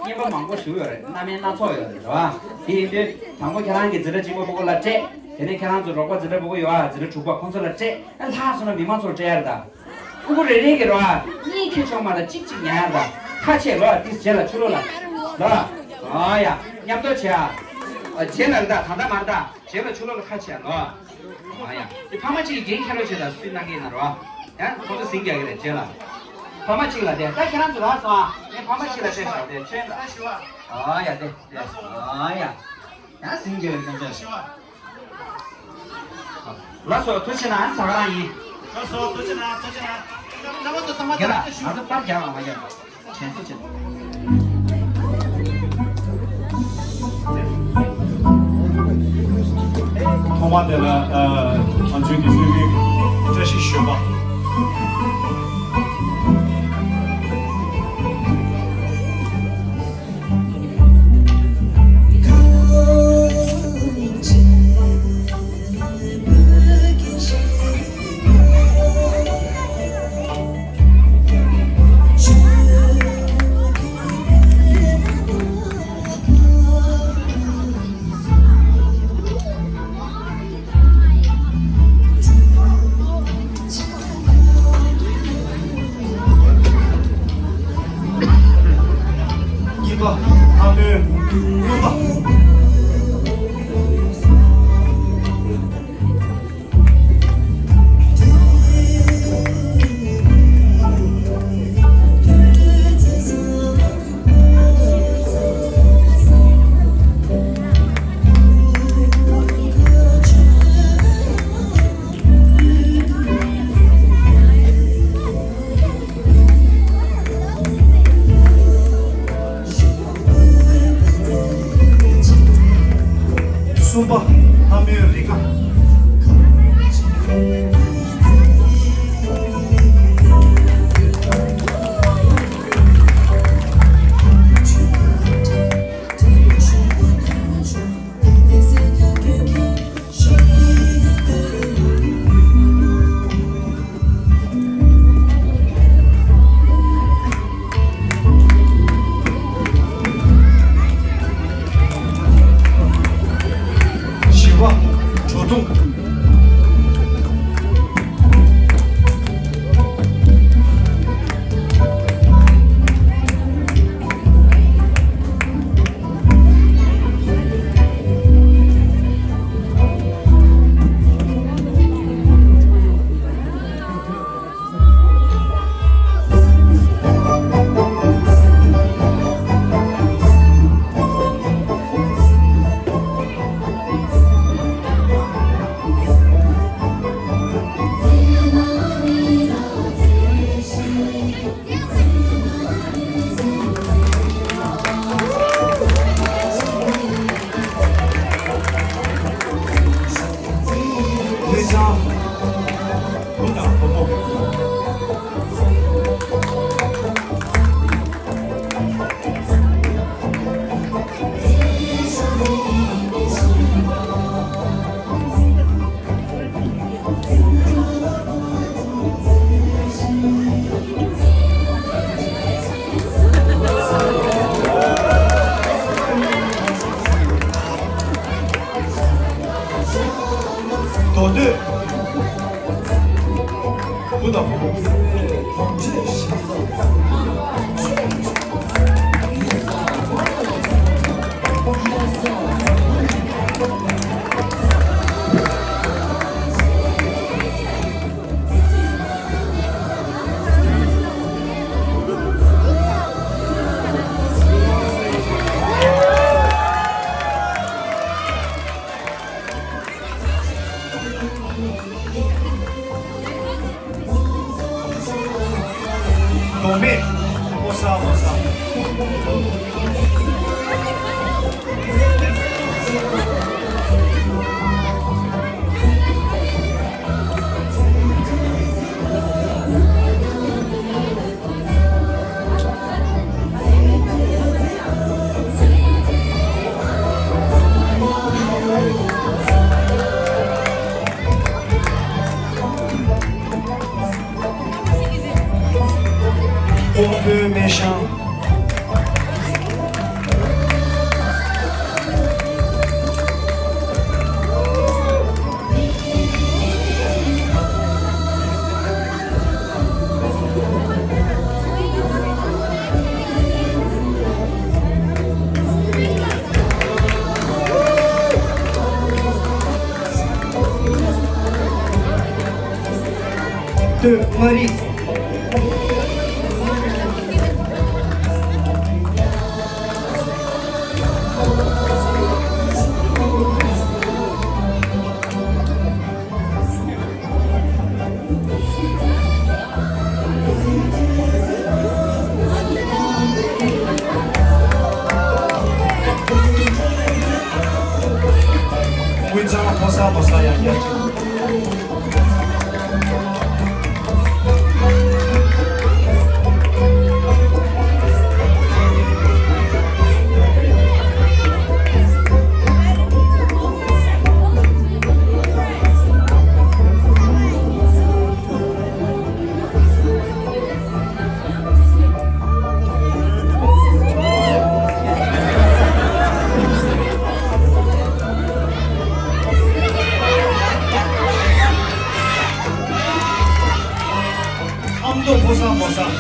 རྔན་པ་མང་པོ་ཞིག་ཡོད་རེད། སྣ་མིན་སྣ་ཚོགས་ཡོད་རེད་རོ། དེ་ཡིན་དུས་དང་པོ་ཁྱེད་རང་གི་འཛིན་གྲྭ་གཅིག་པ་སྤུ་གུ་ལ་སྤྲད། དེ་ནས་ཁྱེད་རང་ཚོ་རོགས་པ་འཛིན་གྲྭ་སྤུ་གུ་ཡོད་ཨ། འཛིན་གྲྭ་དྲུག་པ་ཁོང་ཚོ་ལ་སྤྲད། ཨ་ལྷག་སོང་ན་མི་མང་ཚོར་སྤྲད་ཡ་རེད་ད། སྤུ་གུ་རེ་རེ་གིས་རོ། གཉིས་ཁྱེར་ཆོག་མ་རེད། གཅིག་གཅིག་ཉར་ཡ་རེད་ད། ཁ་ཕྱེ་རོ། ཏིས་རྗེས་ལ་ཕྱི་ལོགས་ལ། རོ། ཨ་ཡ། མཉམ་དུ་བྱེད་ཨ། རྗེས་ལ་རེད་ད། ད་ལྟ་མ་རེད་ད། རྗེས་ལ་ཕྱི་ལོགས་ལ་ཁ་ཕྱེ་ཨ་ལོ། ཨ་ཡ། དེ་ཕ་མ་གཅིག་གིས་འགན་འཁྱེར་རོགས་བྱེད་ད། སུས་གནང་གི་ཡིན་ན་རོ། ཡང་ཁོ་ཚོ་ཟིང་རྒྱག་གི་རེད་རྗེས་ལ། ཕ་མ་གཅིག་ལ་དེ་ད་ཁྱེད་རང་ཚོ་རག་སོང་ཨ། ངས་ཕ་མ་གཅིག་ལ་བཤད་ཤག་དེ་ཁྱོད་ད། ཨ་ཡ་དེ་དེ་ཨ་ཡ། ཡང་ཟིན་གྱི་རེད་ཀྱང་ཅི། ལགས་སོ་ཐུགས་རྗེ་གནང་། ད་ག་རང་ཡིན། ལགས་སོ་ཐུགས་རྗེ་གནང་། ཐུགས་རྗེ་གནང་། རྣམ་པ་ཚོ་ཚང་མ་རྒན་ལགས་ང་ཚོ་པར་རྒྱག་ལ་མ་རྒྱག་དྲན་གསོ་བྱེད། ཐོག་མ་དེ་ལ་ཨ་ང་ཚོའི་དེ་ཚོའི་བཀྲ་ཤིས་ཞོལ་པ། གཉིས་པ། ལྷ་མོའི་རྔོན་པ། གསུམ་པ། ལྷ་མོའི་རི་ཁ། བཞི་པ། བྲོ་བརྡུང་། ལུས་སྦྱང་། བུ་དང་བུ་མོ། མདོ་སྟོད། བུ་དང་བུ་མོ། གདོང་མེད། ཨོ་ས་ཨོ་ས། ཀོང་པོའི་སྨན་ཤང་། སྟོད་མངའ་རིས། ཀུན་ཚང་ཕོ་གསར་མོ་གསར་ཡང་རྒྱ་ཆེ། ཨ་མདོ་ཕོ་གསར་མོ་གསར།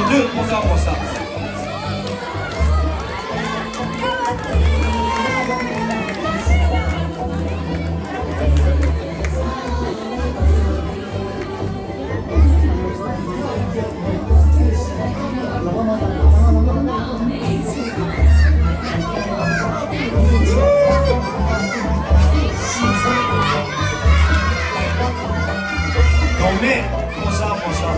མདོ་སྟོད་ཕོ་གསར་མོ་གསར། གདོང་མེད་ཕོ་གསར་མོ་གསར།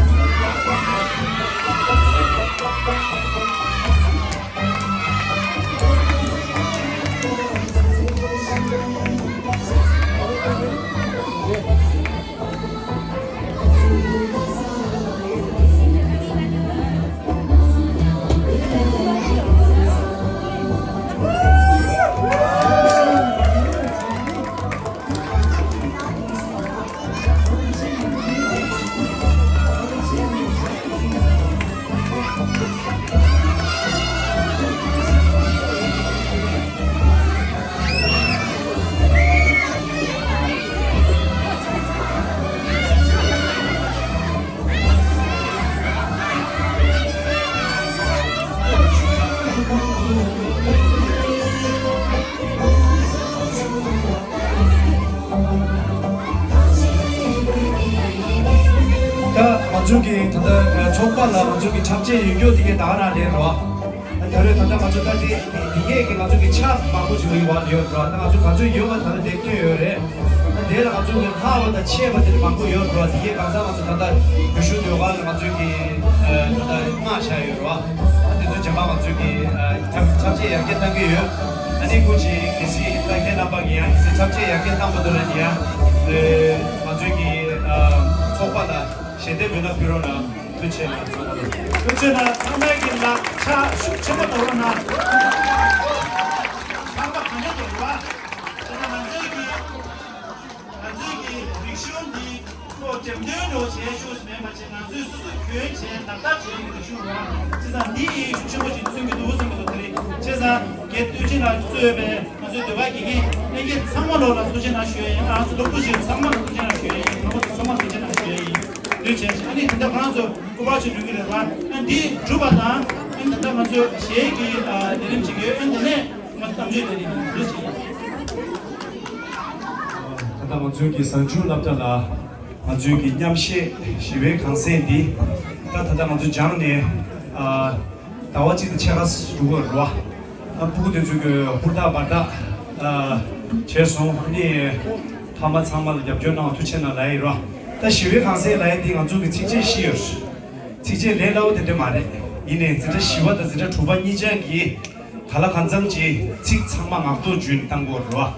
ད་ང་ཚོ་གི་ད་ལྟ་ཚོགས་པ་ལ་ང་ཚོ་གི་འཁྲབ་ཆས་ཡོད་རྒྱུ་དེ་གའི་ད་ག་རང་རེད་རོ། ད་རེས་ད་ལྟ་ང་ཚོ་ད་ལྟའི་འདི་གས་ཀྱི་ང་ཚོ་གི་ཆ་མང་པོ་ཞིག་ཡོད་པ་ཡོད་རོ། ད་ང་ཚོ་ག་ཚོད་ཡོད་པ་ད་ལྟ་དེ་སྟོན་ཡོད་རེད། ད་དེ་ལ་ང་ཚོ་གི་ལྷག་པ་དང་ཆད་པ་དེ་མང་པོ་ཡོད་རོ། འདི་གས་གང་ཟག་ང་ཚོ་ད་ལྟ་བོད་གཞུང་ཟློས་གར་ལ་ང་ཚོ་གི་ད་ལྟ་མངགས་བཞག་ཡོད་རོ། ད་དེ་ཚོ་རྗེས་མ་ང་ཚོ་གི་འཁྲབ་འཁྲབ་ཆས་ཡར་རྒྱས་གཏང་གི་ཡོད། ཨ་ནི་སྐུ་མཁྱེན་གལ་སྲིད་ད་ཁྱེད་རྣམ་པ་གི་ཡང་གལ་སྲིད་འཁྲབ་ཆས་ཡར་རྒྱས་གཏང་པ་འདུག་ན་ནི་ཡང་ང་ཚོའི་གི་ཚོགས་པ་ལ་ཞལ་འདེབས་འབུལ་ན་ཕུལ་རོགས་གནང་། ཐུགས་རྗེ་ཆེ་ལ་ཚང་མ་ལ། ཐུགས་རྗེ་གནང་། ཚང་མས་ཀྱི་ལག་ཆ་ཤུགས་ཆེན་པོ་གཏོང་རོགས་གནང་། ཚང་མ་གང་ཡོད་དུ་རུ་བ། ང་ཚོའི་གི་ང་ཚོའི་གི་རིག་གཞུང་འདི་ཁོ་འགྲེམས་སྟོན་འགྲོ་བྱས་ཤོག་ཞིག་མེད་པ་བྱས། ང་ཚོས་སོ་སོ་གྱོན་བྱས་ནག་ཐག་བྱས་ཀྱི་རིག་གཞུང་རེད་བ། བྱས་ཙང་འདི་ཡིན་ཤུགས་ཆེན་པོ་ཞིག་མཚོན་གྱི་འདུག་བསམ་གྱི་འདུག་དེ་རིང་བྱས་ཙང་རྒན་བསྟན་ཆེན་ལགས་གཙོས་པའི་ང་ཚོའི་ཟློས་གར་དགེ་རྒན་ལྷན་རྒྱས་ཚང་མ་ལོག་ལ་ཐུགས་རྗེ་གནང་ཞུ་ཡ་ཡིན། ང་ཚོ་སློབ་ཕྲུག་ཞིག་ཚང་མ་ལ་ཐུགས་རྗེ་གནང་ཞུ་ཡ་ཡིན། ང་ཚོ་ཚང་མ་ལ་ཐུགས་རྗེ་གནང་ཞུ་ཡ་ཡིན། འདུག་བྱས་ཨ་ནི་དེ་འདྲ་ཁོ་རང་ཚོ་སྐུ་པར་ཞིག་འབུལ་གྱི་རེད་བ། ཨ་འདི་གྲུབ་པ་དང་ཨ་ནི་ད་ལྟ་ང་ཚོ་གཞས་ཀྱི་ལས་རིམ་ཅིག་ཡོད། ཨ་འདི་ནས་ང་ཚོ་གཏམ་བརྗོད་ལས་རིམ་འདུག་བྱས། ད་ལྟ་ང་ཚོའི་གི་གཟའ་མཇུག་སློབ་གྲྭ་ལ་ང་ཚོའི་གི་མཉམ་གཞས་ཞི་བའི་གངས་སེང་འདི་ད་ད་ལྟ་ང་ཚོ་སྦྱངས་ནས་ཨ་ཟླ་བ་གཅིག་དང་ཕྱེད་ཀ་འགྲོ་གི་རེད་བ། ཨ་སྤུ་གུ་དེ་ཚོའི་གི་ཧུར་ཐག་འབད་ཐག་ཨ་བྱས་སོང་། ཨ་ནི་ཕ་མ་ཚང་མ་ལ་རྒྱབ་སྐྱོར་གནང་བ་ཐུགས་རྗེ་ཆེ་གནང་ལབ་ཡ་ཡིན་རོ། ད་ཞི་བའི་གངས་སེང་ལབ་ཡ་འདི་ང་ཚོ་གི་ཚིགས་བཅད་བཞི་ཡོད། ཚིགས་བཅད་ལས་སླ་བོ་དེ་འདྲ་མ་རེད། ཡིན་ནའི་འཛིན་གྲྭ་བཞི་པ་དང་འཛིན་གྲྭ་དྲུག་པ་གཉིས་ཆ་གིས་ག་ལ་གང་འཚམ་གྱིས་ཚིག་ཚང་མ་ངག་ཐོག་བརྗོད་ནས་བཏང་དགོས་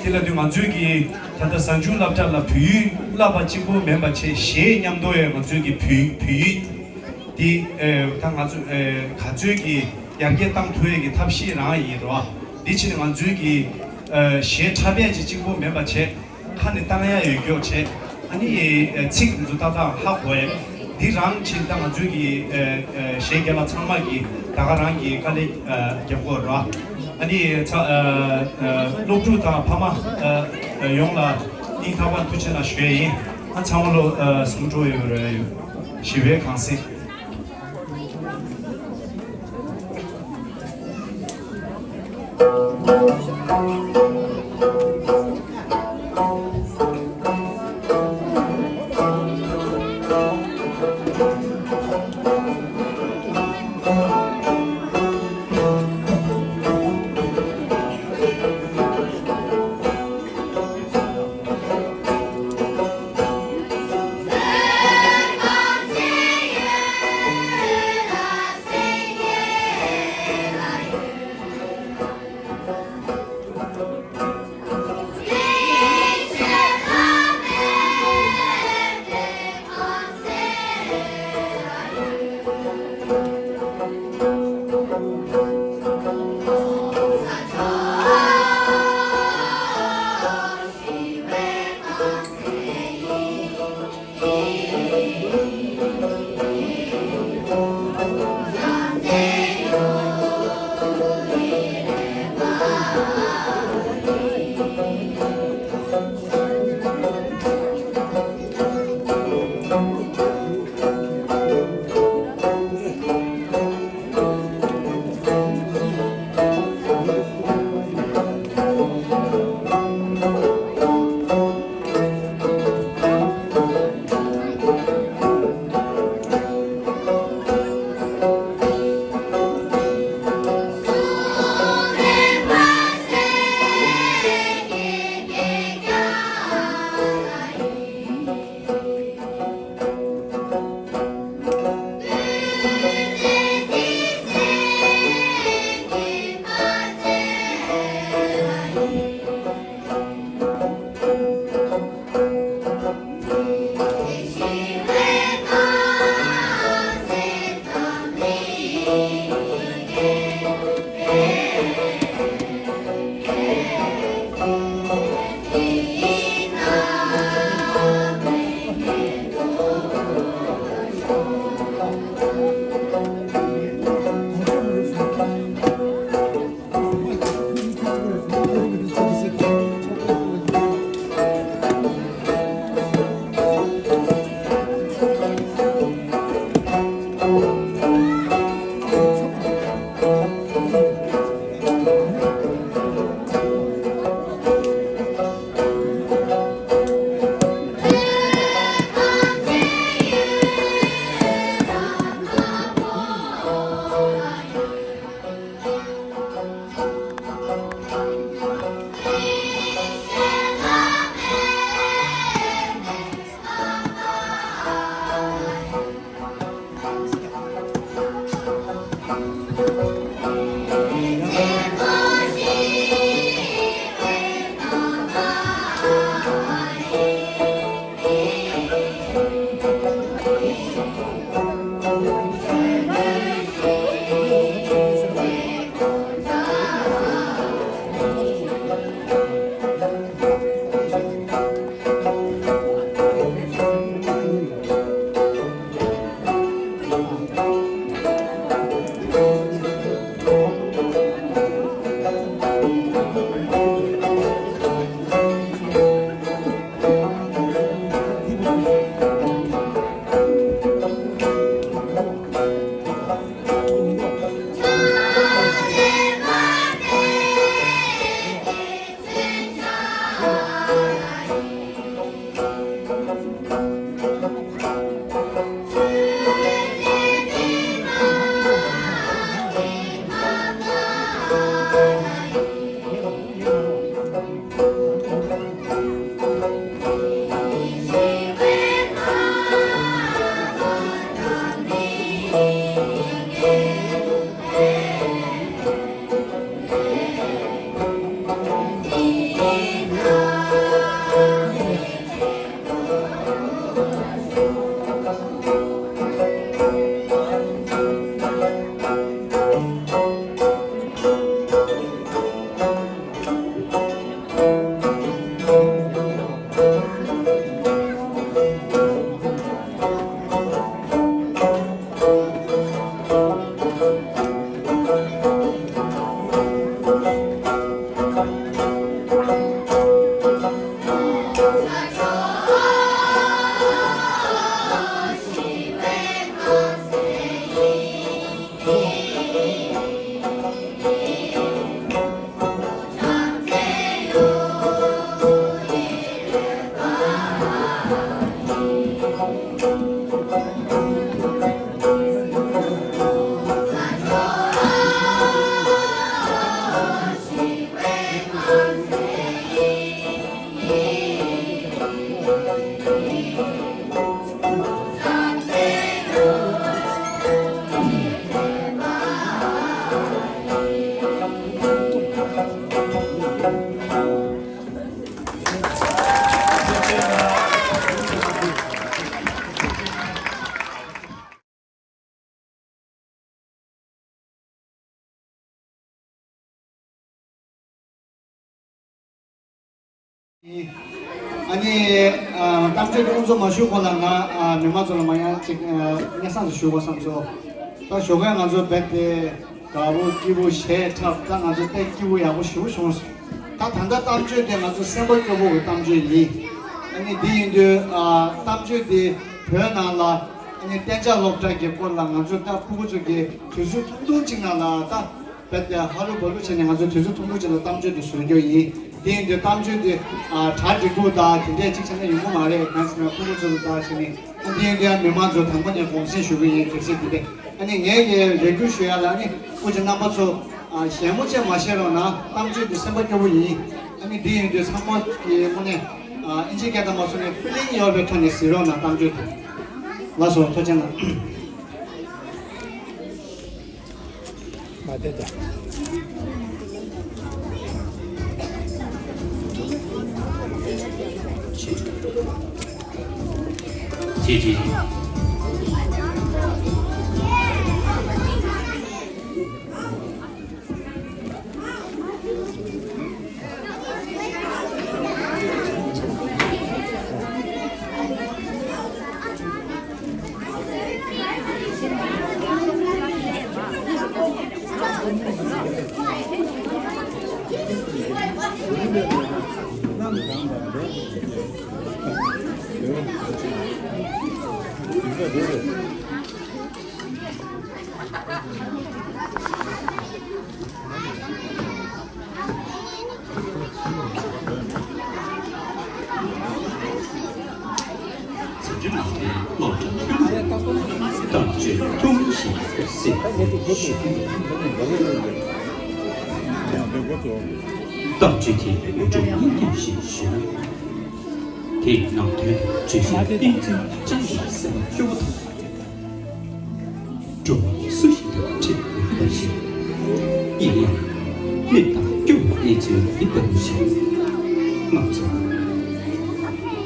རེད་བ། དེ་ལ་དུས་ང་ཚོའི་གི་ད་ལྟ་གཟའ་མཇུག་སློབ་གྲྭ་ལ་བོད་ཡིག་བསླབ་པ་གཅིག་པོ་མིན་པ་བྱས་གཞས་མཉམ་དུ་ཡང་ང་ཚོའི་གི་བོད་བོད་ཡིག་དེ་ཨེ་ད་ང་ཚོ་ཨེ་ག་ཚོད་ཀྱི་ཡར་རྒྱས་བཏང་ཐུབ་ཡས་ཀྱི་ཐབས་ཤེས་རང་ཡིན་རེད་བ། དེ་ཕྱིར་ང་ཚོའི་གི་ཨེ་གཞས་འཁྲབ་ཡས་ཀྱི་གཅིག་པོ་མིན་པ་བྱས། ཁ་ནས་བཏང་ཡ་ཡོད་མཁན་བྱས། ཨ་ནི་ཚིག་འདི་ཚོ་ཏག་ཏག་ཧ་གོ་ཡ། འདི་རང་ཕྱིན་ད་ང་ཚོའི་གི་གཞས་རྒྱལ་ལ་ཚང་མ་གི་ད་ག་རང་གི་དཀའ་ལས་རྒྱབ་དགོས་ར། ཨ་ནི་ཚ་སློབ་ཕྲུག་དང་ཕ་མ་ཡོངས་ལ་སྙིང་ཐག་པ་ཐུགས་རྗེ་གནང་ཞུ་ཡ་ཡིན། ཨ་ཚང་མ་ལོ་ཟུང་འགྲོ་ཡོད་རེད། ཞི་བའི་གངས་སེང་། ཨ་ནི་ཨ་གཏམ་བརྗོད་དེ་དབུ་འཛུགས་མ་ཞུ་གོང་ལ་ང་ཨ་མི་མང་ཚོ་ལ་མ་ཡང་ཅིག་ཨ་སྙན་སེང་ཞིག་ཞུ་དགོས་བསམ་སོང་། ད་ཞོགས་ཀས་ང་ཚོ་རྦད་དེ་དགའ་པོ་སྐྱིད་པོ་གཞས་འཁྲབ། ད་ང་ཚོ་དཔེ་སྐྱིད་པོ་ཡག་པོ་ཞེ་པོ་བྱུང་སོང་། ད་ད་ལྟ་གཏམ་བརྗོད་དེ་ང་ཚོ་སེམས་པ་སྐྱོ་པོ་གི་གཏམ་བརྗོད་ཡིན། ཨ་ནི་འདི་ཡིན་དུས་ཨ་གཏམ་བརྗོད་དེ་བོད་ནང་ལ་ཨ་ནི་གཏན་འཇགས་སློབ་གྲྭ་གི་སྐོར་ལ་ང་ཚོ་ད་ཕྲུ་གུ་ཚོ་གི་དུས་ཚོད་ཐུང་ཐུང་ཅིག་ནང་ལ་ད། རྦད་དེ་ཧ་ལུ་བ་ལུ་བྱས་ནས་ང་ཚོས་དུས་ཚོད་ཐུང་ཐུང་ཅིག་ལ་གཏམ་བརྗོད་དེ་བཟོ་རྒྱུ་ཡིན། དེ་ཡིན་དུས་གཏམ་བརྗོད་དེ་ཨ་གྲ་སྒྲིག་པོ་དང་དེ་འདྲས་ཅིག་བྱས་ན་ཡོང་གི་མ་རེད། གང་ཟེར་ན་ཕྲུ་གུ་ཚོ་དང་བྱས་ནས་ཨ་དེ་ཡིན་དུས་ཨ་མི་མང་ཚོ་དང་པོ་ནས་དགོངས་སེལ་ཞུ་གི་ཡིན། གལ་སྲིད་དེ་འདྲས་ཨ་ནི་ངས་ཀྱི་རེ་སྐུལ་ཞུ་ཡ་ལ་ཨ་ནི་སྐུ་མཁྱེན་རྣམ་པ་ཚོ་ཨ་ཞལ་ངོ་བཅད་མ་བྱེད་རོགས་གནང་། གཏམ་བརྗོད་དེ་སེམས་པ་སྐྱོ་པོ་ཡིན། ཨ་ནི་དེ་ཡིན་དུས་ཚང་མ་གི་དངོས་གནས་ཨ་ཨིན་ཇིའི་སྐད་དང་མ་སོང་ནས་ཕི་ལིང་ཡོད་པའི་ཐོག་ནས་གཟིགས་རོགས་གནང་། གཏམ་བརྗོད་དེ། ལགས་སོ། ཐུགས་རྗེ་གནང་། གཏམ་བརྗོད་དེ་དངོས་གནས་ཤིན་ཏུ་ཞིབ་ན། དེའི་ནང་དོན་དང་བརྗོད་བྱའི་གཏིང་ཚད་ཅན་གྱི་སེམས་སྐྱོ་བོ་དང་། འགྲོ་བ་སུ་ཞིག་དང་འཕྲད་པའི་བར་ཞིག་ཡིན་ཡང་། གནས་དང་སྐྱོ་བའི་གནས་ཚུལ་འདི་ལྟ་བུ་ཞིག་ང་ཚོ་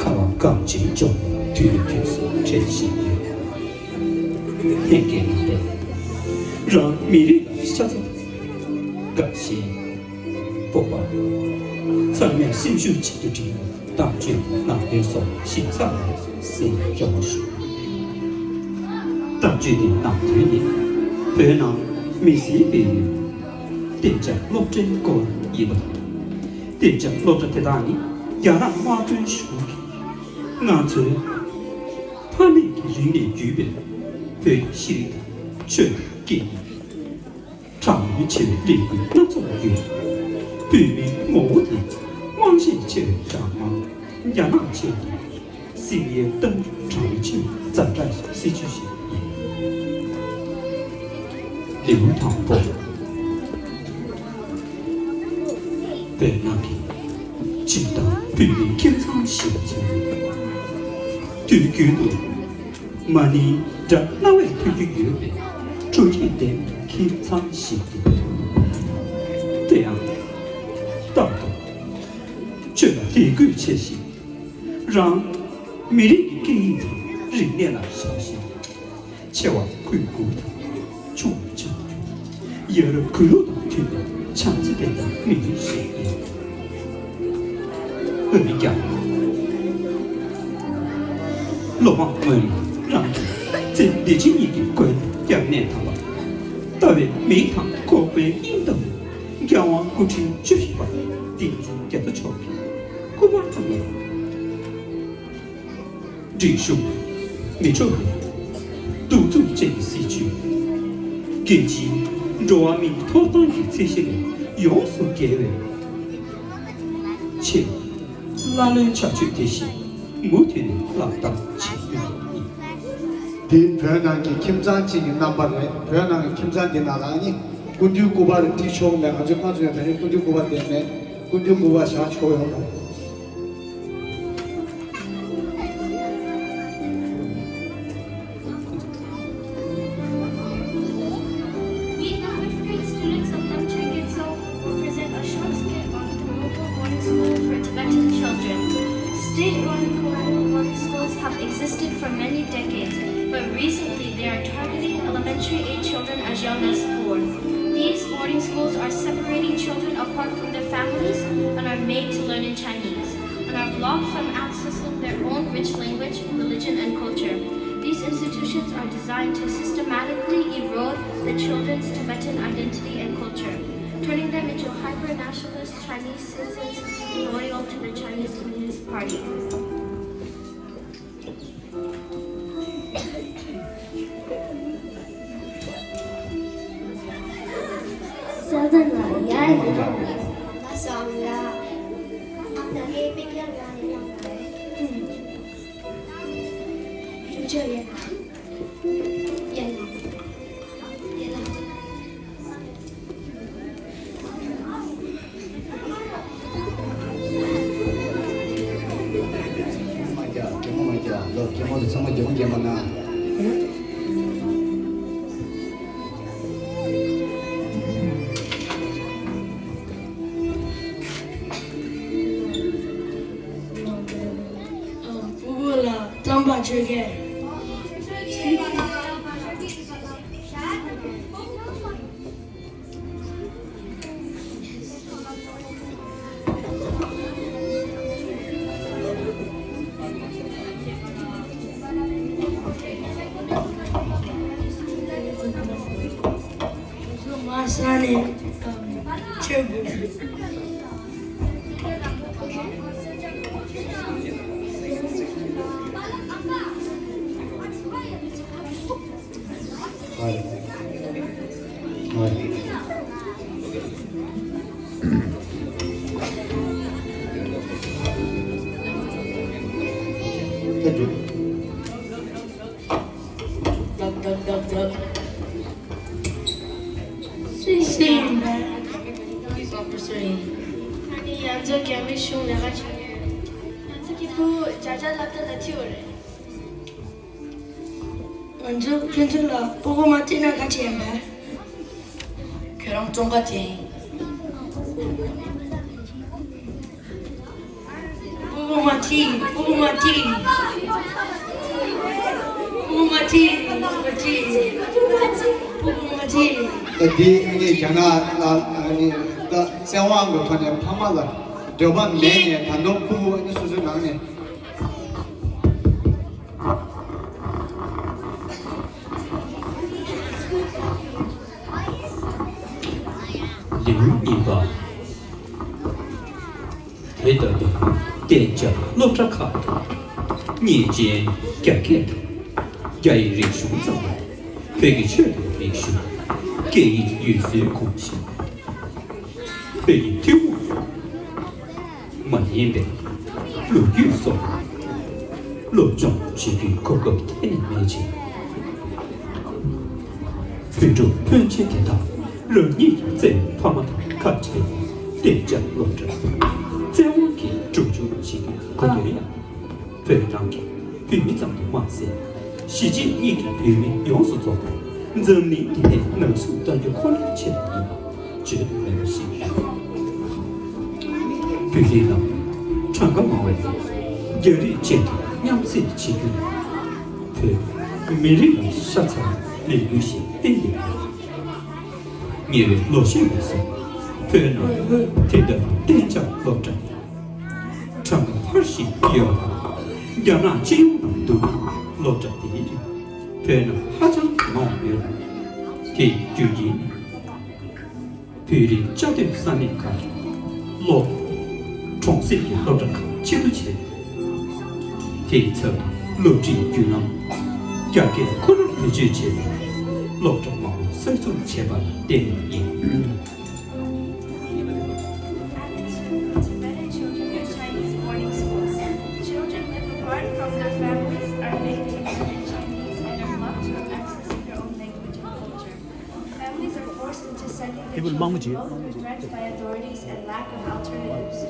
ཁ་བ་འགག་ཅིང་འཇོག་པའི་དུས་ནས་དུས་སུ་འཕྲད་བཞིན་ཡོད། ལྷན་རྒྱས་རྣམ་པས་རང་མི་རིགས་ལ་ཤ་ཚ་དང་དགའ་ཞེན། སྤོབས་པ། ཚང་མས་སེམས་ཤུགས་གཅིག་ཏུ་སྒྲིལ་བའི་གཏམ་བརྗོད་ནང་དོན་སོགས་ཞིབ་ཚགས་ནས་གསན་རོགས་ཞུ། གཏམ་བརྗོད་འདིའི་ནང་དོན་ནི་བོད་ནང་མི་སེར་སྤེལ་ཡུལ་གཏན་འཇགས་སློབ་གྲྭའི་སྐོར་ཡིན་པ་དང་། གཏན་འཇགས་སློབ་གྲྭ་དེ་དག་ནི་རྒྱ་ནག་དམར་པོའི་གཞུང་གིས་ང་ཚོའི་ཕ་མེས་ཀྱི་རིང་ནས་བརྒྱུད་པའི་བོད་ཀྱི་ཤེས་རིག་དང་ཆོས་དང་སྐད་ཡིག་གྲངས་ཉུང་ཆེ་བའི་ལས་འགུལ་སྣ་ཚོགས་ཡོད། བོད་མིའི་ངོ་བོ་དང་དབང་ཤེད་ཆེ་བའི་གྲངས་མང་རྒྱ་ནག་ཆེན་དང་སྲིད་གཉེར་གཏམ་རྒྱུད་གྲངས་ཆེ་བའི་ཛ་དྲག་ཞིག་སྲིད་ཇུས་ཤིག་ཡིན། ལེའུ་དང་པོ། བོད་ནང་གི་སྤྱིར་བཏང་བོད་མིའི་ཁྱིམ་ཚང་ཞེས་པ་ཚོས་དུས་རྒྱུན་དུ། མ་ཎིའི་སྒྲ་རྣ་བས་ཐོས་རྒྱུ་ཡོད་པའི་འཕྲོད་བསྟེན་ལྡན་པའི་ཁྱིམ་ཚང་ཞིག་ཡིན། དེ་ཡང་རྟག་ཏུ་ཆོས་ལ་དད་གུས་ཆེ་ཞིང་། རང་མི་རིགས་ཀྱི་སྐད་ཡིག་དང་རིག་གནས་ལ་ཞབས་ཞུ་ཆེ་བ་གུས་བཀུར་དང་ཆུང་བ་ཆུང་བ། ཡ་རབས་གུས་ལུགས་དང་མཐུན་པའི་བྱམས་བརྩེ་ལྡན་པའི་མི་རིགས་ཤིག་ཡིན། འོན་ཀྱང་། སློབ་མ་སྔོན་ལ་རང་གི་བརྩེ་བདེ་ཆེན་གཉིས་ཀྱི་སྒོ་ནས་སྐྱབས་གནས་དམ་པ། ལྟ་བའི་མིག་དང་ཁོག་པའི་དབྱིངས་ལྟ་བུ། རྒྱལ་དབང་སྐུ་ཕྲེང་བཅུ་བཞི་པ་བསྟན་འཛིན་རྒྱ་མཚོ་མཆོག་གི་སྐུ་པར་ཙམ་ཡང་། སྒྲིག་གཞུང་། མི་ཆོས་དང་། གདུག་རྩུབ་ཅན་གྱི་སྲིད་བྱུས། རྒྱལ་སྤྱིའི་འགྲོ་བ་མིའི་ཐོབ་ཐང་གི་ཚད་གཞི་ལས་ཡོངས་སུ་བརྒལ་བའི་ཆེས་ཀླ་ཀློའི་བྱ་སྤྱོད་དེ་བཞིན་མུ་མཐུད་ནས་ལག་བསྟར་བྱེད་རྒྱུ་ཡིན། འདི་བོད་ནང་གི་ཁྱིམ་ཚང་གཅིག་གི་རྣམ་པ་རེད། བོད་ནང་གི་ཁྱིམ་ཚང་འདི་ནང་ལ་ནི་སྐུ་མདུན་སྐུ་པར་བྲིས་ཆོག་མེད། ང་ཚོའི་ཁ་ཚོན་ད་ནི་སྐུ་མདུན་སྐུ་པར་དེ་མེད། སྐུ་མདུན་སྐུ་པར་བཞག་ཆོག་ཡོད་མ་རེད། We, the fifth grade students of Lamchungit Tso, will present a short skit on the Kumukpo Boarding School for Tibetan children. State-run Kumukpo boarding schools have existed for many decades, but recently they are targeting elementary-age children as young as four. These boarding schools are separating children apart from their families and are made to learn in Chinese. are blocked from accessing their own rich language, religion, and culture. These institutions are designed to systematically erode the children's Tibetan identity and culture, turning them into hyper-nationalist Chinese citizens loyal to the Chinese Communist Party. སྤུ་གུ་ལ་རྩམ་པ་མཆོད་མཁན། མ་ས་ནས་ཆོས་དགོས། སུ་ཡིན་པས། ང་ནི་ཡར་འཛུགས་རྒྱ་མིའི་གཞུང་ལས་ཀ་བྱེད་མཁན། ང་ཚོ་གི་བུ་བརྒྱ་ཆ་ལྔ་བཅུ་ལ་ཐིའོ་རེད། ང་ཚོ་ཕན་ཚུན་ལ་སྤུ་གུ་མ་བརྩིས་ན་ག་བྱེད་ཡིན་པས། ཁྱོད་རང་བཙོང་ཁ་དེ་ཡིན། སྤུ་གུ་མ་བརྩིས། སྤུ་གུ་མ་བརྩིས། སྤུ་གུ་མ་བརྩིས། སྤུ་གུ་མ་བརྩིས། སྤུ་གུ་མ་བརྩིས། ད་འདི་ངས་རྒྱ་ནག་ལ་ཨ་ནི་ད་བཙན་དབང་གི་ཐོག་ནས་ཕ་མ་ལ་འདོད་པ་མེད་ནས་ད་དུང་སྤུ་གུ་ཨ་ནི་སོ་སོའི་ནང་ནས། ལེའུ་གཉིས་པ། དེ་ལྟར་གཏན་འཇགས་སློབ་གྲྭ་ཁག་ཏུ་མཉེས་ཅན་རྒྱ་སྐད་དང་རྒྱ་ཡི་རིག་གཞུང་ཙམ་མ་ཡིན་པར་བོད་ཀྱི་ཆོས་དང་རིག་གཞུང་སྐད་ཡིག་ཡུལ་སྲོལ་གོམས་གཤིས། བོད་ཀྱི་ཐུན་མོང་མ་ཡིན་པའི་ལོ་རྒྱུས་སོགས་སློབ་སྦྱོང་བྱེད་རྒྱུའི་གོ་སྐབས་གཏན་ནས་མེད་ཅིང་། བོད་ཕྲུག་ཕོན་ཆེན་དེ་དག་རང་ཉིད་ཀྱིས་བཙའ་བའི་ཕ་མ་དང་ཁ་བྲལ་ནས་གཏན་འཇགས་སློབ་གྲྭར་བཙན་དབང་གིས་སྒྲུབ་སྦྱོང་བྱེད་རྒྱུའི་གོ་སྐབས་ཡང་། བོད་རང་གི་བོད་མི་ཙམ་དུ་མ་ཟད། གཞིས་བྱེས་གཉིས་ཀྱི་བོད་མི་ཡོངས་སུ་རྫོགས་པ་འཛམ་གླིང་འདི་ནས་ནང་སྲུང་གཏང་རྒྱུ་ཁོ་ནའི་ཆེད་དུ་ཡིན་པ་བརྗོད་དུ་མེད་པ་ཞིག་རེད། བོད་རིགས་རྣམས་གྲངས་ཀ་མང་བས་རྒྱ་རིགས་ཅན་དུ་མཉམ་བསྲེས་བྱེད་རྒྱུ་ནི་བོད་མི་རིགས་ལ་ཤ་ཚ་བའི་ལས་འགུལ་ཞིག་གཏན་ནས་མིན། ཉེ་བའི་ལོ་ཤས་ནས་བཟུང་བོད་ནང་དེ་ལྟར་གཏན་འཇགས་སློབ་གྲྭ་གྲངས་ཀ་འཕར་བཞིན་ཡོད་པ་དང་། རྒྱ་ནག་སྤྱི་ཡོངས་ནང་དུ་སློབ་གྲྭ་དེའི་རིགས་བོད་ནང་ཧ་ཅང་མང་བ་ཡོད། དེའི་རྒྱུ་རྐྱེན་ནི། བོད་རིགས་བཅའ་སྡོད་ས་གནས་ཁག་གི་སློབ་གྲོང་གསེབ་ཀྱི་སློབ་གྲྭ་ཁག་ཆེད་དུ་བྱས། དེའི་ཚབ་ཏུ་སློབ་ཁྲིད་བརྒྱུད་ལམ་རྒྱ་སྐད་ཁོ་ནར་བེད་སྤྱོད་བྱས་ཏེ། སློབ་གྲྭ་མང་པོ་གསར་རྩོམ་བྱས་པ་ལ་བརྟེན་ནས་ཡིན། Tibetan children in Chinese boarding schools. Children live apart from their families, are made to learn in Chinese, and are blocked from accessing their own language and culture. Families are forced into sending their children home to be bred by authorities and lack of alternatives.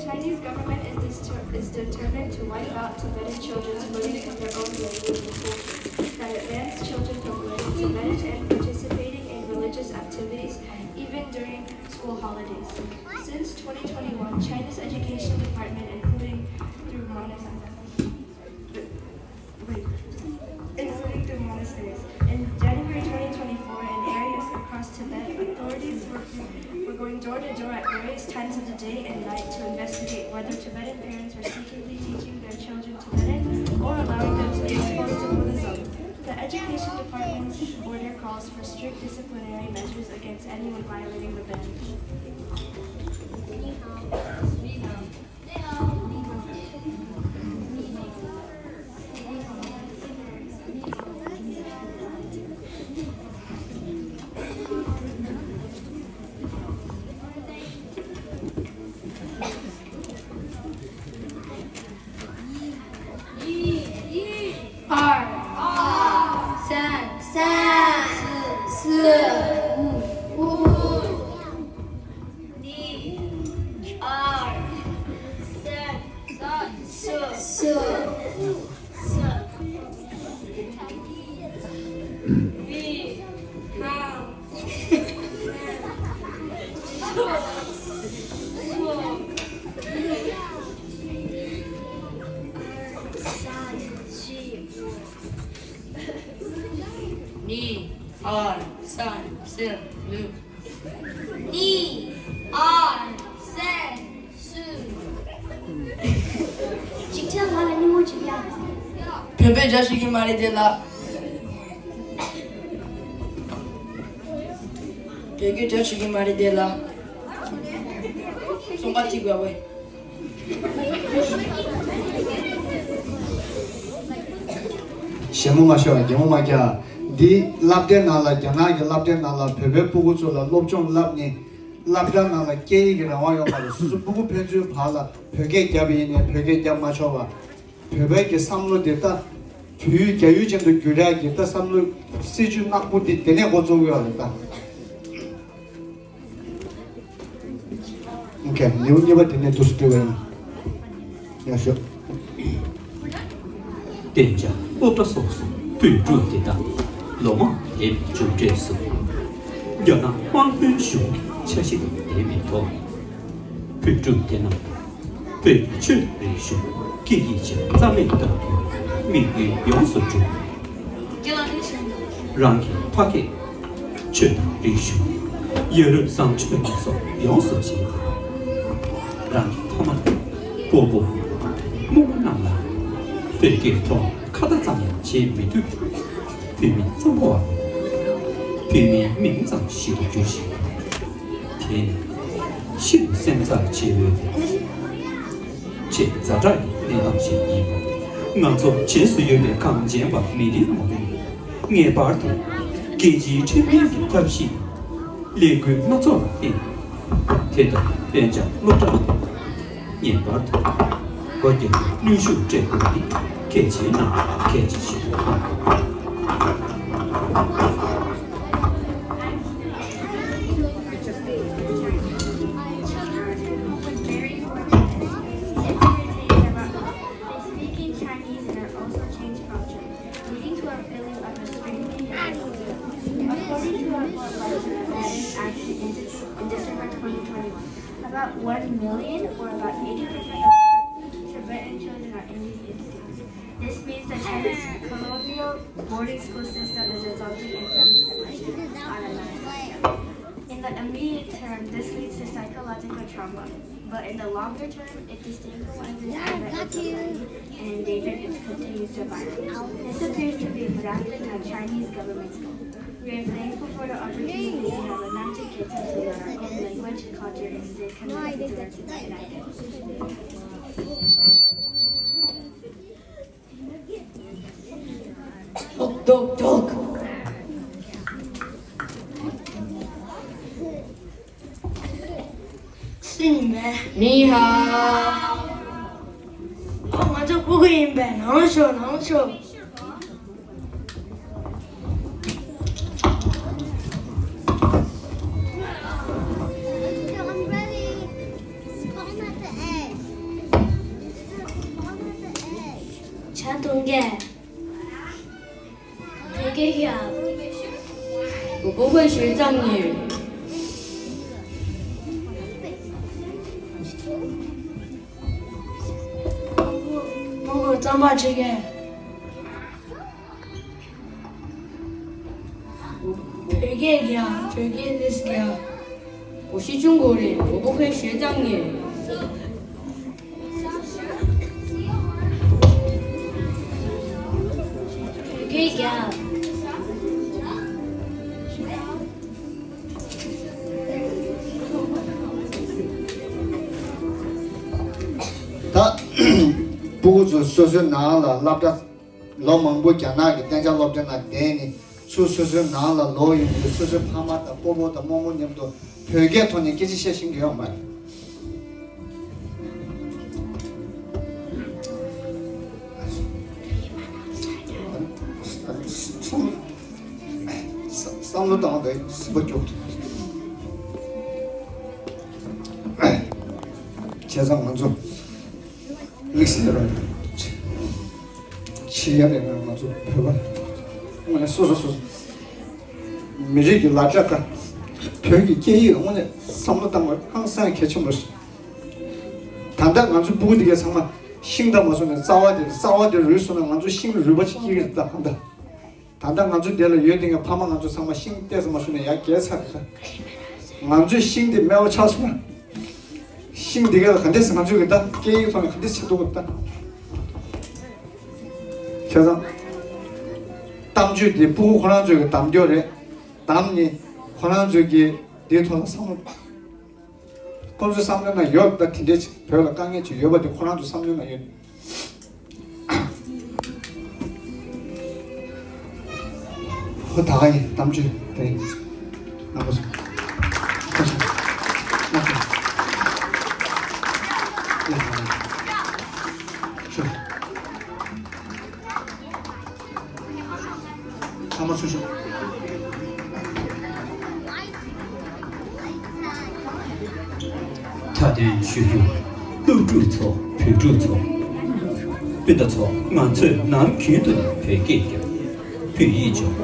Chinese government is distur- is determined to wipe out Tibetan children's learning of their own language and culture that advance children from learning Tibetan and participating in religious activities even during school holidays. Since twenty twenty-one, China's education department, including through monas- including through monasteries. In January twenty twenty-four, in areas across Tibet, authorities We're going door to door at various times of the day and night to investigate whether Tibetan parents are secretly teaching their children Tibetan or allowing them to be exposed to Buddhism. The education department's order calls for strict disciplinary measures against anyone violating the ban. གཉིས། ཨར། སན། སིར། ལུག་གཉིས། ཨར། སན། སུ། ཅིག་ཆ་ང་ལ་སྙིང་པོ་ཅིག་ཡ། བོད་པའི་རྒྱ་ཞིག་གི་མ་རེད་དེ་ལ། བོད་ཀྱི་རྒྱ་ཞིག་གི་མ་རེད་དེ་ལ། ཙོང་ཁ་ཐིག་པ་བས། ཞེ་མོ་མ་ཤོར། གད་མོ་མ་རྒྱག་འདི་སློབ་གྲྭའི་ནང་ལ། རྒྱ་ནག་གི་སློབ་གྲྭའི་ནང་ལ་བོད་པའི་སྤུ་གུ་ཚོ་ལ་སློབ་སྦྱོང་བསླབ་ནས། སློབ་གྲྭ་ནང་ལ་སྐད་ཡིག་གི་རང་དབང་ཡོད་མ་རེད། སོ་སོ་སྤུ་གུ་ཕན་ཚུན་བར་ལ་བོད་སྐད་བརྒྱབ་པ་ཡིན་ནའི་བོད་སྐད་བརྒྱབ་མ་ཆོག་པ། བོད་པའི་གི་བསམ་བློ་དེ་ད་དུས་རྒྱ་ཡུལ་ཅན་དུ་བསྒྱུར་ཡག་གི་ད་བསམ་བློ་སྲིད་ཇུས་ནག་པོ་འདི་དེ་ནས་འགོ་བཙུགས་ཡོད་རེད་ད། ཨོ་ཁེ། ལེའུ་གཉིས་པ་དེ་ནས་འདུག་སེ་སྤྲོས་པ་ཡིན། ཡག་ཤོས། གཏན་འཇགས་སློབ་གྲྭ་སོགས་སུ་བོད་ཕྲུག་དེ་དག་ལོ་མང་བསྡད་པའི་མཇུག་འབྲས་སུ། རྒྱ་ནག་དམར་པོའི་གཞུང་གི་ཆ་ཤས་སུ་བསྡད་པའི་ཐོག་བོད་ཕྲུག་དེ་རྣམས་བོད་ཀྱི་ཆོས་རིག་གཞུང་སྐད་ཡིག་བཅས་རྩ་མེད་གཏོང་རྒྱུའི་དམིགས་ཡུལ་ཡོངས་སུ་གྲུབ། རང་གི་ཕ་སྐད། ཆོས་དང་རིག་གཞུང་། ཡ་རབས་བཟང་སྤྱོད་སོགས་ཡོངས་སུ་བརྗེད། རང་གི་ཕ་མ། སྤོ་བོ། རྨོ་མོ་རྣམས་ལ་བོད་སྐད་ཐོག་ཁ་བརྡ་ཙམ་ཡང་བྱེད་མི་ཐུབ། བོད་མི་གཙང་པོ་བ། བོད་མིའི་མིང་ཙམ་ཞིག་ཏུ་གྱུར་ཞིང་། དེ་ནི་ཤིན་ཏུ་སེམས་འཚབ་བྱེད་འོས་པའི་ཆེས་ཛ་དྲག་གི་གནས་སྟངས་ཤིག་ཡིན། ང་ཚོ་རྗེས་སུ་ཡོད་པའི་གངས་ཅན་པ་མི་རིགས་མང་པོས་ངེས་པར་དུ་རྒྱལ་སྤྱིའི་ཁྲིམས་མཐུན་གྱི་ཐབས་ཤེས་ལས་འགུལ་སྣ་ཚོགས་ལ་བརྟེན། དེ་ལྟར་གཏན་འཇགས་སློབ་གྲྭ་ངེས་པར་དུ་སྒོ་རྒྱག་རྒྱུར་གནོན་ཤུགས་སྤྲད་དགོས་པ་ནི་གལ་ཆེའི་ནང་གལ་ཆེ་ཞིག་ཏུ་མཐོང་། Speaking Chinese in our also changed culture, leading to our feeling of a strange. According to a report by the Tibetan Action Institute in December twenty twenty-one, about one million, or about eighty percent of Tibetan children, are in these institutes. This means the Chinese colonial boarding school system is resulting in families that are on a mass scale. In the immediate term, this leads to psychological trauma, but in the longer term, it destabilizes Tibet's society and endangers its continued survival. This appears to be exactly what Chinese government's goal. We are thankful for the opportunity to have a mountain kids to learn our own language, culture, and stay connected to our Tibetan identity. ཐོག་ཐོག་ཐོག་སྲིང་མེ། ནི་ཧ། ཨོ་ང་ཚོ་སྤུ་གུ་ཡིན་པས་ནང་ཤོག་ནང་ཤོག་ཇ་འཐུང་གས། བོད་སྐད་ཡ། བོད་པ་ཞོལ་ཙམ་ཉེ། མོ་གོ་རྩམ་པ་ཆེ་གས། བོད་སྐད། རྒྱ། བོད་སྐད་ལས་རྒྱ། 我是中国人，我不会学藏语。 བོད་སྐད་རྒྱབ། ད་སྤུ་གུ་ཚོ་སོ་སོའི་ནང་ལ་སློབ་གྲྭ་ལོ་མང་པོ་རྒྱ་ནག་གི་གཏན་འཇགས་སློབ་གྲྭའི་ནང་བསྡད་ནས་ཚུར་སོ་སོའི་ནང་ལ་ལོག་ཡོང་དུས་སོ་སོའི་ཕ་མ་དང་སྤོ་བོ་དང་རྨོ་མོ་མཉམ་དུ་བོད་སྐད་ཐོག་ནས་སྐད་ཆ་བཤད་ཤེས་ཀྱི་ཡོད་མ་རེད། བསམ་བློ་བཏང་བ་དེ་སྲིད་པ་མགྱོགས་ཐུབ། བྱས་ཙང་ང་ཚོ་དམིགས་བསལ་རང་ཆེ་ཡ་རེད། ང་ང་ཚོ་བོད་པ་དངོས་གནས་སོ་སོ་སོ་སོ་མི་རིགས་ཀྱི་ལ་རྒྱ་ཁ་བོད་ཀྱི་སྐད་ཡིག་ལ་དངོས་གནས་བསམ་བློ་བཏང་བ་ཧང་སང་གལ་ཆེན་པོ་རེད། ད་ལྟ་ང་ཚོ་སྤུ་གུ་འདི་གའི་ཚང་མ་ཤིང་རྟ་མ་སོང་ནས་རྩ་བ་དེ་རྩ་བ་དེ་རུལ་སོང་ན་ང་ཚོ་ཤིང་རུལ་པ་ཅིག་སྐྱེ་གི་རེད། ད་གང་ལྟར་ད་ལྟ་ང་ཚོ་འདི་ལ་ཡོད་དེ་གའི་ཕ་མ་ང་ཚོ་ཚང་མ་ཤིང་ཏོག་ཙམ་མ་སོང་ནས་ཡར་རྒྱས་ཚར་རེད། ད་ང་ཚོའི་ཤིང་དེ་སྨེ་བ་ཆགས་སོང་ན་ཤིང་འདི་གའི་ལ་ག་འདྲས་ང་ཚོས་གི་ད་སྐད་ཡིག་ཐོག་ནས་ག་འདྲས་བྱེད་ཐུབ་གི་ད། བྱས་ཙང་གཏམ་བརྗོད་དེ་སྤུ་གུ་ཁོ་རང་ཚོའི་གི་གཏམ་རྒྱུད་རེད། གཏམ་ནི་ཁོ་རང་ཚོའི་གི་དེའི་ཐོག་ལ་བསམ་བློ། ཁོང་ཚོའི་བསམ་བློའི་ནང་ཡོད་ད། དེ་འདྲའི་བོད་ལ་དཀའ་ངལ་ཅིག་ཡོད་པ་དེ་ཁོ་རང་ཚོའི་བསམ་བློའི་ནང་ཡོད། ཧོ་ད་ག་ཡིན་གཏམ་བརྗོད་དེ་ཡིན། ནང་པ་སོ། ཁ་ཤས། ནང་པ་སོ། ལ་ད་ག་ཤོ། ཚང་མ་ཚུར་ཤོག་མཐའ་དོན་ཞུ་རྒྱུ། སློབ་ཕྲུག་ཚོ། བོད་ཕྲུག་ཚོ། སྤུན་ཟླ་ཚོ། ང་ཚོས་ནམ་རྒྱུན་དུ་བོད་སྐད་རྒྱབ། བོད་ཡིག་སྦྱོང་།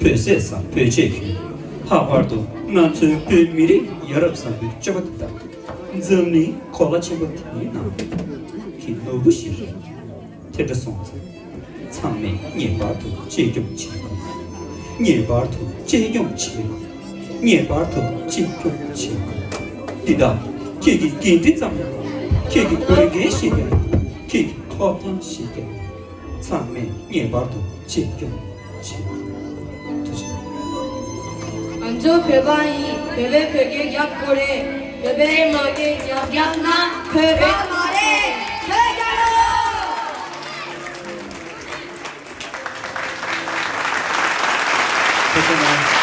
བོད་ཟས་ཟ། བོད་ཆས་གྱོན། ལྷག་པར་དུ་ང་ཚོའི་བོད་མི་རིགས་ཡ་རབས་བཟང་པོའི་སྤྱོད་པ་དེ་དག་འཛམ་གླིང་གོ་ལ་ཆེན་པོ་དེའི་ནང་གི་ནོར་བུ་ཞིག་རེད། དེ་འདྲ་སོང་ཙང་། ཚང་མས་ངེས་པར་དུ་གཅེས་སྐྱོང་བྱེད་དགོས། ངེས་པར་དུ་གཅེས་སྐྱོང་བྱེད་དགོས། ངེས་པར་དུ་གཅེས་སྐྱོང་བྱེད་དགོས། འདི་དག་ཁྱེད་ཀྱི་འགན་འཁྲི་ཙམ་མིན། ཁྱེད་ཀྱི་འོས་འགན་ཞིག་ཀྱང་། ཁྱེད་ཀྱི་ཐོབ་ཐང་ཞིག་ཀྱང་། ཚང་མས་ངེས་པར་དུ་གཅེས་སྐྱོང་བྱེད་དགོས། ཐུགས་རྗེ་ཆེ། ང་ཚོ་བོད་པ་ཡིན། བོད་པས་བོད་སྐད་རྒྱབ་དགོས་རེད། བོད་པས་མ་སྐད་རྒྱབ། རྒྱབ་ན་བོད་པ་མ་རེད། བོད་རྒྱལ་ལོ། ཐུགས་རྗེ་གནང་།